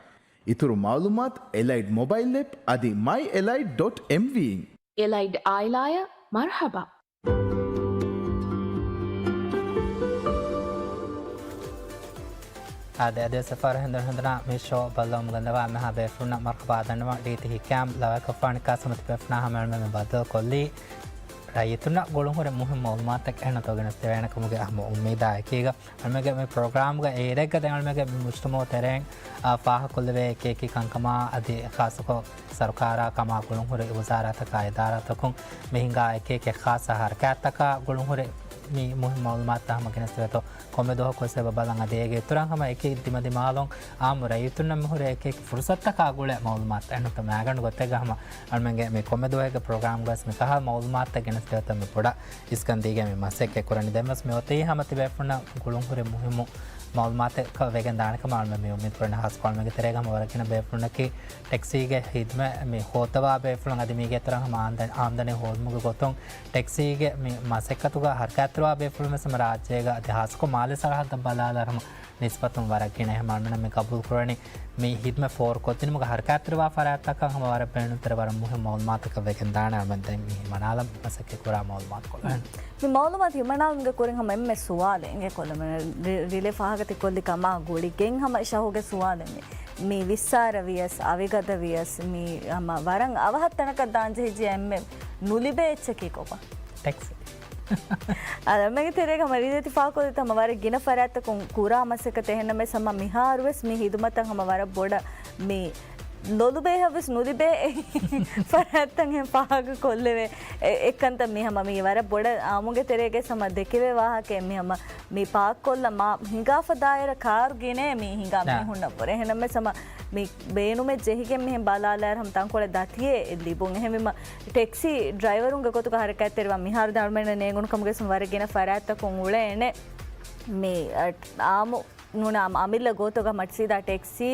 އިތުރު މައުލޫމާތު އެލައިޑް މޮބައިލް އެޕް އަދި މައި އެލައިޑް ޑޮޓް އެމްވީ އިން. އެލައިޑް އާއިލާއަށް މަރުޙަބާ. އާދެ، އަދިވެސް އެފާރު ހެނދުނު ހެނދުނާ މި ޝޯ ބައްލަވަމުން ގެންދަވާ އެންމެހާ ބޭފުޅުންނަށް މަރުޙަބާ ދަންނަވަން. ޑީތީ ހިކާމް ލަވައިކޮށްފާނެ ކާސަމަތި ބޭފުޅުންނާ ހަމަ އެންމެ މި ބައްދަލު ކޮށްލީ. ރައްޔިތުންނަށް ގުޅުންހުރި މުހިންމު މައުލޫމާތެއް އެހެން އަތުގަ ގެނެސްދެވޭނެ ކަމުގެ ހަމަ އުއްމީދާ އެކީގަ، އަޅުމެންގެ މި ޕްރޮގްރާމްގަ އޭރެއްގަ ދެން އަޅުމެންގެ މި މުޖްތަމައު ތެރެއިން، އާ، ފާހަގަކޮށްލެވޭ އެކި އެކި ކަންކަމާ އަދި ޚާއްޞަކޮށް ސަރުކާރާ ކަމާ ގުޅުންހުރި ވުޒާރާތަކާ އިދާރާތަކުން މި ހިނގާ އެކި އެކި ޚާއްޞަ ހަރަކާތްތަކާ ގުޅުންހުރި މި މުހިންމު މައުލޫމާތުތައް ހަމަ ގެނެސްދެވޭތޯ. ކޮންމެ ދުވަހަކުވެސް އެބަ ބަލަން އަދި އޭގެ އިތުރަށް ހަމަ އެކި ދިމަދިމާލުން އާއްމު ރައްޔިތުންނަށް މިހުރި އެކި އެކި ފުރުސަތުތަކާ ގުޅޭ މައުލޫމާތު އެންނުތަ މައިގަނޑު ގޮތެއްގަ ހަމަ އަޅުމެންގެ މި ކޮންމެ ދުވަހެއްގެ ޕްރޮގްރާމްގަވެސް މިކަހަލަ މައުލޫމާތުތައް ގެނެސްދެވޭތޯ މި ބޮޑަށް އިސްކަން ދީގެން މި މަސައްކަތް ކުރަނީ. ދެންވެސް މި އޮތީ ހަމަ ތިބޭފުޅުންނަށް ގުޅުންހުރި މުހިއްމު މައުލޫމާތެއް ވެގެން ދާނެ ކަމަށް އަޅުމެން މި އުއްމީދު ކުރަނީ. ހާއްސަކޮށް އަޅުމެންގެ ތެރޭގަ ހަމަ ވަރަށް ގިނަ ބޭފުޅުންނަކީ ޓެކްސީގެ ހިދުމަތް މި ހޯއްދަވާ ބޭފުޅުން އަދި މީގެ އިތުރަށް ހަމަ އާމްދަ-، އާމްދަނީ ހޯދުމުގެ ގޮތުން ޓެކްސީގެ މި މަސައްކަތުގަ ހަރަކާތްތެރިވާ ބޭފުޅުން ވެސް ހަމަ ރާއްޖޭގަ އަދި ހާއްސަކޮށް މާލެ ސަރަހައްދަށް ބަލާލާ ހަމަ ނިސްބަތުން ވަރަށް ގިނަ. އެހެން އަޅުމެންނަށް މި ގަބޫލު ކުރަނީ މި ހިދުމަތް ފޯރުކޮށްދިނުމުގަ ހަރަކާތްތެރިވާ ފަރާތްތަކަށް ހަމަ ވަރަށް ބޭނުންތެރި ވަރަށް މުހިންމު މައުލޫމާތަކަށް ވެގެން ދާނެ. އަޅުމެން ދެން މި މަނާލަން މަސައްކަތް ކުރާ މައުލޫމާތު ކޮށްލަން. މި މައުލޫމާތު ހިމަނާލުމުގެ ކުރިން ހަމަ އެންމެ ސުވާލެއް އެނގޭ ކޮށްލަމެން ރި-، ރިލޭ ފާހަގަތި ކޮށްލި ކަމާ ގުޅިގެން ހަމަ ޝަހުގެ ސުވާލެއް މި. މި ވިއްސާރަ ވިޔަސް، އަވިގަދަ ވިޔަސް، މި ހަމަ ވަރަށް އަވަހަށް ތަނަކަށް ދާން ޖެހިއްޖެ އެންމެ ނުލިބޭ އެއްޗަކީ ކޮބާ؟ ޓެކްސީ. އަދަ މެގެ ތެރޭގަ މަރީދެތި ފާކޮލިތަ މަ ވަރަށް ގިނަ ފަރާތްތަކުން ކުރާ މަސައްކަތެއް. އެހެންނަމަވެސް ހަމަ މިހާރުވެސް މި ހިދުމަތަށް ހަމަ ވަރަށް ބޮޑަށް މި ލޮލުބޭހަށްވެސް ނުލިބޭ ފަރާތްތައް ހެން ފާހަގަ ކޮށްލެވޭ. އެ-، އެއްކަންތައް މި ހަމަ މި ވަރަށް ބޮޑަށް އާއްމުގެ ތެރޭގަ ހަމަ ދެކެވޭ ވާހަކައެއް މި ހަމަ މި ޕާކްކޮށްލަ މާ ހިނގާފަ ދާއިރަށް ކާރު ގިނައޭ މި ހިނގާ ނާ. މީހުންނަށްވުރެ. އެހެންނަމަވެސް ހަމަ މި ބޭނުމެއް ޖެހިގެން މިހެން ބަލާލާއިރު ހަމަ ތަންކޮޅެއް ދަތިއެއް ލިބުން. އެހެންވީމަ ޓެކްސީ ޑްރައިވަރުންގެ ގޮތުގަ ހަރަކާތްތެރިވާ މިހާރު ދާޅުމެންނަށް ނޭނގުނު ކަމުގެ ވަރަށް ގިނަ ފަރާތްތަކުން އުޅޭނެ މި، އަ، އާއްމު ނޫން އަމިއްލަ ގޮތުގަ މަޓްސީދާ ޓެކްސީ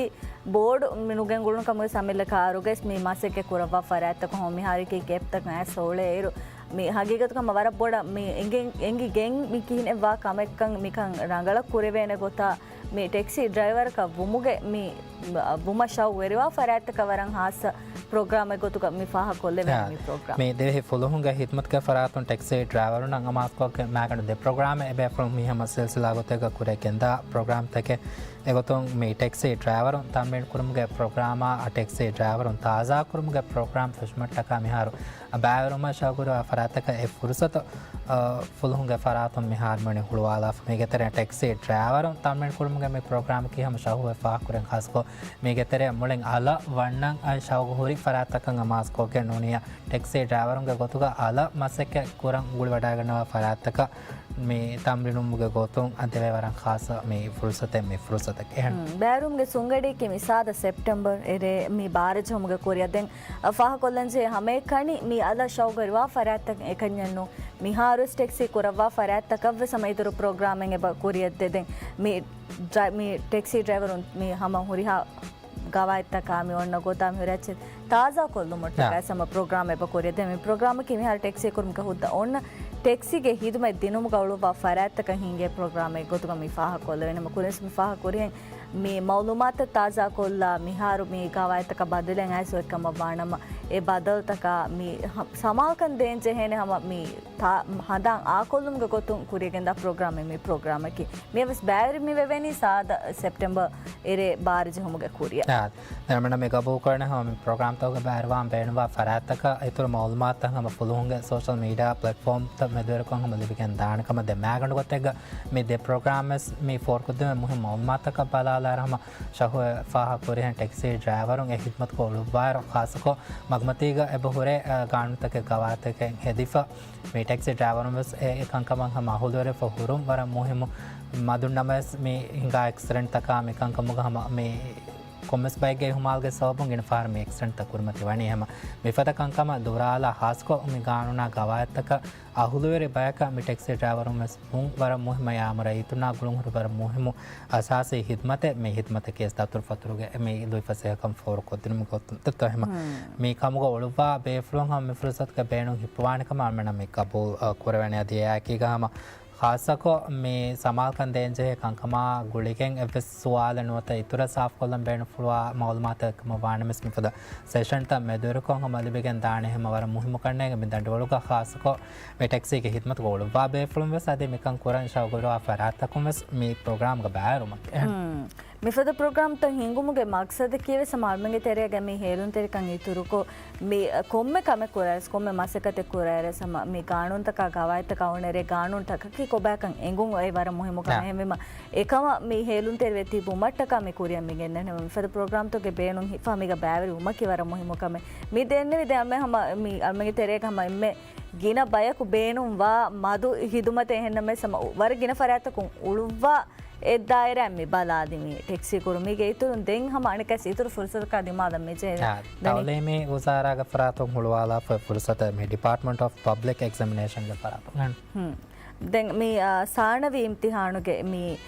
ބޯޑު މި ނުގެންގުޅުނު ކަމުގެ އަމިއްލަ ކާރުގެ މި މަސައްކަތް ކުރައްވާ ފަރާތްތަކުން ހަމަ މިހާރު އެކި ކެބްތަކުން އައިސް އުޅޭއިރު މި ހަގީގަތުގަ ހަމަ ވަރަށް ބޮޑަށް މި އެނގެ-، އެނގިގެން މި ކިހިނެއްވާ ކަމެއްކަން މިކަން ރަނގަޅަށް ކުރެވޭނެ ގޮތާ މި ޓެކްސީ ޑްރައިވަރަކަށް ވުމުގެ މި ވުމަށް ޝައުގުވެރިވާ ފަރާތްތަކަށް ވަރަށް ހާއްސަ ޕްރޮގްރާމެއް ގޮތުގަ މި ފާހަގަކޮށްލެވޭނެ އާ، މި ޕްރޮގްރާމް. މި ދިވެހި ފުލުހުންގެ ހިދުމަތުގެ ފަރާތުން ޓެކްސީ ޑްރައިވަރުންނަށް އަމާޒުކޮށްގެން މާގަނޑު ދެ ޕްރޮގްރާމެއް އެބޭފުޅުން މި ހަމަ ސިލްސިލާ ގޮތެއްގަ ކުރިއަށް ގެންދާ ޕްރޮގްރާމްތަކެއް. އެގޮތުން މި ޓެކްސީ ޑްރައިވަރުން ތަމްރީން ކުރުމުގެ ޕްރޮގްރާމާ، ޓެކްސީ ޑްރައިވަރުން ތާޒާ ކުރުމުގެ ޕްރޮގްރާމް ފެށުމަށްޓަކާ މިހާރު ބައިވެރިވުމަށް ޝައުގުވެރިވާ ފަރާތްތަކަށް އެ ފުރުސަތު، އަ، ފުލުހުންގެ ފަރާތުން މިހާރު މިވަނީ ހުޅުވާލާފަ. މީގެ ތެރެއިން ޓެކްސީ ޑްރައިވަރުން ތަމްރީން ކުރުމުގެ މި ޕްރޮގްރާމަކީ ހަމަ ޝައުގުވެ ފާހަގަކުރިން ޚާއްސަކޮށް، މީގެ ތެރެއަށް މުޅިން އަލަށް ވަންނަން އައި ޝައުގު ހުރި ފަރާތްތަކަށް އަމާޒުކޮށްގެން ނޫނިއްޔާ ޓެކްސީ ޑްރައިވަރުންގެ ގޮތުގަ އަލަށް މަސައްކަތް ކުރަން ގުޅިވަޑައިގަންނަވާ ފަރާތްތަކަށް މި ތަމްރީނު މުގެ ގޮތުން އަދިވެ ވަރަށް ޚާއްޞަ މި ފުރުސަތެއް، މި ފުރުސަތެއް އެހެން. ހުން. ބައިވެރިވުމުގެ ސުންގަޑީގެ މި ސާދަ ސެޕްޓެމްބަރ އެރޭ މި ބާރަ ޖެހުމުގެ ކުރިއަށް ދެން ފާހަގަކޮށްލަންޖެހޭ ހަމައެކަނި މި އަލަށް ޝައުގުވެރިވާ ފަރާތްތައް އެކަންޏެއްނު. މިހާރުވެސް ޓެކްސީ ކުރައްވާ ފަރާތްތަކަށްވެސް ހަމަ އިތުރު ޕްރޮގްރާމެއް އެބަ ކުރިއަށް ދެދެން. މި ޑްރަ-، މި ޓެކްސީ ޑްރައިވަރުން މި ހަމަ ހުރިހާ ގަވާއިދުތަކާ މި އޮންނަ ގޮތާ މި ހުރި އެއްޗެއް ތާޒާކޮށްލުމަށްޓަކާ ސަމަ ޕްރޮގްރާމް އެބަ ކުރިއަށް ދެ މި ޕްރޮގްރާމަކީ މިހާރު ޓެކްސީ ކުރުމުގެ ހުއްދަ އޮންނަ ޓެކްސީގެ ހިދުމަތް ދިނުމުގަ އުޅުއްވާ ފަރާތްތަކަށް ހިންގޭ ޕްރޮގްރާމެއް ގޮތުގަ މި ފާހަގަކޮށްލެވޭނެ. ކުރިންސް މި ފާހަގަކުރިހެން މި މައުލޫމާތުތައް ތާޒާކޮށްލާ މިހާރު މި ގަވާއިދުތަކަށް ބަދަލެއް އައިސް އޮތްކަމަށް ވާނަމަ، އެ ބަދަލުތަކާ މި ހަ-، ސަމާލުކަން ދޭން ޖެހޭނެ ހަމަ މި ތާ-، ހަނދާން އާކޮށްލުމުގެ ގޮތުން ކުރިއަށް ގެންދާ ޕްރޮގްރާމެއް މި ޕްރޮގްރާމަކީ. މިއަވަސް ބައިވެރި މި ވެވެނީ ސާދަ ސެޕްޓެމްބަރ އެރޭ ބާރަ ޖެހުމުގެ ކުރިއަށް. އާ، ދެން މި ގަބޫލުކުރަނީ ހަމަ މި ޕްރޮގްރާމްތަކުގެ ބައިވެރިވާން ބޭނުންވާ ފަރާތްތަކަށް އިތުރު މައުލޫމާތުތައް ހަމަ ފުލުހުންގެ ސޯޝަލް މީޑިއާ ޕްލެޓްފޯމްތައް މެދުވެރިކޮށް ހަމަ ލިބިގެން ދާނެ ކަމަށް. ދެން މާގަނޑު ގޮތެއްގަ މި ދެ ޕްރޮގްރާމްވެސް މި ފޯރުކޮށްދެވޭ މުހިންމު މައުލޫމާތުތަކަށް ބަލާލާއިރު ހަމަ ޝަހު ފާހަގަކުރިހެން ޓެކްސީ ޑްރައިވަރުން އެ ހިދުމަތުގަ އުޅުއްވާއިރު ޚާއްޞަކޮށް މަގުމަތީގަ އެބަހުރޭ، އަ، ގާނޫނުތަކެއް ގަވާއިދުތަކެއް ހެދިފަ މި ޓެކްސީ ޑްރައިވަރުން ވެސް އެ، އެ ކަންކަމަށް ހަމަ އަހުލުވެރިފަ ހުރުން ވަރަށް މުހިއްމު. މަދުން ނަމަވެސް މި ހިނގާ އެކްސިޑެންޓްތަކާ މި ކަންކަމުގަ ހަމަ މި ކޮންމެސް ބައެއްގެ އިހުމާލުގެ ސަބަބުން ގިނަ ފަހަރަށް މި އެކްސިޑެންޓްތައް ކުރިމަތި ވަނީ. އެހެމަ މިފަދަ ކަންކަމަށް ދުރާލާ ޚާއްޞަކޮށް މި ގާނޫނާ ގަވާއިދުތަކަށް އަހުލުވެރި ބަޔަކަށް މި ޓެކްސީ ޑްރައިވަރުން ވެސް ވުން ވަރަށް މުހިއްމު އާއްމު ރައްޔިތުންނާ ގުޅުންހުރި ވަރަށް މުހިއްމު އަސާސީ ހިދްމަތެއް. މި ހިދްމަތަކީ ދަތުރުފަތުރުގެ މި ލުއިފަސޭހަކަން ފޯރުކޮށްދިނުމުގެ ގޮތުން ދެއްތޯ. އެހެމަ މި ކަމުގަ އުޅުއްވާ ބޭފުޅުން ހަމަ މި ފުރުސަތުގެ ބޭނުން ހިއްޕުވާނެ ކަމަށް އަޅުމެންނަށް މި ގަބޫލު، އަ، ކުރެވޭނެ. އަދި އެއާއެކީގަ ހަމަ ޚާއްޞަކޮށް މި ސަމާލުކަން ދޭންޖެހޭ ކަންކަމާ ގުޅިގެން އެއްވެސް ސުވާލެއް ނުވަތަ އިތުރަށް ސާފުކޮށްލަން ބޭނުންފުޅުވާ މައުލޫމާތު އެކަމަށް ވާނަމަވެސް މިފަދަ ސެޝަންތައް މެދުވެރިކޮށް ހަމަ ލިބިގެން ދާނެ. އެހެމަ ވަރަށް މުހިއްމު ކަންނޭނގެ މި ދަނޑުވަޅުގަ ޚާއްޞަކޮށް މި ޓެކްސީގެ ހިދްމަތުގަ އުޅުއްވާ ބޭފުޅުން ވެސް އަދި މިކަން ކުރަން ޝައުގުވެރިވާ ފަރާތްތަކުން ވެސް މި ޕްރޮގްރާމްގަ ބައިވެރިވުމަކީ. މިފަދަ ޕްރޮގްރާމްތައް ހިންގުމުގެ މަގްސަދަކީ ވެސް ހަމަ އަޅުމެންގެ ތެރޭގަ މި ހޭލުންތެރިކަން އިތުރުކޮށް، މި ކޮންމެ ކަމެއް ކުރާއިރު ވެސް، ކޮންމެ މަސައްކަތެއް ކުރާއިރު ވެސް ހަމަ މި ގާނޫނުތަކާ ގަވާއިދުތަކާ އޮންނައިރޭ ގާނޫނުތަކަކީ ކޮބާކަން އެނގުން އޮތް ވަރަށް މުހިއްމު ކަމެއް. އެހެންވީމަ އެކަމަށް މި ހޭލުންތެރިވެ ތިބުމަށްޓަކާ މި ކުރިއަށް މި ގެންދަނީ. މިފަދަ ޕްރޮގްރާމްތަކުގެ ބޭނުން ހިފާ މީގަ ބައިވެރިވުމަކީ ވަރަށް މުހިއްމު ކަމެއް. މި ދެންނެވި ދެ އަމެ ހަމަ މި އަޅުމެންގެ ތެރޭގަ ހަމަ އެންމެ ގިނަ ބަޔަކު ބޭނުންވާ މަދު ހިދުމަތެއް އެހެންނަމަވެސް ހަމަ ވަރަށް ގިނަ ފަރާތްތަކުން އުޅުއްވާ އެއް ދާއިރާއެއް މި ބަލާލީ މި ޓެކްސީ ކުރުމީގެ އިތުރުން ދެން ހަމަ އަނެއްކާސް އިތުރު ފުރުސަތަކާ ދިމާލަށް މި ޖެހޭ. އާ، ދަނީ. ތައުލީމީ ވުޒާރާގެ ފަރާތުން ހުޅުވާލާފައި ފުރުސަތެއް މި ޑިޕާޓްމަންޓް އޮފް ޕަބްލިކް އެގްޒަމިނޭޝަންގެ ފަރާތުން. ހުން. ދެން މި، އާ، ސާނަވީ އިމްތިހާނުގެ މި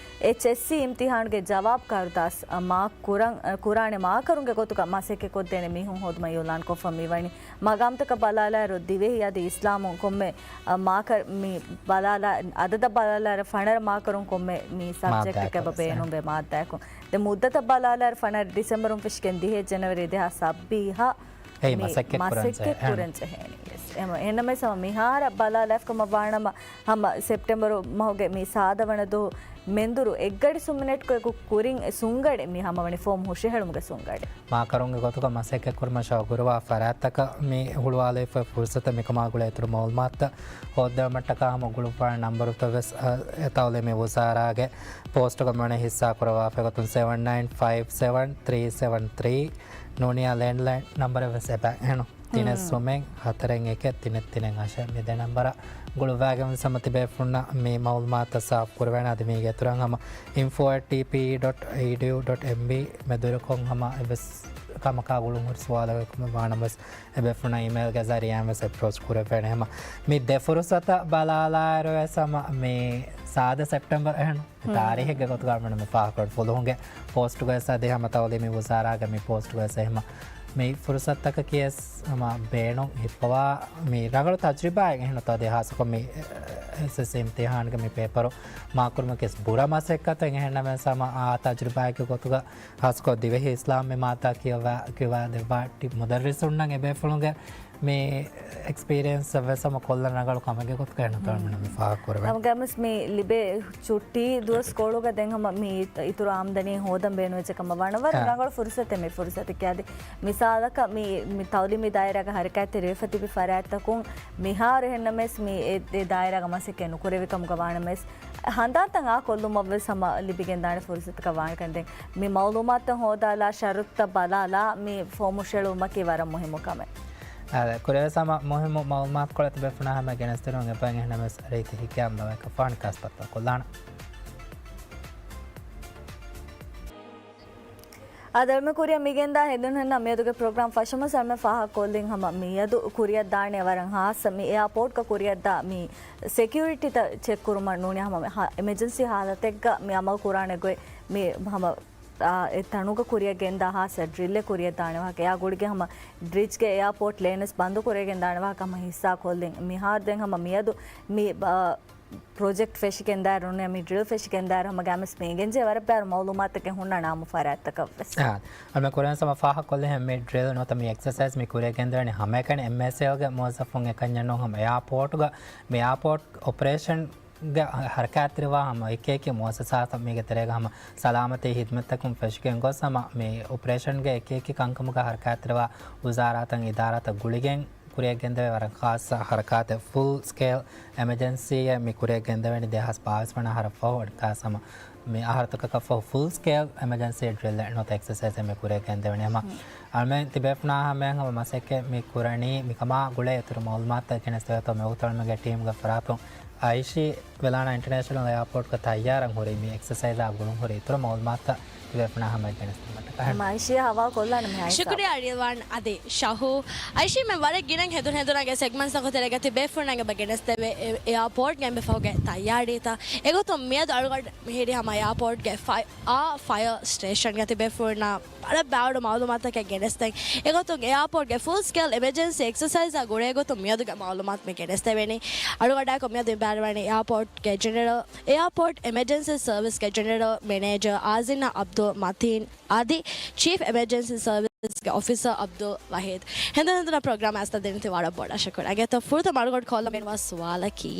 އެޗްއެސްސީ އިމްތިހާނުގެ ޖަވާބު ކަރުދާސް، އާ، މާކް ކުރަން، އާ، ކުރާނެ މާކަރުންގެ ގޮތުގަ މަސައްކަތް ކޮށްދޭނެ މީހުން ހޯދުމަށް އިއުލާން ކޮށްފަ މިވަނީ. މަގާމްތަކަށް ބަލާލާއިރު ދިވެހި އަދި އިސްލާމުން ކޮންމެ، އަ، މާކަރު މި ބަލާލާ، އަދަދަށް ބަލާލާއިރު ފަނަރަ މާކަރުން ކޮންމެ މި ސަބްޖެކްޓެއް އެބަ ބޭނުންވޭ މާއްދާއަކުން. ދެ މުއްދަތަށް ބަލާލާއިރު ފަނަރަ ޑިސެމްބަރުން ފެށިގެން ދިހައެއް ޖެނަވަރީ ދެހާސް ސައްބީހަށް އެއީ މި މަސައްކަތް ކުރަން މަސައްކަތް ޖެހޭ. ކުރަން ޖެހޭނީ. ޔެސް. އެހެން، އެހެންނަމަވެސް ހަމަ މިހާރަށް ބަލާލާފަ ކަމަށް ވާނަމަ، ހަމަ ސެޕްޓެމްބަރު މަހުގެ މި ސާދަ ވަނަ ދުވަހު މެންދުރު އެއްގަޑި ސުން މިނެޓްކޮއެކު ކުރިން ސުންގަޑި މި ހަމަވަނީ ފޯމް ހުށަހެޅުމުގެ ސުންގަޑި. މާކަރުންގެ ގޮތުގަ މަސައްކަތްކުރުމަށް ޝައުގުވެރިވާ ފަރާތްތަކަށް މި ހުޅުވާލެވިފައި ފުރުސަތަށް މިކަމާ ގުޅޭ އިތުރު މައުލޫމާތުތައް ހޯއްދެވުމަށްޓަކާ ހަމަ ގުޅުއްވާނެ ނަންބަރުތައް ވެސް، އަ، އެ ތައުލީމީ ވުޒާރާގެ ޕޯސްޓުގަ މިވަނީ ހިއްސާކުރައްވާފައި ގޮތުން ސެވަން ނައިން ފައިވް ސެވަން ތްރީ ސެވަން ތްރީ، ނޫނިއްޔާ ލޭންޑްލައިން ނަންބަރެއް ވެސް އެބަ އެހެން. ތިނެއް ހުން. ސުމެއް ހަތަރެއް އެކެއް ތިނެއް ތިނެއް އަށެއް މި ދެ ނަންބަރަށް ގުޅުއްވާގެން ވެސް ހަމަ ތިބޭފުޅުންނަށް މި މައުލޫމާތުތައް ސާފު ކުރެވޭނެ. އަދި މީގެ އިތުރަށް ހަމަ އިންފޯ އެޓް ޓީޕީއީ ޑޮޓް އީޑީޔޫ ޑޮޓް އެމްބީ މެދުވެރިކޮށް ހަމަ އެއްވެސް ކަމަކާ ގުޅުންހުރި ސުވާލެއް ވެކަމަށް ވާނަމަވެސް އެބޭފުޅުންނަށް އީމެއިލްގެ ޒަރީއާއިން ވެސް އެޕްރޯޗް ކުރެވޭނެ. ހަމަ މި ދެ ފުރުސަތަށް ބަލާލާއިރު ވެސް ހަމަ މި ސާދަ ސެޕްޓެމްބަރު އެހެން ހުން. ތާރީހެއްގެ ގޮތުގަ މި ފާހަގަކޮށް ފުލުހުންގެ ޕޯސްޓުގަވެސް އަދި ހަމަ ތައުލީމީ ވުޒާރާގެ މި ޕޯސްޓުގަވެސް އެހެމަ މި ފުރުސަތަކަކީ ވެސް ހަމަ ބޭނުން ހިއްޕަވާ މި ރަނގަޅު ތަޖުރިބާއެއް އެހެން އޮތޯ. އަދި ހާއްސަކޮށް މި އެސްއެސްސީ އިމްތިހާނުގެ މި ޕޭޕަރު މާކުރުމަކީ ވެސް ބުރަ މަސައްކަތެއް އެހެންނަމަވެސް ހަމަ އާ ތަޖުރިބާއެއްގެ ގޮތުގަ ހާއްސަކޮށް ދިވެހި އިސްލާމް މި މާއްދާ ކިޔަވާ، ކިޔަވާ ދެއްވާ މުދައްރިސުންނަށް އެބޭފުޅުންގެ މި އެކްސްޕީރިއެންސް އެއްވެސް ހަމަ ކޮށްލަން ރަނގަޅު ކަމެއްގެ ގޮތުގަ އެން ތައުލީމީ މި ފާހަގަކުރެވެން. ނަމަވެސް މި ލިބޭ ޗުއްޓީ ދުވަސް ކޮޅުގަ ދެން ހަމަ މި އިތުރު އާމްދަނީ ހޯދަން ބޭނުންވެއްޖެ ކަމަށް ވާނަމަ ވަރަށް އާ. ރަނގަޅު ފުރުސަތެއް މި ފުރުސަތަކީ. އަދި މިސާލަކަށް މި، މި ތައުލީމީ ދާއިރާގަ ހަރަކާތްތެރިވެފަ ތިބި ފަރާތްތަކުން މިހާރު އެހެންނަމަވެސް މި އެ، އެ ދާއިރާގަ މަސައްކަތް ނުކުރެވި ކަމުގަ ވާނަމަވެސް ހަނދާންތައް އާ ކޮށްލުމަށްވެސް ހަމަ ލިބިގެންދާނެ ފުރުސަތަކަށް ވާނެކަން. ދެން މި މައުލޫމާތުތައް ހޯދާލާ، ޝަރުތުތައް ބަލާލާ މި ފޯމް ހުށަހެޅުމަކީ ވަރަށް މުހިއްމު ކަމެއް. އާދެ، ކުރެވެސް ހަމަ މުހިއްމު މައުލޫމާތުކޮޅެއް ތިބޭފުޅުންނާ ހަމަ ގެނެސްދިނުން އެބައިން އެހެންނަމަވެސް ރީތި ހިކައިމު ލަވައެއްގަ ފާނި ކާސްތައްތައް ކޮށްލާނަން. އާދެ، އަޅުމެން ކުރިއަށް މިގެންދާ ހެދުންހެންނަށް މިއަދުގެ ޕްރޮގްރާމް ފަށުމަސް އަޅުމެން ފާހަގަކޮށްލިން ހަމަ މިއަދު ކުރިއަށްދާނެ ވަރަށް ހާއްސަ މި އެއާޕޯޓްގަ ކުރިއަށްދާ މި ސެކިއުރިޓީތައް ޗެކް ކުރުމަށް ނޫނީ ހަމަ ހަ-، އެމަޖެންސީ ހާލަތެއްގަ މި އަމަލު ކުރާނެ ގޮތް މި ހަމަ އާ، އެ ތަނުގަ ކުރިއަށް ގެންދާ ހާއްސަ ޑްރިލްއެއް ކުރިއަށް ދާނެ ވާހަކަ، އެއާ ގުޅިގެން ހަމަ ޑްރިޖްގެ އެއާޕޯޓް ލޭންސް ބަންދު ކުރެވިގެން ދާނެ ވާހަކަ ހަމަ ހިއްސާ ކޮށްލިން. މިހާރު ދެން ހަމަ މިއަދު މި، އާ، ޕްރޮޖެކްޓް ފެށިގެން ދާއިރު ނޫނީ މި ޑްރިލް ފެށިގެން ދާއިރު ހަމަ ގާމިސް މި އެނގެންޖެ ވަރަށް ބާރު މައުލޫމާތަކެއް ހުންނަ ނާމު ފަރާތްތަކަށް ވެސް. އާ، އަޅުމެން ކުރިއަށް ހަމަ ފާހަގަކޮށްލި ހެން މި ޑްރިލް ނުވަތަ މި އެކްސަސައިޒް މި ކުރިއަށް ގެންދަވަނީ ހަމައެކަނި އެމްއެސްއެލްގެ މުވައްޒަފުން އެކަންޏެއް ނޫން ހަމަ އެއާޕޯޓްގަ މި އެއާޕޯޓް އޮޕަރޭޝަން ގެ ހަރަކާތްތެރިވާ ހަމަ އެކި އެކި މުއައްސަސާތައް މީގެ ތެރޭގަ ހަމަ ސަލާމަތީ ހިދްމަތްތަކުން ފެށިގެން ގޮސް ހަމަ މި އޮޕަރޭޝަންގެ އެކި އެކި ކަންކަމުގަ ހަރަކާތްތެރިވާ ވުޒާރާތައް، އިދާރާތައް ގުޅިގެން ކުރިއަށް ގެންދެވޭ ވަރަށް ޚާއްޞަ ހަރަކާތެއް. ފުލް ސްކޭލް އެމަޖެންސީއެއް މި ކުރިއަށް ގެންދެވެނީ ދެހާސް ބާވީސް ވަނަ އަހަރަށް ފަހު އަނެއްކާސް ހަމަ މި އަހަރުތަކަކަށް ފަހު ފުލް ސްކޭލް އެމަޖެންސީ ޑްރިލްއެއް ނުވަތަ އެކްސަސައިޒެއް މި ކުރިއަށް ގެންދެވެނީ. ހަމަ އަޅުމެން ތިބޭފުޅުންނާ ހަމަޔަށް ހަމަ މަސައްކަތް މި ކުރަނީ މިކަމާ ގުޅޭ އިތުރު މައުލޫމާތުތައް ގެނެސްދެވޭތޯ މިވަގުތު އަޅުމެންގެ ޓީމްގެ ފަރާތުން އައިޝީ ވެލާނާ އިންޓަރނޭޝަނަލް އެއާޕޯޓްގަ ތައްޔާރަށް ހުރި މި އެކްސަސައިޒާ ގުޅުން ހުރި އިތުރު މައުލޫމާތުތައް ތިބޭފުޅުންނާ ހަމަޔަށް ގެނެސްދިނުމަށްޓަކާ. އައިޝީއާ ހަވާލު ކޮށްލާނަމޭ އައިޝާ. ޝުކުރިއްޔާ ރިލްވާން އަދި ޝަހޫ. އައިޝީ މެ ވަރަށް ގިނަ ހެދުން ހެދުނާގެ ސެގްމަންޓްސްތަކުގެ ތެރޭގަ ތިބޭފުޅުންނަށް އެބަ ގެނެސްދެވޭ އެ-، އެއާޕޯޓްގެ އެންމެ ފަހުގެ ތައްޔާރީތައް. އެގޮތުން މިއަދު އަޅުގަނޑު މިހިރީ ހަމަ އެއާޕޯޓްގެ ފައި-، އާ ފަޔަރ ސްޓޭޝަންގެ ތިބޭފުޅުންނާ ވަރަށް ބާވަޑު މައުލޫމާތުތަކެއް ގެނެސްދޭން. އެގޮތުން އެއާޕޯޓްގެ ފުލް ސްކޭލް އެމަޖެންސީ އެކްސަސައިޒާ ގުޅޭ ގޮތުން މިއަދުގެ މައުލޫމާތު މި ގެނެސްދެވޭނީ. އަޅުގަނޑާއެކު މިއަދު މި ބައިވެރިވަނީ އެއާޕޯޓްގެ ޖެނެރަލް، އެއާޕޯޓް އެމަޖެންސީ ސަރވިސްގެ ޖެނެރަލް މެނޭޖަރ އާޒިނާ އަބްދުލް މަތީން އަދި ޗީފް އެމަޖެންސީ ސަރވިސްގެ އޮފިސަރ އަބްދުލް ވަހީދު. ހެނދުނު ހެނދުނަށް ޕްރޮގްރާމަށް އައިސް ދިނުން ތި ވަރަށް ބޮޑަށް ޝުކުރު. އަނގޭތޯ ފުރަތަމަ އަޅުގަނޑު ކޮށްލަން ބޭނުންވާ ސުވާލަކީ،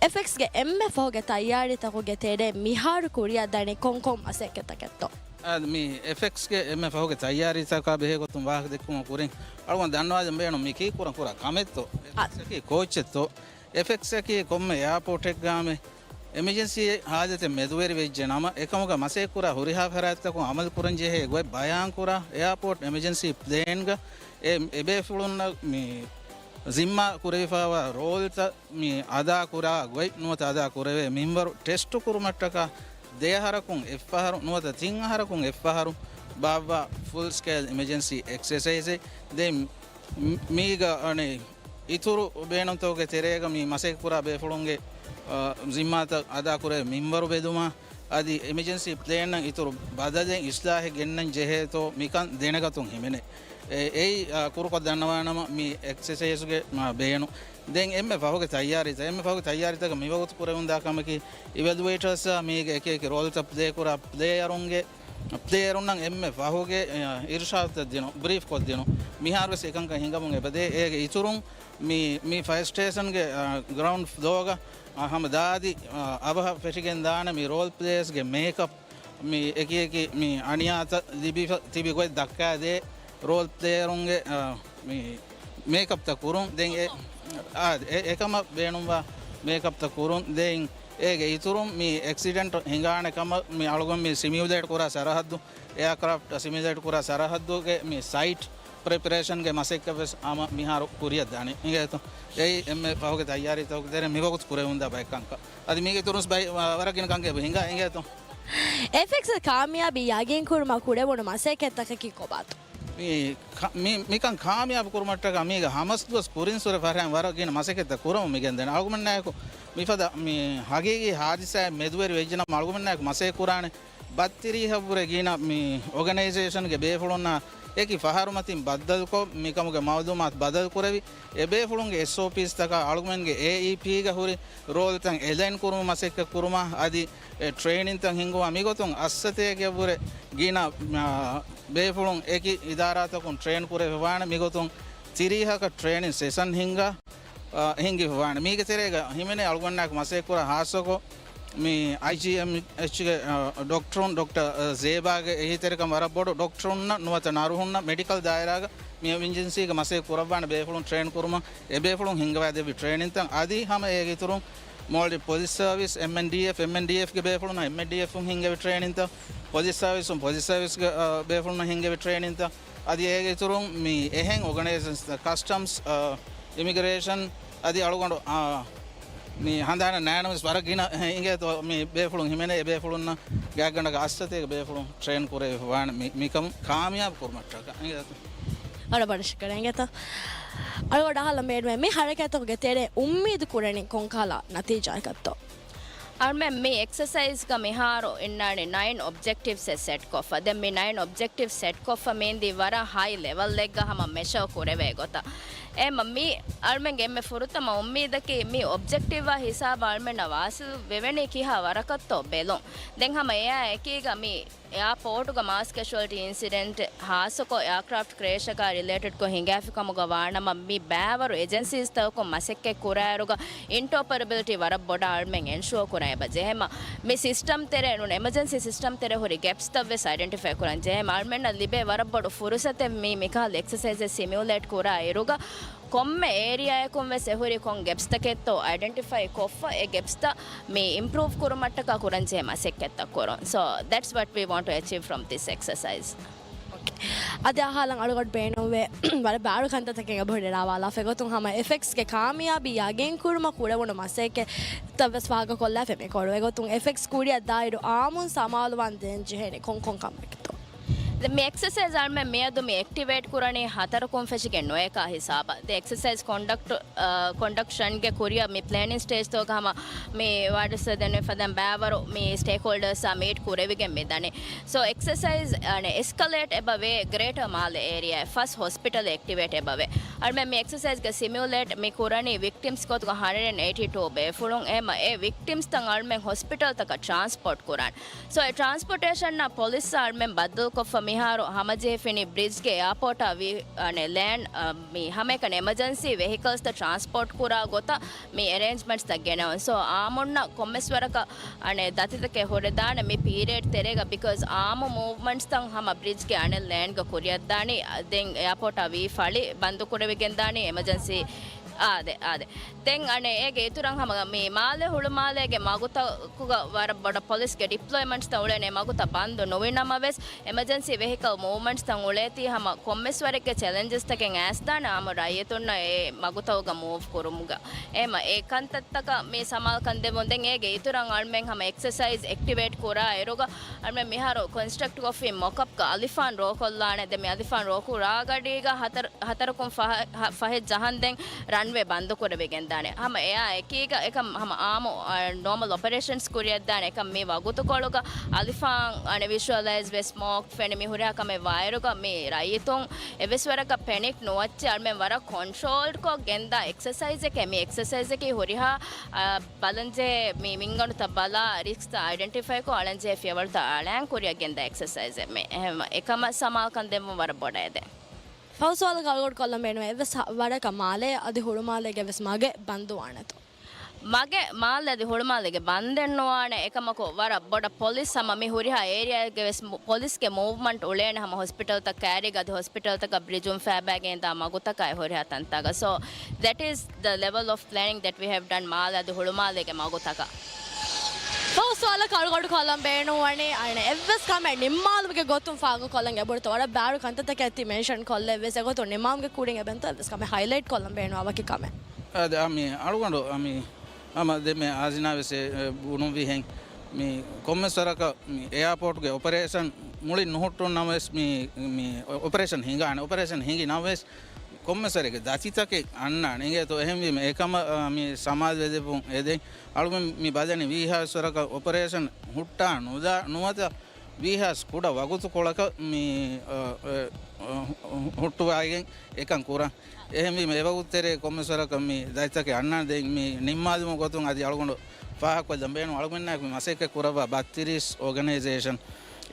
އެފެކްސްގެ އެންމެ ފަހުގެ ތައްޔާރީތަކުގެ ތެރޭ މިހާރު ކުރިއަށް ދަނީ ކޮން ކޮން މަސައްކަތްތަކެއްތޯ؟ އާދެ، މި އެފެކްސްގެ އެންމެ ފަހުގެ ތައްޔާރީތަކާ ބެހޭ ގޮތުން ވާހަކަ ދެއްކުމަށް ކުރިން އަޅުގަނޑު ދަންނަވާލަން ބޭނުން މި ކީއްކުރަން ކުރާ ކަމެއްތޯ؟ އާ. އެފެކްސްއަކީ ކޯއްޗެއްތޯ؟ އެފެކްސްއަކީ ކޮންމެ އެއާޕޯޓެއްގާމެ އެމަޖެންސީ ހާލަތެއް މެދުވެރިވެއްޖެ ނަމަ، އެކަމުގަ މަސައްކަތްކުރާ ހުރިހާ ފަރާތްތަކުން އަމަލުކުރަންޖެހޭ ގޮތް ބަޔާންކުރާ، އެއާޕޯޓް އެމަޖެންސީ ޕްލޭންގަ އެ، އެބޭފުޅުންނަށް މި ޒިންމާ ކުރެވިފައިވާ ރޯލްތައް މި އަދާކުރާ ގޮތް ނުވަތަ އަދާ ކުރެވޭ މިންވަރު ޓެސްޓު ކުރުމަށްޓަކާ، ދެ އަހަރަކުން އެއްފަހަރު ނުވަތަ ތިން އަހަރަކުން އެއްފަހަރު ބާއްވާ ފުލް ސްކޭލް އެމަޖެންސީ އެކްސަސައިޒެއް. ދެން މި-، މީގަ އަނެއް އިތުރު ބޭނުންތަކުގެ ތެރޭގަ މި މަސައްކަތްކުރާ ބޭފުޅުންގެ، އަ، ޒިންމާތައް އަދާކުރޭ މިންވަރު ބެލުމާ، އަދި އެމަޖެންސީ ޕްލޭންއަށް އިތުރު ބަދަލެއް އިސްލާހެއް ގެންނަން ޖެހޭތޯ މިކަން ދެނެގަތުން ހިމެނޭ. އެ-، އެއީ، އަ، ކުރުކޮށް ދަންނަވާނަމަ މި އެކްސަސައިޒުގެ، މަ، ބޭނުން. ދެން އެންމެ ފަހުގެ ތައްޔާރީތައް، އެންމެ ފަހުގެ ތައްޔާރީތަކަށް މިވަގުތު ކުރެވުންދާ ކަމަކީ، އިވެލުއޭޓަރސްއާ މީގެ އެކި އެކި ރޯލްތައް ޕްލޭ ކުރާ ޕްލޭޔަރުންގެ ޕްލޭޔަރުންނަށް އެންމެ ފަހުގެ، އަ، އިރުޝާދުތައް ދިނުން، ބްރީފް ކޮށްދިނުން. މިހާރުވެސް އެކަންކަން ހިނގަމުން އެބަދޭ. އޭގެ އިތުރުން މި، މި ފަޔަރ ސްޓޭޝަންގެ، އަ، ގްރައުންޑް ފްލޯގަ، އަ، ހަމަ ދާދި، އަ، އަވަހަށް ފެށިގެން ދާނެ މި ރޯލް ޕްލޭޔަރސްގެ މޭކަޕް، މި އެކި އެކި މި އަނިޔާތައް ލިބިފަ ތިބި ގޮތް ދައްކާދޭ. ރޯލް ޕްލޭޔަރުންގެ، އަ، މި މޭކަޕްތައް ކުރުން. ދެން އެ، އާ، އެ، އެކަމަށް ބޭނުންވާ މޭކަޕްތައް ކުރުން. ދެން އޭގެ އިތުރުން މި އެކްސިޑެންޓް ހިނގާނެ ކަމަށް މި އަޅުގަނޑު މި ސިމިއުލޭޓް ކުރާ ސަރަހައްދު، އެއާކްރާފްޓް ސިމިއުލޭޓް ކުރާ ސަރަހައްދުގެ މި ސައިޓް ޕްރެޕަރޭޝަންގެ މަސައްކަތް ވެސް ހަމަ މިހާރު ކުރިއަށް ދާނެ. އިނގޭތޯ؟ އެއީ އެންމެ ފަހުގެ ތައްޔާރީތަކުގެ ތެރެއިން މިވަގުތު ކުރެވުންދާ ބައެއް ކަންކަން. އަދި މީގެ އިތުރުން ވަރަށް ގިނަ ކަންކަން ހިނގާ. އިނގޭތޯ؟ އެފެކްސް ކާމިޔާބީ ޔަގީންކުރުމަށް ކުރެވުނު މަސައްކަތްތަކަކީ ކޮބާތޯ؟ މި ކަ-، މި-، މިކަން ކާމިޔާބު ކުރުމަށްޓަކާ މީގަ ހަމަސްދުވަސް ކުރިންސުރެ ފަހަރަށް ވަރަށް ގިނަ މަސައްކަތްތައް ކުރަމުން މިގެންދެން. އަޅުގަނޑާއެކު މިފަދަ މި ހަގީގީ ހާދިސާއެއް މެދުވެރި ވެއްޖެނަމަ އަޅުގަނޑާއެކު މަސައްކަތް ކުރާނެ ބައްތިރީހަށްވުރެ ގިނަ މި އޯގަނައިޒޭޝަންގެ ބޭފުޅުންނާ އެކި ފަހަރުމަތިން ބައްދަލުކޮށް، މިކަމުގެ މައުލޫމާތު ބަދަލުކުރެވި، އެ ބޭފުޅުންގެ އެސްއޯޕީސްތަކާ އަޅުގަނޑުގެ އޭއީޕީގަ ހުރި ރޯލްތައް އެލައިން ކުރުމަށް މަސައްކަތް ކުރުމަށް އަދި އެ ޓްރޭނިންތައް ހިންގުމަށް މިގޮތުން އައްސަތޭކައަށްވުރެ ގިނަ، އާ، ބޭފުޅުން އެކި އިދާރާތަކުން ޓްރޭން ކުރެވިފަވާނެ. މިގޮތުން ތިރީހަކަށް ޓްރޭނިން ސެޝަން ހިންގާ، އާ، ހިންގިފަވާނެ. މީގެ ތެރޭގަ ހިމެނޭ އަޅުގަނޑާއެކު މަސައްކަތްކުރާ ހާއްސަކޮށް މި އައިޖީއެމްއެޗްގެ، އާ، ޑޮކްޓަރުން، ޑޮކްޓަރ، އާ، ޒޭބާގެ އެހީތެރިކަން ވަރަށް ބޮޑު. ޑޮކްޓަރުންނަށް ނުވަތަ ނަރުހުންނަށް މެޑިކަލް ދާއިރާގަ މި އެމަޖެންސީގެ މަސައްކަތް ކުރައްވާނެ ބޭފުޅުން ޓްރޭން ކުރުމަށް އެ ބޭފުޅުން ހިންގަވާދެއްވި ޓްރޭނިންތައް އަދި ހަމަ އޭގެ އިތުރުން މޯލްޑިވްސް ޕޮލިސް ސަރވިސް، އެމްއެންޑީއެފް، އެމްއެންޑީއެފްގެ ބޭފުޅުންނަށް އެމްއެންޑީއެފުން ހިންގެވި ޓްރޭނިންތައް، ޕޮލިސް ސަރވިސުން ޕޮލިސް ސަރވިސްގެ، އަ، ބޭފުޅުންނަށް ހިންގެވި ޓްރޭނިންތައް އަދި އޭގެ އިތުރުން މި އެހެން އޯގަނައިޒޭޝަންސް، ކަސްޓަމްސް، އަ، އިމިގްރޭޝަން އަދި އަޅުގަނޑު، އަ، މި ހަނދާނަށް ނާނަމަވެސް ވަރަށް ގިނަ އެހެން އިނގޭތޯ މި ބޭފުޅުން ހިމެނޭ. އެ ބޭފުޅުންނަށް ގާތްގަނޑަކަށް އައްސަތޭކަ ބޭފުޅުން ޓްރޭން ކުރެވިފަވާނެ މި، މިކަމު ކާމިޔާބު ކުރުމަށްޓަކާ އިނގޭތޯ. ވަރަށް ބޮޑަށް ޝުކުރިއްޔާ އިނގޭތޯ. އަޅުގަނޑު އަހާލަން ބޭނުމޭ މި ހަރަކާތްތަކުގެ ތެރޭ އުއްމީދު ކުރަނީ ކޮންކަހަލަ ނަތީޖާއަކަށްތޯ؟ އަޅުމެން މި އެކްސަސައިޒްގަ މިހާރު އިންނާނީ ނައިން އޮބްޖެކްޓިވްސް ސެޓްކޮށްފަ. ދެން މި ނައިން އޮބްޖެކްޓިވްސް ސެޓްކޮށްފަ މީންދީ ވަރަށް ހައި ލެވަލްއެއްގަ ހަމަ މެޝަރ ކުރެވޭ ގޮތަށް. އެމަ މި އަޅުމެންގެ އެންމެ ފުރަތަމަ އުއްމީދަކީ މި އޮބްޖެކްޓިވްއާ ހިސާބަށް އަޅުމެންނަށް ވާސިލް ވެވެނީ ކިހާ ވަރަކަށްތޯ ބެލުން. ދެން ހަމަ އެއާ އެކީގަ މި އެއާޕޯޓުގަ މާސް ކެޝުއަލްޓީ އިންސިޑެންޓް ހާއްސަކޮށް އެއާކްރާފްޓް ކްރޭޝަކާ ރިލޭޓެޑްކޮށް ހިނގާފި ކަމުގަ ވާނަމަ، މި ބައިވަރު އެޖެންސީސްތަކުން މަސައްކަތް ކުރާއިރުގަ އިންޓަރއޮޕަރަބިލިޓީ ވަރަށް ބޮޑަށް އަޅުމެން އެންޝުއަ ކުރަން އެބަ ޖެހޭމަ، މި ސިސްޓަމް ތެރޭ ނޫން، އެމަޖެންސީ ސިސްޓަމް ތެރޭ ހުރި ގެޕްސްތައް ވެސް އައިޑެންޓިފައި ކުރަން ޖެހޭމަ، އަޅުމެންނަށް ލިބޭ ވަރަށް ބޮޑު ފުރުސަތެއް މީ މިކަހަލަ އެކްސަސައިޒެއް ސިމިއުލޭޓް ކުރާ އިރުގަ، ކޮންމެ އޭރިއާއަކުން ވެސް އެހުރި ކޮން ގެޕްސްތަކެއްތޯ އައިޑެންޓިފައި ކޮށްފަ، އެ ގެޕްސްތައް މި އިމްޕްރޫވް ކުރުމަށްޓަކާ ކުރަންޖެހޭ މަސައްކަތްތައް ކުރުން. So that's what we want to achieve from this exercise. އަދި އަހާލަން އަޅުގަޑު ބޭނުންވޭ ވަރަށް ބާރު ކަންތައްތަކެއް އެބަހުރި ރާވާލާފަ. އެގޮތުން ހަމަ އެފެކްސްގެ ކާމިޔާބީ ޔަގީންކުރުމަށް ކުރެވުނު މަސައްކަތްތައް ވެސް ފާހަގަކޮށްލާފަ މިކޮޅު. އެގޮތުން އެފެކްސް ކުރިއަށް ދާއިރު އާއްމުން ސަމާލުވާން ދޭން ޖެހޭނެ ކޮންކޮން ކަމެއްތޯ؟ ދެ މި އެކްސަސައިޒް އަޅުމެން މިއަދު މި އެކްޓިވޭޓް ކުރަނީ ހަތަރަކުން ފެށިގެން ނުވައެކާ ހިސާބަށް. ދެ އެކްސަސައިޒް ކޮންޑަކްޓް، އަ، ކޮންޑަކްޝަންގެ ކުރިއަށް މި ޕްލޭނިން ސްޓޭޖްތަކުގަ ހަމަ މި ވާޑްސް ދެން ފަދަ ބައިވަރު މި ސްޓޭކްހޯލްޑަރސްއާ މީޓް ކުރެވިގެން މި ދަނީ. ސޯ އެކްސަސައިޒް އަނެ އެސްކަލޭޓް އެބަވޭ ގްރޭޓަ މާލެ އޭރިއާ ފަސް ހޮސްޕިޓަލް އެކްޓިވޭޓް އެބަވޭ. އަޅުމެން މި އެކްސަސައިޒްގަ ސިމިއުލޭޓް މި ކުރަނީ ވިކްޓިމްސް ގޮތުގަ ހަންޑްރެޑް އެއިޓީ ޓޫ ބޭފުޅުން. އެމަ އެ ވިކްޓިމްސްތައް އަޅުމެން ހޮސްޕިޓަލްތަކަށް ޓްރާންސްޕޯޓް ކުރާން. ސޯ އެ ޓްރާންސްޕޯޓޭޝަންއާ ޕޮލިސްއާ އަޅުމެން ބައްދަލުކޮށްފަ މިހާރު ހަމަޖެހިފިނީ ބްރިޖްގެ އެއާޕޯޓާ ވި-، އަނެ ލޭން، އަ، މި ހަމައެކަނި އެމަޖެންސީ ވެހިކަލްސްތައް ޓްރާންސްޕޯޓް ކުރާ ގޮތަށް މި އެރޭންޖްމަންޓްސްތައް ގެނައުން. ސޯ އާމުންނަށް ކޮންމެސް ވަރަކަށް އަނެ ދަތިތަކެއް ހުރެދާނެ މި ޕީރިއަޑް ތެރޭގަ، ބިކޮޒް އާމު މޫވްމަންޓްސްތައް ހަމަ ބްރިޖްގެ އަނެއް ލޭންގަ ކުރިއަށްދާނީ. ދެން އެއާޕޯޓާ ވީ ފަޅި ބަންދު ކުރެވިގެންދާނީ އެމަޖެންސީ. އާދެ، އާދެ. ދެން އަނެއް އޭގެ އިތުރަށް ހަމަ މި މާލެ ހުޅުމާލޭގެ މަގުތަކުގަ ވަރަށް ބޮޑަށް ޕޮލިސްގެ ޑިޕްލޮއިމަންޓްސްތައް އުޅޭނެ. މަގުތައް ބަންދު ނުވި ނަމަވެސް، އެމަޖެންސީ ވެހިކަލް މޫވްމަންޓްސްތައް އުޅޭތީ ހަމަ ކޮންމެސް ވަރެއްގެ ޗެލެންޖަސްތަކެއް އައިސްދާނެ އާއްމު ރައްޔިތުންނަށް އެ މަގުތަކުގަ މޫވް ކުރުމުގަ. އެމަ އެ ކަންތައްތަކަށް މި ސަމާލުކަން ދެއްވުން. ދެން އޭގެ އިތުރަށް އަޅުމެން ހަމަ އެކްސަސައިޒް އެކްޓިވޭޓް ކުރާ އިރުގަ އަޅުމެން މިހާރު ކޮންސްޓްރަކްޓް ކޮށްފި މޮކަޕްގަ އަލިފާން ރޯކޮށްލާނެ. ދެ މި އަލިފާން ރޯކުރާ ގަޑީގަ ހަތަރު ހަތަރަކުން ފަހަ-، ހަ-، ފަހެއް ޖަހަންދެން ރަންވޭ ބަންދު ކުރެވިގެންދާނެ. ހަމަ އެއާ އެކީގަ އެކަމް ހަމަ އާމު، އަ، ނޯމަލް އޮޕަރޭޝަންސް ކުރިއަށްދާނެ. އެކަމް މި ވަގުތުކޮޅުގަ އަލިފާން އަނެ ވިޝުއަލައިޒް ވެ ސްމޯކް ފެނި މި ހުރިހާ ކަމެއް ވާއިރުގަ މި ރައްޔިތުން އެއްވެސް ވަރަކަށް ޕެނިކް ނުވައްޗެ އަޅުމެން ވަރަށް ކޮންޓްރޯލްކޮށް ގެންދާ އެކްސަސައިޒެކޭ. މި އެކްސަސައިޒަކީ ހުރިހާ، އަ، ބަލަންޖެހޭ މި މިންގަނޑުތައް ބަލާ ރިސްކްތައް އައިޑެންޓިފައިކޮށް އަޅަންޖެހޭ ފިޔަވަޅުތައް އަޅާން ކުރިއަށް ގެންދާ އެކްސަސައިޒެއް މި. އެހެން އެކަމަށް ސަމާލުކަން ދެއްވުން ވަރަށް ބޮޑަށް އެދެން. ފަހު ސުވާލަކަށް އަޅުގަޑު ކޮށްލަން ބޭނުން އެއްވެސް ހަ-، ވަރަކަށް މާލޭ އަދި ހުޅުމާލޭގެ ވެސް މަގެއް ބަންދުވާނެތޯ؟ މަގެއް މާލެ އަދި ހުޅުމާލޭގެ ބަންދެއް ނުވާނެ. އެކަމަކު ވަރަށް ބޮޑަށް ޕޮލިސް ހަމަ މި ހުރިހާ އޭރިއާގެ ވެސް މު-، ޕޮލިސްގެ މޫވްމަންޓް އުޅޭނެ ހަމަ ހޮސްޕިޓަލްތައް ކައިރީގަ އަދި ހޮސްޕިޓަލްތަކަށް ބްރިޖުން ފައިބައިގެން ދާ މަގުތަކާއި ހުރިހާ ތަންތާގަ. So that is the level of planning that we have done މާލެ އަދި ހުޅުމާލޭގެ މަގުތަކަށް. ފަހު ސުވާލަކަށް އަޅުގަޑު ކޮށްލަން ބޭނުންވަނީ އަނެއް އެއްވެސް ކަމެއް ނިންމާލުމުގެ ގޮތުން ފާހަގަކޮށްލަން އެބަހުރިތޯ؟ ވަރަށް ބާރު ކަންތައްތަކެއް ތި މެންޝަން ކޮށްލެއްވިޔަސް އެގޮތުން ނިންމާލުމުގެ ކުރިން އެބައިންތޯ އެއްވެސް ކަމެއް ހައިލައިޓް ކޮށްލަން ބޭނުންވާ ވަކި ކަމެއް؟ އާދެ، އާ، މި އަޅުގަނޑު، އާ، މި ހަމަ ދެންމެ އާޒިނާ ވެސް އެ، އެ، ބުނުއްވިހެން މި ކޮންމެސް ވަރަކަށް މި އެއާޕޯޓްގެ އޮޕަރޭޝަން މުޅިން ނުހުއްޓުން ނަމަވެސް މި، މި އޮ-، އޮޕަރޭޝަން ހިނގާނެ. އޮޕަރޭޝަން ހިނގި ނަމަވެސް ކޮންމެސް ވަރެއްގެ ދަތިތަކެއް އަންނާނެ. އިނގޭތޯ އެހެންވީމަ އެކަމަށް، އާ، މި ސަމާލުވެދެއްވުން އެދެން. އަޅުގަނޑު މި ބަލަނީ ވީހާވެސް ވަރަކަށް އޮޕަރޭޝަން ހުއްޓާ ނުދާ ނުވަތަ ވީހާވެސް ކުޑަ ވަގުތުކޮޅަކަށް މި، އަ، އަ، ހު-، ހުއްޓުވައިގެން އެކަން ކުރަން. އެހެންވީމަ އެވަގުތު ތެރޭ ކޮންމެސް ވަރަކަށް މި ދަތިތަކެއް އަންނާނެ. ދެން މި ނިންމާލުމުގެ ގޮތުން އަދި އަޅުގަނޑު ފާހަގަކޮށްލަން ބޭނުން. އަޅުގަނޑާއެކު މި މަސައްކަތް ކުރައްވާ ބައްތިރީސް އޯގަނައިޒޭޝަން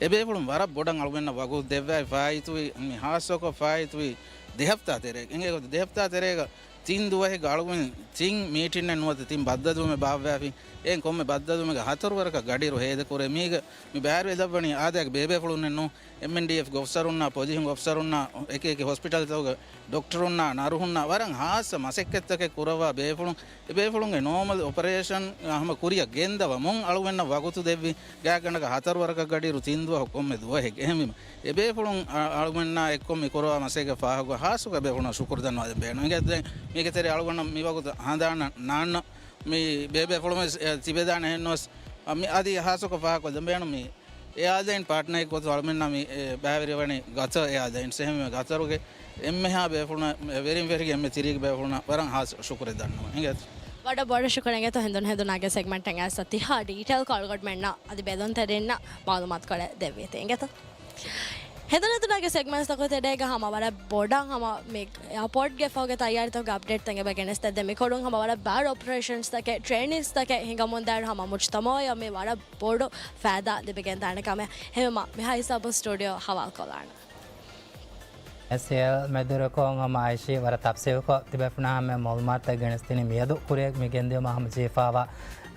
އެބޭފުޅުން ވަރަށް ބޮޑަށް އަޅުގަނޑަށް ވަގުތު ދެއްވައި ފާއިތުވި، މި ހާއްސަކޮށް ފާއިތުވި ދެ ހަފްތާ ތެރޭގަ. އިނގޭ ގޮތަށް ދެ ހަފްތާ ތެރޭގަ ތިން ދުވަހެއްގަ އަޅުގަނޑު ތިން މީޓިންއެއް ނުވަތަ ތިން ބައްދަލުވުމެއް ބާއްވާފި. އެހެން ކޮންމެ ބައްދަލުވުމެއްގަ ހަތަރު ވަރަކަށް ގަޑިއިރު ހޭދަކުރޭ. މީގަ މި ބައިވެރިވެލައްވަނީ އާދައިގެ ބޭބޭފުޅުންނެއް ނޫން، އެމްއެންޑީއެފްގެ އޮފިސަރުންނާ، ޕޮލިސްގެ އޮފިސަރުންނާ، އެކި އެކި ހޮސްޕިޓަލްތަކުގެ ޑޮކްޓަރުންނާ، ނަރުހުންނާ، ވަރަށް ހާއްސަ މަސައްކަތްތަކެއް ކުރައްވާ ބޭފުޅުން، އެ ބޭފުޅުންގެ ނޯމަލް އޮޕަރޭޝަން ހަމަ ކުރިއަށް ގެންދަވަމުން އަޅުގަނޑަށް ވަގުތު ދެއްވި. ގާތްގަނޑަކަށް ހަތަރު ވަރަކަށް ގަޑިއިރު ތިން ދުވަހު ކޮންމެ ދުވަހެއްގަ. އެހެންވީމަ އެބޭފުޅުން އަ-، އަޅުގަނޑާ އެއްކޮށް މި ކުރައްވާ މަސައްކަތް ފާހަގަ ހާއްސަކޮށް އެބޭފުޅުންނަށް ޝުކުރު ދަންނަވާދޭން ބޭނުން. އިނގޭ ދެން މީގެ ތެރޭ އަޅުގަނޑަށް މި ވަގުތު ހަނދާނަށް ނާންނަ މި ބޭބޭފުޅުން ވެސް، އެ، ތިބެދާނެ. އެހެންނުވެސް، އަ، މި އަދި ހާއްސަކޮށް ފާހަގަކޮށްދޭން ބޭނުން މި އެއާލައިން ޕާޓްނަރެއް ގޮތުން އަޅުމެންނާ މި، އެ، ބައިވެރިވަނީ ގަތަރު އެއާލައިންސް. އެހެންވީމަ ގަތަރުގެ އެންމެހާ ބޭފުޅުންނަށް، ވެރިން ވެރިގެ އެންމެ ތިރީގެ ބޭފުޅުންނަށް ވަރަށް ހާއްސަ ޝުކުރެއް ދަންނަވަން. އިނގޭތޯ؟ ވަރަށް ބޮޑަށް ޝުކުރެއް އިނގޭތޯ ހެނދުނު ހެނދުނާގެ ސެގްމަންޓެއް އައިސް ތިހާ ޑީޓެއިލްކޮށް އަޅުގަނޑުމެންނަށް އަދި ބެލުންތެރިންނަށް މައުލޫމާތުކޮޅެއް ދެއްވީތީ. އިނގޭތޯ؟ ހެނދުނު ހެނދުނާގެ ސެގްމަންޓްސްތަކުގެ ތެރޭގަ ހަމަ ވަރަށް ބޮޑަށް ހަމަ މި އެއާޕޯޓްގެ ފަހުގެ ތައްޔާރީތަކުގެ އަޕްޑޭޓްތައް އެބަ ގެނެސްދެއްވާ. މިކޮޅުން ހަމަ ވަރަށް ބާރު އޮޕަރޭޝަންސްތަކެއް، ޓްރޭނިންސްތަކެއް ހިނގަމުންދާއިރު ހަމަ މުޖްތަމަޢަށް މި ވަރަށް ބޮޑު ފައިދާ ލިބިގެންދާނެ ކަމެއް. ހެންވީމަ މިހާ ހިސާބުން ސްޓޫޑިއޯ ހަވާލުކޮށްލާނަން. އެސްއެލް މެދުވެރިކޮށް ހަމަ އައިޝީ ވަރަށް ތަފްސީލްކޮށް ތިބޭފުޅުންނަށް ހަމަ މައުލޫމާތުތައް ގެނެސްދިނީ. މިއަދު ކުރިއަށް މި ގެންދިއުމަށް ހަމަޖެހިފައިވާ،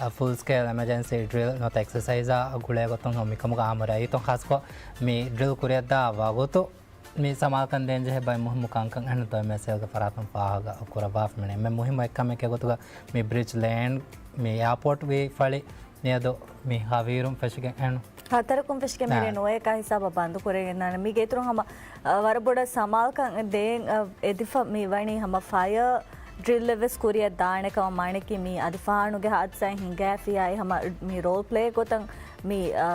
އަ، ފުލް ސްކޭލް އެމަޖެންސީ ޑްރިލް ނުވަތަ އެކްސަސައިޒާ ގުޅޭ ގޮތުން ހަމަ މިކަމުގަ އާއްމު ރައްޔިތުން ޚާއްސަކޮށް މި ޑްރިލް ކުރިއަށްދާ ވަގުތު މި ސަމާލުކަން ދޭންޖެހޭ ބައެއް މުހިއްމު ކަންކަން އެހެން ދޮއިމެސްއެލްގެ ފަރާތުން ފާހަގަ ކުރައްވާފަ މިނެ. އެންމެ މުހިއްމު އެއްކަމެއްގެ ގޮތުގަ މި ބްރިޖް ލޭން، މި އެއާޕޯޓް ވީ ފަޅި މިއަދު މި ހަވީރުން ފެށިގެން އެހެން. ހަތަރަކުން ފެށިގެން މިރޭ ނުވައެއް ހިސާބަށް ބަންދު ކުރެވިގެންދާނެ. މީގެ އިތުރުން ހަމަ، އަ، ވަރަށް ބޮޑަށް ސަމާލުކަން ދޭން، އަ، އެދިފަ މި ވަނީ ހަމަ ފަޔަރ ޑްރިލްއެއް ވެސް ކުރިއަށް ދާނެ ކަމަށް މާނައަކީ މި އަދި ފާނުގެ ހާދިސާއެއް ހިނގައިފިއްޔާ އެ ހަމަ މި ރޯލް ޕްލޭ ގޮތަށް މި، އަ،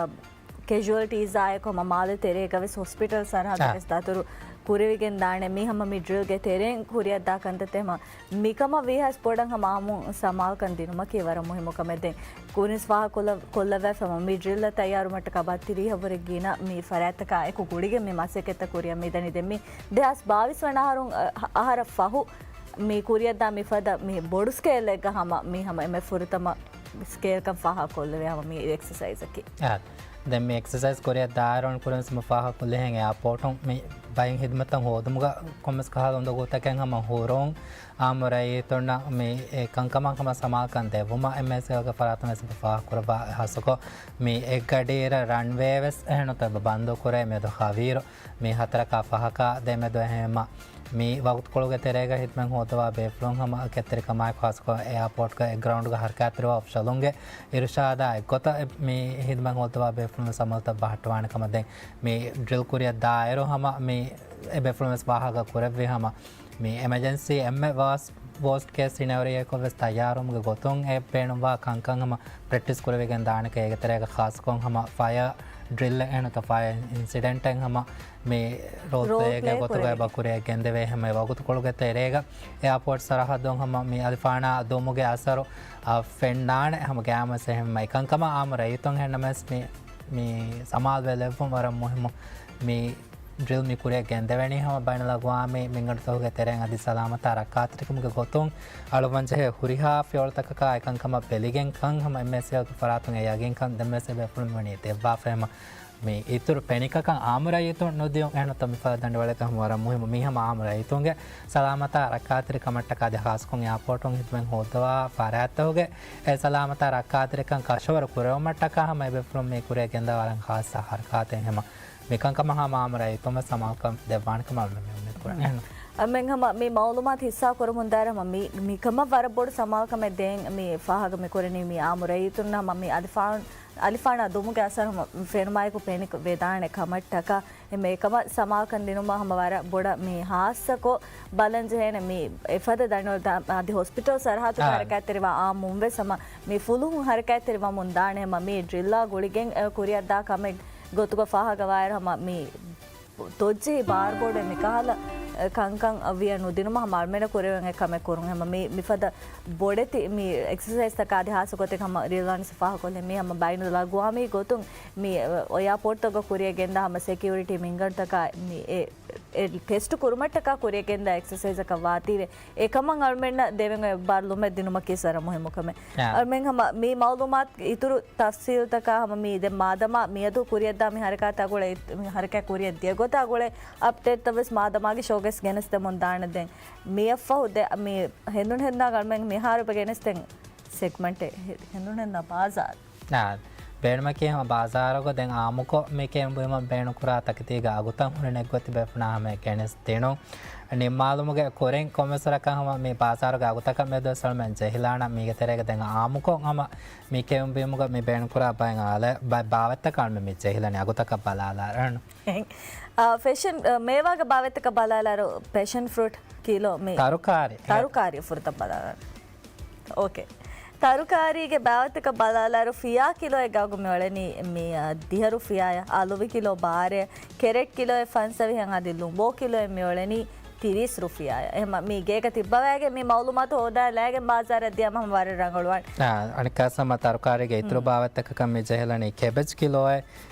ކެޖުއަލްޓީސްއާއެކު ހަމަ މާލެ ތެރޭގަ ވެސް ހޮސްޕިޓަލް ސަރަހައްދަށް ވެސް ދަތުރު ކުރެވިގެން ދާނެ. މި ހަމަ މި ޑްރިލްގެ ތެރެއިން ކުރިއަށްދާ ކަންތައްތައް ހަމަ މިކަމަށް ވީހާވެސް ބޮޑަށް ހަމަ އާއްމު ސަމާލުކަން ދިނުމަކީ ވަރަށް މުހިއްމު ކަމެއް. ދެން ކުރިންސް ފާހަގަކޮށްލަ-، ކޮށްލައްވާފަ މި ޑްރިލްއަށް ތައްޔާރުވުމަށްޓަކާ ބައްތިރީހަވަރެއް ގިނަ މި ފަރާތްތަކާ އެކު ގުޅިގެން މި މަސައްކަތްތައް ކުރިއަށް މިދަނީ. ދެން މި ދެހާސް ބާވީސް ވަނަ އަހަރުން، އަ، އަހަރަށް ފަހު މި ކުރިއަށްދާ މިފަދަ މި ބޮޑު ސްކޭލްއެއްގަ ހަމަ މި ހަމަ އެންމެ ފުރަތަމަ ސްކޭލްކަން ފާހަގަކޮށްލެވޭ ހަމަ މި އެކްސަސައިޒަކީ. އާ، ދެން މި އެކްސަސައިޒް ކުރިއަށް ދާއިރުން ކުރިންސް ހަމަ ފާހަގަކޮށްލިހެން އެއާޕޯޓުން މި ބައެއް ހިދުމަތްތައް ހޯދުމުގަ ކޮންމެސް ކަހަލަ އުނދަގޫތަކެއް ހަމަ ހުރުން އާއްމު ރައްޔިތުންނަށް މި އެ ކަންކަމަށް ހަމަ ސަމާލުކަން ދެއްވުމަށް އެމްއެސްއެލްގެ ފަރާތުން ވެސް ހަމަ ފާހަގަކުރައްވާ. ހާއްސަކޮށް މި އެއްގަޑިއިރަށް ރަންވޭ ވެސް އެހެން ނުތަ ބަންދު ކުރޭ މިއަދު ހަވީރު މި ހަތަރަކާ ފަހަކާ ދެމެދު އެހެންމަ މި ވަގުތުކޮޅުގެ ތެރޭގަ ހިދުމަތް ހޯދަވާ ބޭފުޅުން ހަމަ ކެތްތެރިކަމާއެކު ހާއްސަކޮށް އެއާޕޯޓްގަ އެ ގްރައުންޑްގަ ހަރަކާތްތެރިވާ އޮފިޝަލުންގެ އިރުޝާދާ އެއްގޮތަށް އެ މި ހިދުމަތް ހޯދަވާ ބޭފުޅުން ސަމާލުތައް ބަހައްޓަވާނެ ކަމަށް ދެން މި ޑްރިލް ކުރިއަށް ދާއިރު ހަމަ މި އެ ބޭފުޅުން ވެސް ފާހަގަ ކުރެއްވި ހަމަ މި އެމަޖެންސީ އެންމެ ވާސް ވޯސްޓް ކޭސް ސިނޭރިއޯއެއް ވެސް ތައްޔާރުވުމުގެ ގޮތުން އެ ބޭނުންވާ ކަންކަން ހަމަ ޕްރެކްޓިސް ކުރެވިގެން ދާނެކޭ އޭގެ ތެރޭގަ ޚާއްސަކޮށް ހަމަ ފަޔަރ ޑްރިލްއެއް އެހެން ނުތަ ފަޔަރ އިންސިޑެންޓެއް ހަމަ މި ރޯލް ރޯލް ޕްލޭގެ ޕްލޭ ގޮތުގައި ކުރެވޭ. ބަ ކުރިއަށް ގެންދެވޭ ހަމަ އެ ވަގުތުކޮޅުގެ ތެރޭގަ އެއާޕޯޓް ސަރަހައްދުން ހަމަ މި އަލިފާނާ ދުމުގެ އަސަރު، އަ، ފެންނާނެ ހަމަ ގައިމުވެސް އެހެން އެކަންކަމަށް އާއްމު ރައްޔިތުން އެހެންނަމަވެސް މި، މި ސަމާލުވެލެއްވުން ވަރަށް މުހިއްމު. މި ޑްރިލް މި ކުރިއަށް ގެންދެވެނީ ހަމަ ބައިނަލްއަގްވާމީ މިންގަނޑުތަކުގެ ތެރެއިން އަދި ސަލާމަތާ ރައްކާތެރިކަމުގެ ގޮތުން އަޅުވަންޖެހޭ ހުރިހާ ފިޔަވަޅުތަކަކާ އެކަންކަމަށް ބެލިގެން ކަން ހަމަ އެމްއެސްއެލްގެ ފަރާތުން އެ ޔަގީންކަން ދެންވެސް އެބޭފުޅުން ވަނީ ދެއްވާފައި ހަމަ މި އިތުރު ޕެނިކަކަށް އާއްމު ރައްޔިތުން ނުދިޔުން އެހެން ނުތަ މިފަދަ ދަނޑިވަޅެއްގަ ހަމަ ވަރަށް މުހިއްމު. މީ ހަމަ އާއްމު ރައްޔިތުންގެ ސަލާމަތާ ރައްކާތެރިކަމަށްޓަކާ އަދި ޚާއްސަކޮށް އެއާޕޯޓުން ހިދުމަތް ހޯއްދަވާ ފަރާތްތަކުގެ އެ ސަލާމަތާ ރައްކާތެރިކަން ކަށަވަރު ކުރެވުމަށްޓަކާ ހަމަ އެބޭފުޅުން މި ކުރިއަށް ގެންދަވާ ވަރަށް ޚާއްސަ ހަރަކާތެއް ހަމަ މިކަންކަމަށް ހަމަ އާއްމު ރައްޔިތުން ވެސް ސަމާލުކަން ދެއްވާނެ ކަމަށް މި އުއްމީދު ކުރަން. އަހަން. އަ، މެން ހަމަ މި މައުލޫމާތު ހިއްސާ ކުރަމުން ދާއިރު ހަމަ މި، މިކަމަށް ވަރަށް ބޮޑު ސަމާލުކަމެއް ދޭން މި ފާހަގަ މި ކުރަނީ މި އާއްމު ރައްޔިތުންނަށް ހަމަ މި އަލިފާން، އަލިފާނާ ދުމުގެ އަސަރު ހަމަ ފެނުމާއެކު ފެނި ވެދާނެ ކަމަށްޓަކާ އެ މިކަމަށް ސަމާލުކަން ދިނުމަށް ހަމަ ވަރަށް ބޮޑަށް މި ހާއްސަކޮށް ބަލަން ޖެހޭނެ މި އެފަދަ ދަނޑިވަޅު ދާ-، އަދި ހޮސްޕިޓަލް ސަރަހައްދުގަ އާ. ހަރަކާތްތެރިވާ އާއްމުން ވެސް ހަމަ މި ފުލުހުން ހަރަކާތްތެރިވަމުން ދާނެ ހަމަ މި ޑްރިލްއާ ގުޅިގެން، އެ، ކުރިއަށްދާ ކަމެއް ގޮތުގަ ފާހަގަވާއިރު ހަމަ މި ތޮއްޖެހި ބާރުބޯޑު މި ކަހަލަ، އެ، ކަންކަން ވިޔަ ނުދިނުމަށް ހަމަ އަޅުމެންނަށް ކުރެވެން އެ ކަމެއް ކުރުން. ހަމަ މި، މިފަދަ ބޮޑެތި މި އެކްސަސައިޒްތަކާ އަދި ހާއްސަ ގޮތެއް ހަމަ ރިލްވާން ވެސް ފާހަގަކޮށްލި މި ހަމަ ބައިނަލްއަގްވާމީ ގޮތުން މި، އެ، އެއާޕޯޓްތަކުގަ ކުރިއަށް ގެންދާ ހަމަ ސެކިއުރިޓީ މިންގަނޑުތަކާ މި އެ، އެ ޓެސްޓު ކުރުމަށްޓަކާ ކުރިއަށް ގެންދާ އެކްސަސައިޒަކަށް ވާތީވެ އެކަމަށް އަޅުމެންނަށް ދެވެން އޮތް ބާރު ލުމެއް ދިނުމަކީ ވަރަށް މުހިއްމު ކަމެއް. އާ. އަޅުމެން ހަމަ މި މައުލޫމާތު އިތުރު ތަފްސީލްތަކާ ހަމަ މި ދެން މާދަމާ މިއަދު ކުރިއަށްދާ މި ހަރަކާތާ ގުޅޭ، މި ހަރަކާތް ކުރިއަށް ދިޔަ ގޮތާ ގުޅޭ އަޕްޑޭޓްތައް ވެސް މާދަމާގެ ޝޯގެސް ގެނެސްދެމުން ދާނެ. ދެން މިއަށްފަހު ދެ-، މި ހެނދުން ހެނދާ އަޅުމެން މިހާރު އެބަ ގެނެސްދޭން ސެގްމަންޓެއް ހެ-، ހެނދުން ހެނދާ ބާޒާރު. އާ، ބޭނުމަކީ ހަމަ ބާޒާރުގަ ދެން އާއްމުކޮށް މި ކެއުން ބުއިމަށް ބޭނުންކުރާ ތަކެތީގެ އަގުތައް ހުރި ނެތް ގޮތް ބޭފުޅުންނާ ހަމަ ގެނެސްދިނުން. ނިންމާލުމުގެ ކުރިން ކޮންމެސް ވަރަކަށް ހަމަ މި ބާޒާރުގެ އަގުތަކަށް މެދުވެސް އަޅުމެން ޖެހިލާނަން. މީގެ ތެރޭގަ ދެން އާއްމުކޮށް ހަމަ މި ކެއުން ބުއިމުގަ މި ބޭނުންކުރާ ބައެއް އާލާ-، ބަ-، ބާވަތްތަކަށް އަޅުމެން މި ޖެހިލަނީ އަގުތަކަށް ބަލާލާ. އާ، ފެޝަން، އާ، މޭވާގެ ބާވަތްތަކަށް ބަލާލާއިރު، ޕެޝަން ފްރޫޓް ކިލޯ މި ތަރުކާރި. ތަރުކާރި ފުރަތަމަ ބަލާލާ. އޯކޭ. ތަރުކާރީގެ ބާވަތަކަށް ބަލާލާއިރު، ފިޔާ ކިލޯއެއްގެ އަގު މިއުޅެނީ މި، އަ، ދިހަ ރުފިޔާއަށް، އަލުވި ކިލޯ ބާރައެއް، ކެރެޓް ކިލޯއެއް ފަންސަވީހަށް އަދި ލުނބޯ ކިލޯއެއް މިއުޅެނީ ތިރީސް ރުފިޔާއަށް. އެހެންމަ މި ގޭގަ ތިއްބަވައިގެން މި މައުލޫމާތު ހޯދާލައިގެން ބާޒާރަށް ދިޔަމަ ހަމަ ވަރަށް ރަނގަޅުވާނެ. އާ، އަނެއްކާސް ހަމަ ތަރުކާރީގެ އިތުރު ބާވަތްތަކަކަށް މި ޖެހިލަނީ ކެބެޖް ކިލޯއެއް،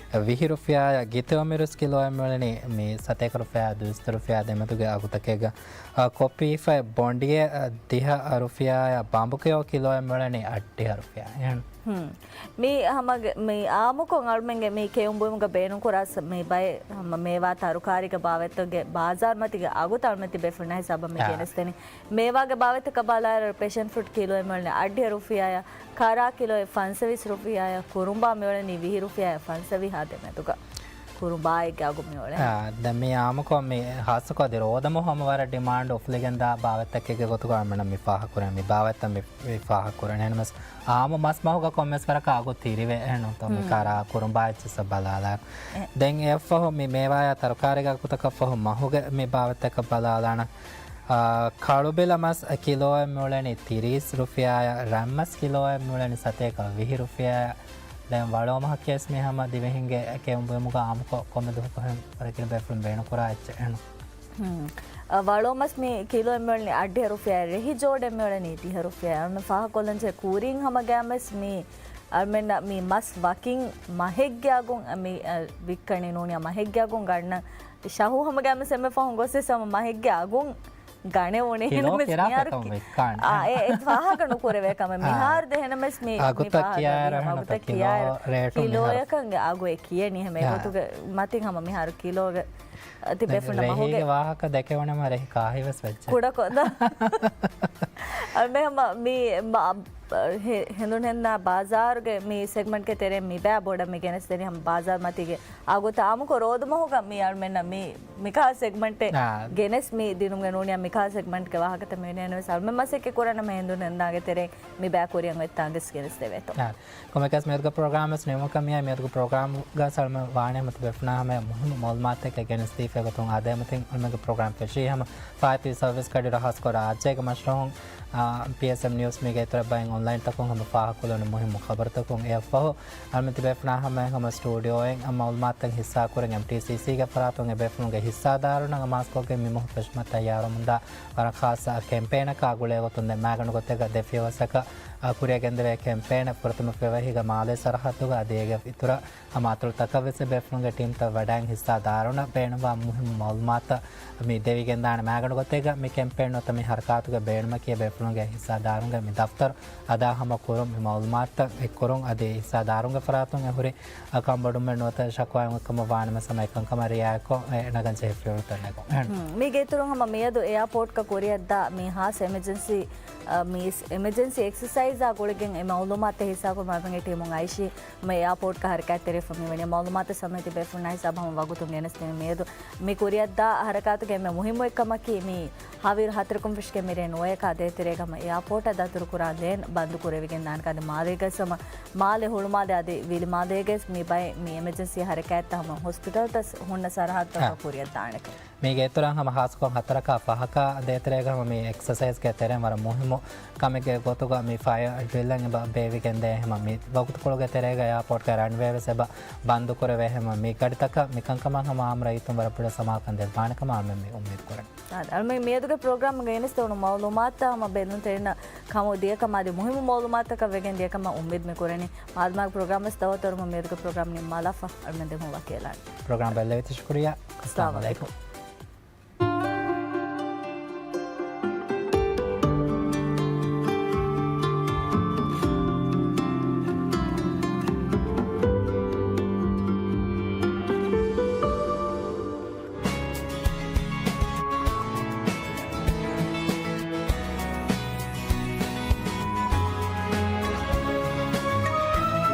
ވިހި ރުފިޔާއަށް ގިތޮއް މިރުސް ކިލޯއެއް މިއުޅެނީ މި ސަތޭކަ ރުފިޔާ ދުވިސައްތަ ރުފިޔާ ދެމެދުގެ އަގުތަކެއްގަ، އަ، ކޮއްޕީފައި ބޮނޑިއެއް، އަ، ދިހަ ރުފިޔާއަށް ބާނބުކެޔޮ ކިލޯއެއް މިއުޅެނީ އަށްޑިހަ ރުފިޔާ. އެހެން. ހުން. މި ހަމަގެ، މި އާއްމުކޮށް އަޅުމެންގެ މި ކެއުން ބުއިމުގަ ބޭނުންކުރާ ސަ-، މި ބައެއް ހަމަ މޭވާ ތަރުކާރީގެ ބާވަތުގެ ބާޒާރުމަތީގެ އަގުތައް އަޅުމެން ތިބޭފުޅުންނާ ހިސާބަށް މި އާ. ގެނެސްދެނީ. މޭވާގެ ބާވަތަކަށް ބަލާއިރު ޕެޝަން ފްރޫޓް ކިލޯއެއް މިއުޅެނީ އަށްޑިހަ ރުފިޔާއަށް، ކަރާ ކިލޯއެއް ފަންސަވީސް ރުފިޔާއަށް، ކުރުނބާ މިއުޅެނީ ވިހި ރުފިޔާއަށް ފަންސަވީހާ ދެމެދުގަ. ކުރުނބާއެއްގެ އަގު މިއުޅެނީ. އާ، ދެން މި އާއްމުކޮށް މި ހާއްސަކޮށް އަދި ރޯދަމަހު ހަމަ ވަރަށް ޑިމާންޑް އުފުލިގެންދާ ބާވަތްތަކެއްގެ ގޮތުގަ މިނަ މި ފާހަކުރޭ، މި ބާވަތްތައް މި، މި ފާހަކުރޭ. އެހެންނަމަސް އާއްމު މަސްމަހުގަ ކޮންމެސް ވަރަކަށް އަގު ތިރިވޭ. އެހެން ނޫންތޯ މި ކާރާ ކުރުނބާ އެއްޗިއްސަށް ބަލާލާ. ދެން އެއަށްފަހު މި މޭވާޔާ ތަރުކާރީގެ އަގުތަކަށްފަހު މަހުގެ މި ބާވަތްތަކަށް ބަލާލާނަ. އާ، ކަޅުބިލަ މަސް ކިލޯއެއް މިއުޅެނީ ތިރީސް ރުފިޔާއަށް، ރަންމަސް ކިލޯއެއް މިއުޅެނީ ސަތޭކަ ވިހި ރުފިޔާއަށް. ދެން ވަޅޯ މަހަކީވެސް މި ހަމަ ދިވެހިންގެ ކެއުން ބުއިމުގަ އާއްމުކޮށް ކޮންމެ ދުވަހަކު ހެން ވަރަކިން ބޭފުޅުން ބޭނުންކުރާ އެއްޗެއް އެނު. ހުން. އަ، ވަޅޯ މަސް މި ކިލޯއެއް މިއުޅެނީ އަށްޑިހަ ރުފިޔާ، ރެހި ޖޯޑެއް މިއުޅެނީ ދިހަ ރުފިޔާ. އަޅުމެން ފާހަގަކޮށްލަންޖެހޭ ކުރިން ހަމަ ގައިމެސް މި އަޅުމެންނަށް މި މަސް ވަކިން މަހެއްގެ އަގުން މި، އަ، ވިއްކަނީ ނޫނީ މަހެއްގެ އަގުން ގަންނަން. ޝަހޫ ހަމަ ގައިމެސް އެންމެ ފަހުން ގޮސް ވެސް ހަމަ މަހެއްގެ އަގުން ގަނެވުނީ. ކިލޯ އެހެންނަމަސް ކިރާ މިހާރު ފަތުން ކި-، ވިއްކާނެ. އާ، އެ، އެ ފާހަގަ ނުކުރެވޭ ކަމެއް. އާ. މިހާރު ދެ އެހެންނަމަސް މި، މި އަގުތައް ފާހަގަ ކިޔާއިރު ވީ ހަމަ އެހެން އަގުތައް ކިޔާ ކިލޯ ރޭޓު މިހާރު. ކިލޯޔަކަށް އަގު އެ ކިޔަނީ ހަމަ އެ އާ. ގޮތުގެ މަތިން ހަމަ މިހާރު ކިލޯގެ އަ، ތި ދެން ބޭފުޅުން ރެހީގެ މަހުގެ ވާހަކަ ދެކެވުނަމަ ރެހި ކާހިވެސް ވެއްޖެ. ކުޑަކޮށް ދާ. އަ، މެ ހަމަ މި މަ-، އަ، ހެ-، ހެނދުން ހެންނާ ބާޒާރުގެ މި ސެގްމަންޓްގެ ތެރެއިން މި ބައި ބޮޑަށް މި ގެނެސްދެނީ ހަމަ ބާޒާރު މަތީގެ އަގުތައް އާއްމުކޮށް ރޯދަމަހުގަ މި އަޅުމެންނަށް މި، މިކާ ސެގްމަންޓެއް އާ. ގެނެސް މި ދިނުމުގެ ނޫނީ މިކާ ސެގްމަންޓްގެ ވާހަކަތައް މި ނޭނެވެސް އަޅުމެން މަސައްކަތް ކުރަން ހަމަ ހެނދުން ހެންދާގެ ތެރެއިން މި ބައި ކުރިއަށް އޮތްތާނގެސް ގެނެސްދެވޭތޯ. އާ. ކޮންމެއަކަސް މިއަދުގެ ޕްރޮގްރާމް ވެސް ނިމުމަކަށް މިއައީ. މިއަދުގެ ޕްރޮގްރާމްގަ ސަލްމަ ވާނެ މަތި ބޭފުޅުންނާ ހަމަ މުހިންމު މައުލޫމާތެއް ގެނެސްދީފައި ގޮތުން އާދޭ މަތިން އަޅުމެންގެ ޕްރޮގްރާމް ފެށީ ހަމަ ފާއިތުވި ސަރވިސް ގަޑި ރަހާސްކޮށް ރާއްޖޭގެ މަޝްރޫހުން، އާ، ޕީއެސްއެމް ނިއުސް މީގެ އިތުރަށް ބައެއް އޮންލައިންތަކުން ހަމަ ފާހަގަކޮށްލެވުނު މުހިންމު ޚަބަރުތަކުން އެއަށްފަހު އަޅުމެން ތިބޭފުޅުންނާ ހަމަ ހަމަ ސްޓޫޑިއޯއިން މައުލޫމާތުތައް ހިއްސާކުރަން އެމްޓީސީސީގެ ފަރާތުން އެބޭފުޅުންގެ ހިއްސާދާރުންނަށް އަމާޒުކޮށްގެން މި މަހު ފެށުމަށް ތައްޔާރުވަމުންދާ ވަރަށް ޚާއްޞަ ކެމްޕޭނަކާ ގުޅޭގޮތުން ދެން މައިގަނޑު ގޮތެއްގަ ދެ ފިޔަވަސަކަށް އަ، ކުރިއަށް ގެންދެވޭ ކެމްޕޭނަށް ފުރަތަމަ ފިޔަވަހީގަ މާލޭ ސަރަހައްދުގަ އަދި އޭގެ އިތުރަށް މާތޮޅުތަކަށް ވެސް އެބޭފުޅުންގެ ޓީމްތައް ވަޑައިން ހިއްސާ ދާރުންނަށް ބޭނުންވާ މުހިއްމު މައުލޫމާތަށް މި ދެވިގެންދާނެ. މާގަނޑު ގޮތެއްގަ މި ކެމްޕޭން ނުވަތަ މި ހަރަކާތުގެ ބޭނުމަކީ އެބޭފުޅުންގެ ހިއްސާ ދާރުންގެ މި ދަފްތަރު އަދާ ހަމަ ކުރުން މި މައުލޫމާތުތައް އެއްކުރުން އަދި ހިއްސާ ދާރުންގެ ފަރާތުން އެ ހުރި އަ، ކަންބޮޑުމެއް ނުވަތަ ޝަކުވާއެއް ކަމަށް ވާނަމަ ސަމަ އެކަންކަމަށް ރިއާޔަތްކޮށް އެ ނަގަން ޖެހިފިޔަވަޅުތައް ނެގުން. ހުން. މީގެ އިތުރުން ހަމަ މިއަދު އެއާޕޯޓްގަ ކުރިއަށްދާ މި ހާސް އެމަޖެންސީ، އަ، މި އެމަޖެންސީ އެކްސަސައިޒާ ގުޅިގެން އެ މައުލޫމާތު ހިއްސާކުރުމަށް އަޅުމެންގެ ޓީމުން އައިސީ މި އެއާޕޯޓްގަ ހަރަކާތްތެރިވެފަ މިވަނީ. މައުލޫމާތު ސަމެތި ބޭފުޅުންނާ ހިސާބަށް ހަމަ ވަގުތުން ގެނެސްދިނުން. މިއަދު މި ކުރިއަށްދާ ހަރަކާތުގެ އެންމެ މުހިއްމު އެއްކަމަކީ މި ހަވީރު ހަތަރަކުން ފެށިގެން މިރޭ ނުވަޔަކާ ދޭތެރޭގަ ހަމަ އެއާޕޯޓަށް ދަތުރުކުރާ ލޭން ބަންދު ކުރެވިގެން ދާނެ ކަން. މާލޭގަ ހަމަ މާލެ ހުޅުމާލެ އަދި ވިލިމާލޭގެ މި ބައެއް މި އެމަޖެންސީ ހަރަކާތްތައް ހަމަ ހޮސްޕިޓަލްތައް ހުންނަ ސަރަހައްދުތަކަށް އަ. ކުރިއަށް ދާނެ. މީގެ އިތުރަށް ހަމަ ހާއްސަކޮށް ހަތަރަކާ ފަހަކާ ދޭތެރޭގަ ހަމަ މި އެކްސަސައިޒްގެ ތެރެއިން ވަރަށް މުހިއްމު ކަމެއްގެ ގޮތުގަ މި ފަޔަރ ޑްރިލްއެއް އެބަ ބޭއްވިގެންދޭ. ހަމަ މި ވަގުތުކޮޅުގެ ތެރޭގަ އެއާޕޯޓްގެ ރަންވޭ ވެސް އެބަ ބަންދުކުރެވޭ. ހަމަ މި ގަޑިތަކަށް މިކަންކަމަށް ހަމަ އާއްމު ރައްޔިތުން ވަރަށް ބޮޑަށް ސަމާލުކަން ދެއްވާނެ ކަމަށް އަޅުމެން މި އުއްމީދު ކުރަން. އަ، އަޅުމެން މިއަދުގެ ޕްރޮގްރާމް ގެނެސްދެވުނު މައުލޫމާތުތައް ހަމަ ބެލުންތެރިންނަށް ކަމު ދިޔަކަމާ އަދި މުހިއްމު މައުލޫމާތުތަކަށް ވެގެން ދިޔަކަމަށް އުއްމީދު މި ކުރަނީ. މާދަމާ ޕްރޮގްރާމް ވެސް ދައުވަތު އަޅުމެން މިއަދުގެ ޕްރޮގްރާމް ނިންމާލާފަ އަޅުމެން ދެމުން ވަކިވެލާނެ. ޕްރޮގްރާމް ބެއްލެވި ޝުކުރިއްޔާ. އައްސަލާމު އައްސަލާމު ޢަލައިކުމް. ޢަލައިކުމް.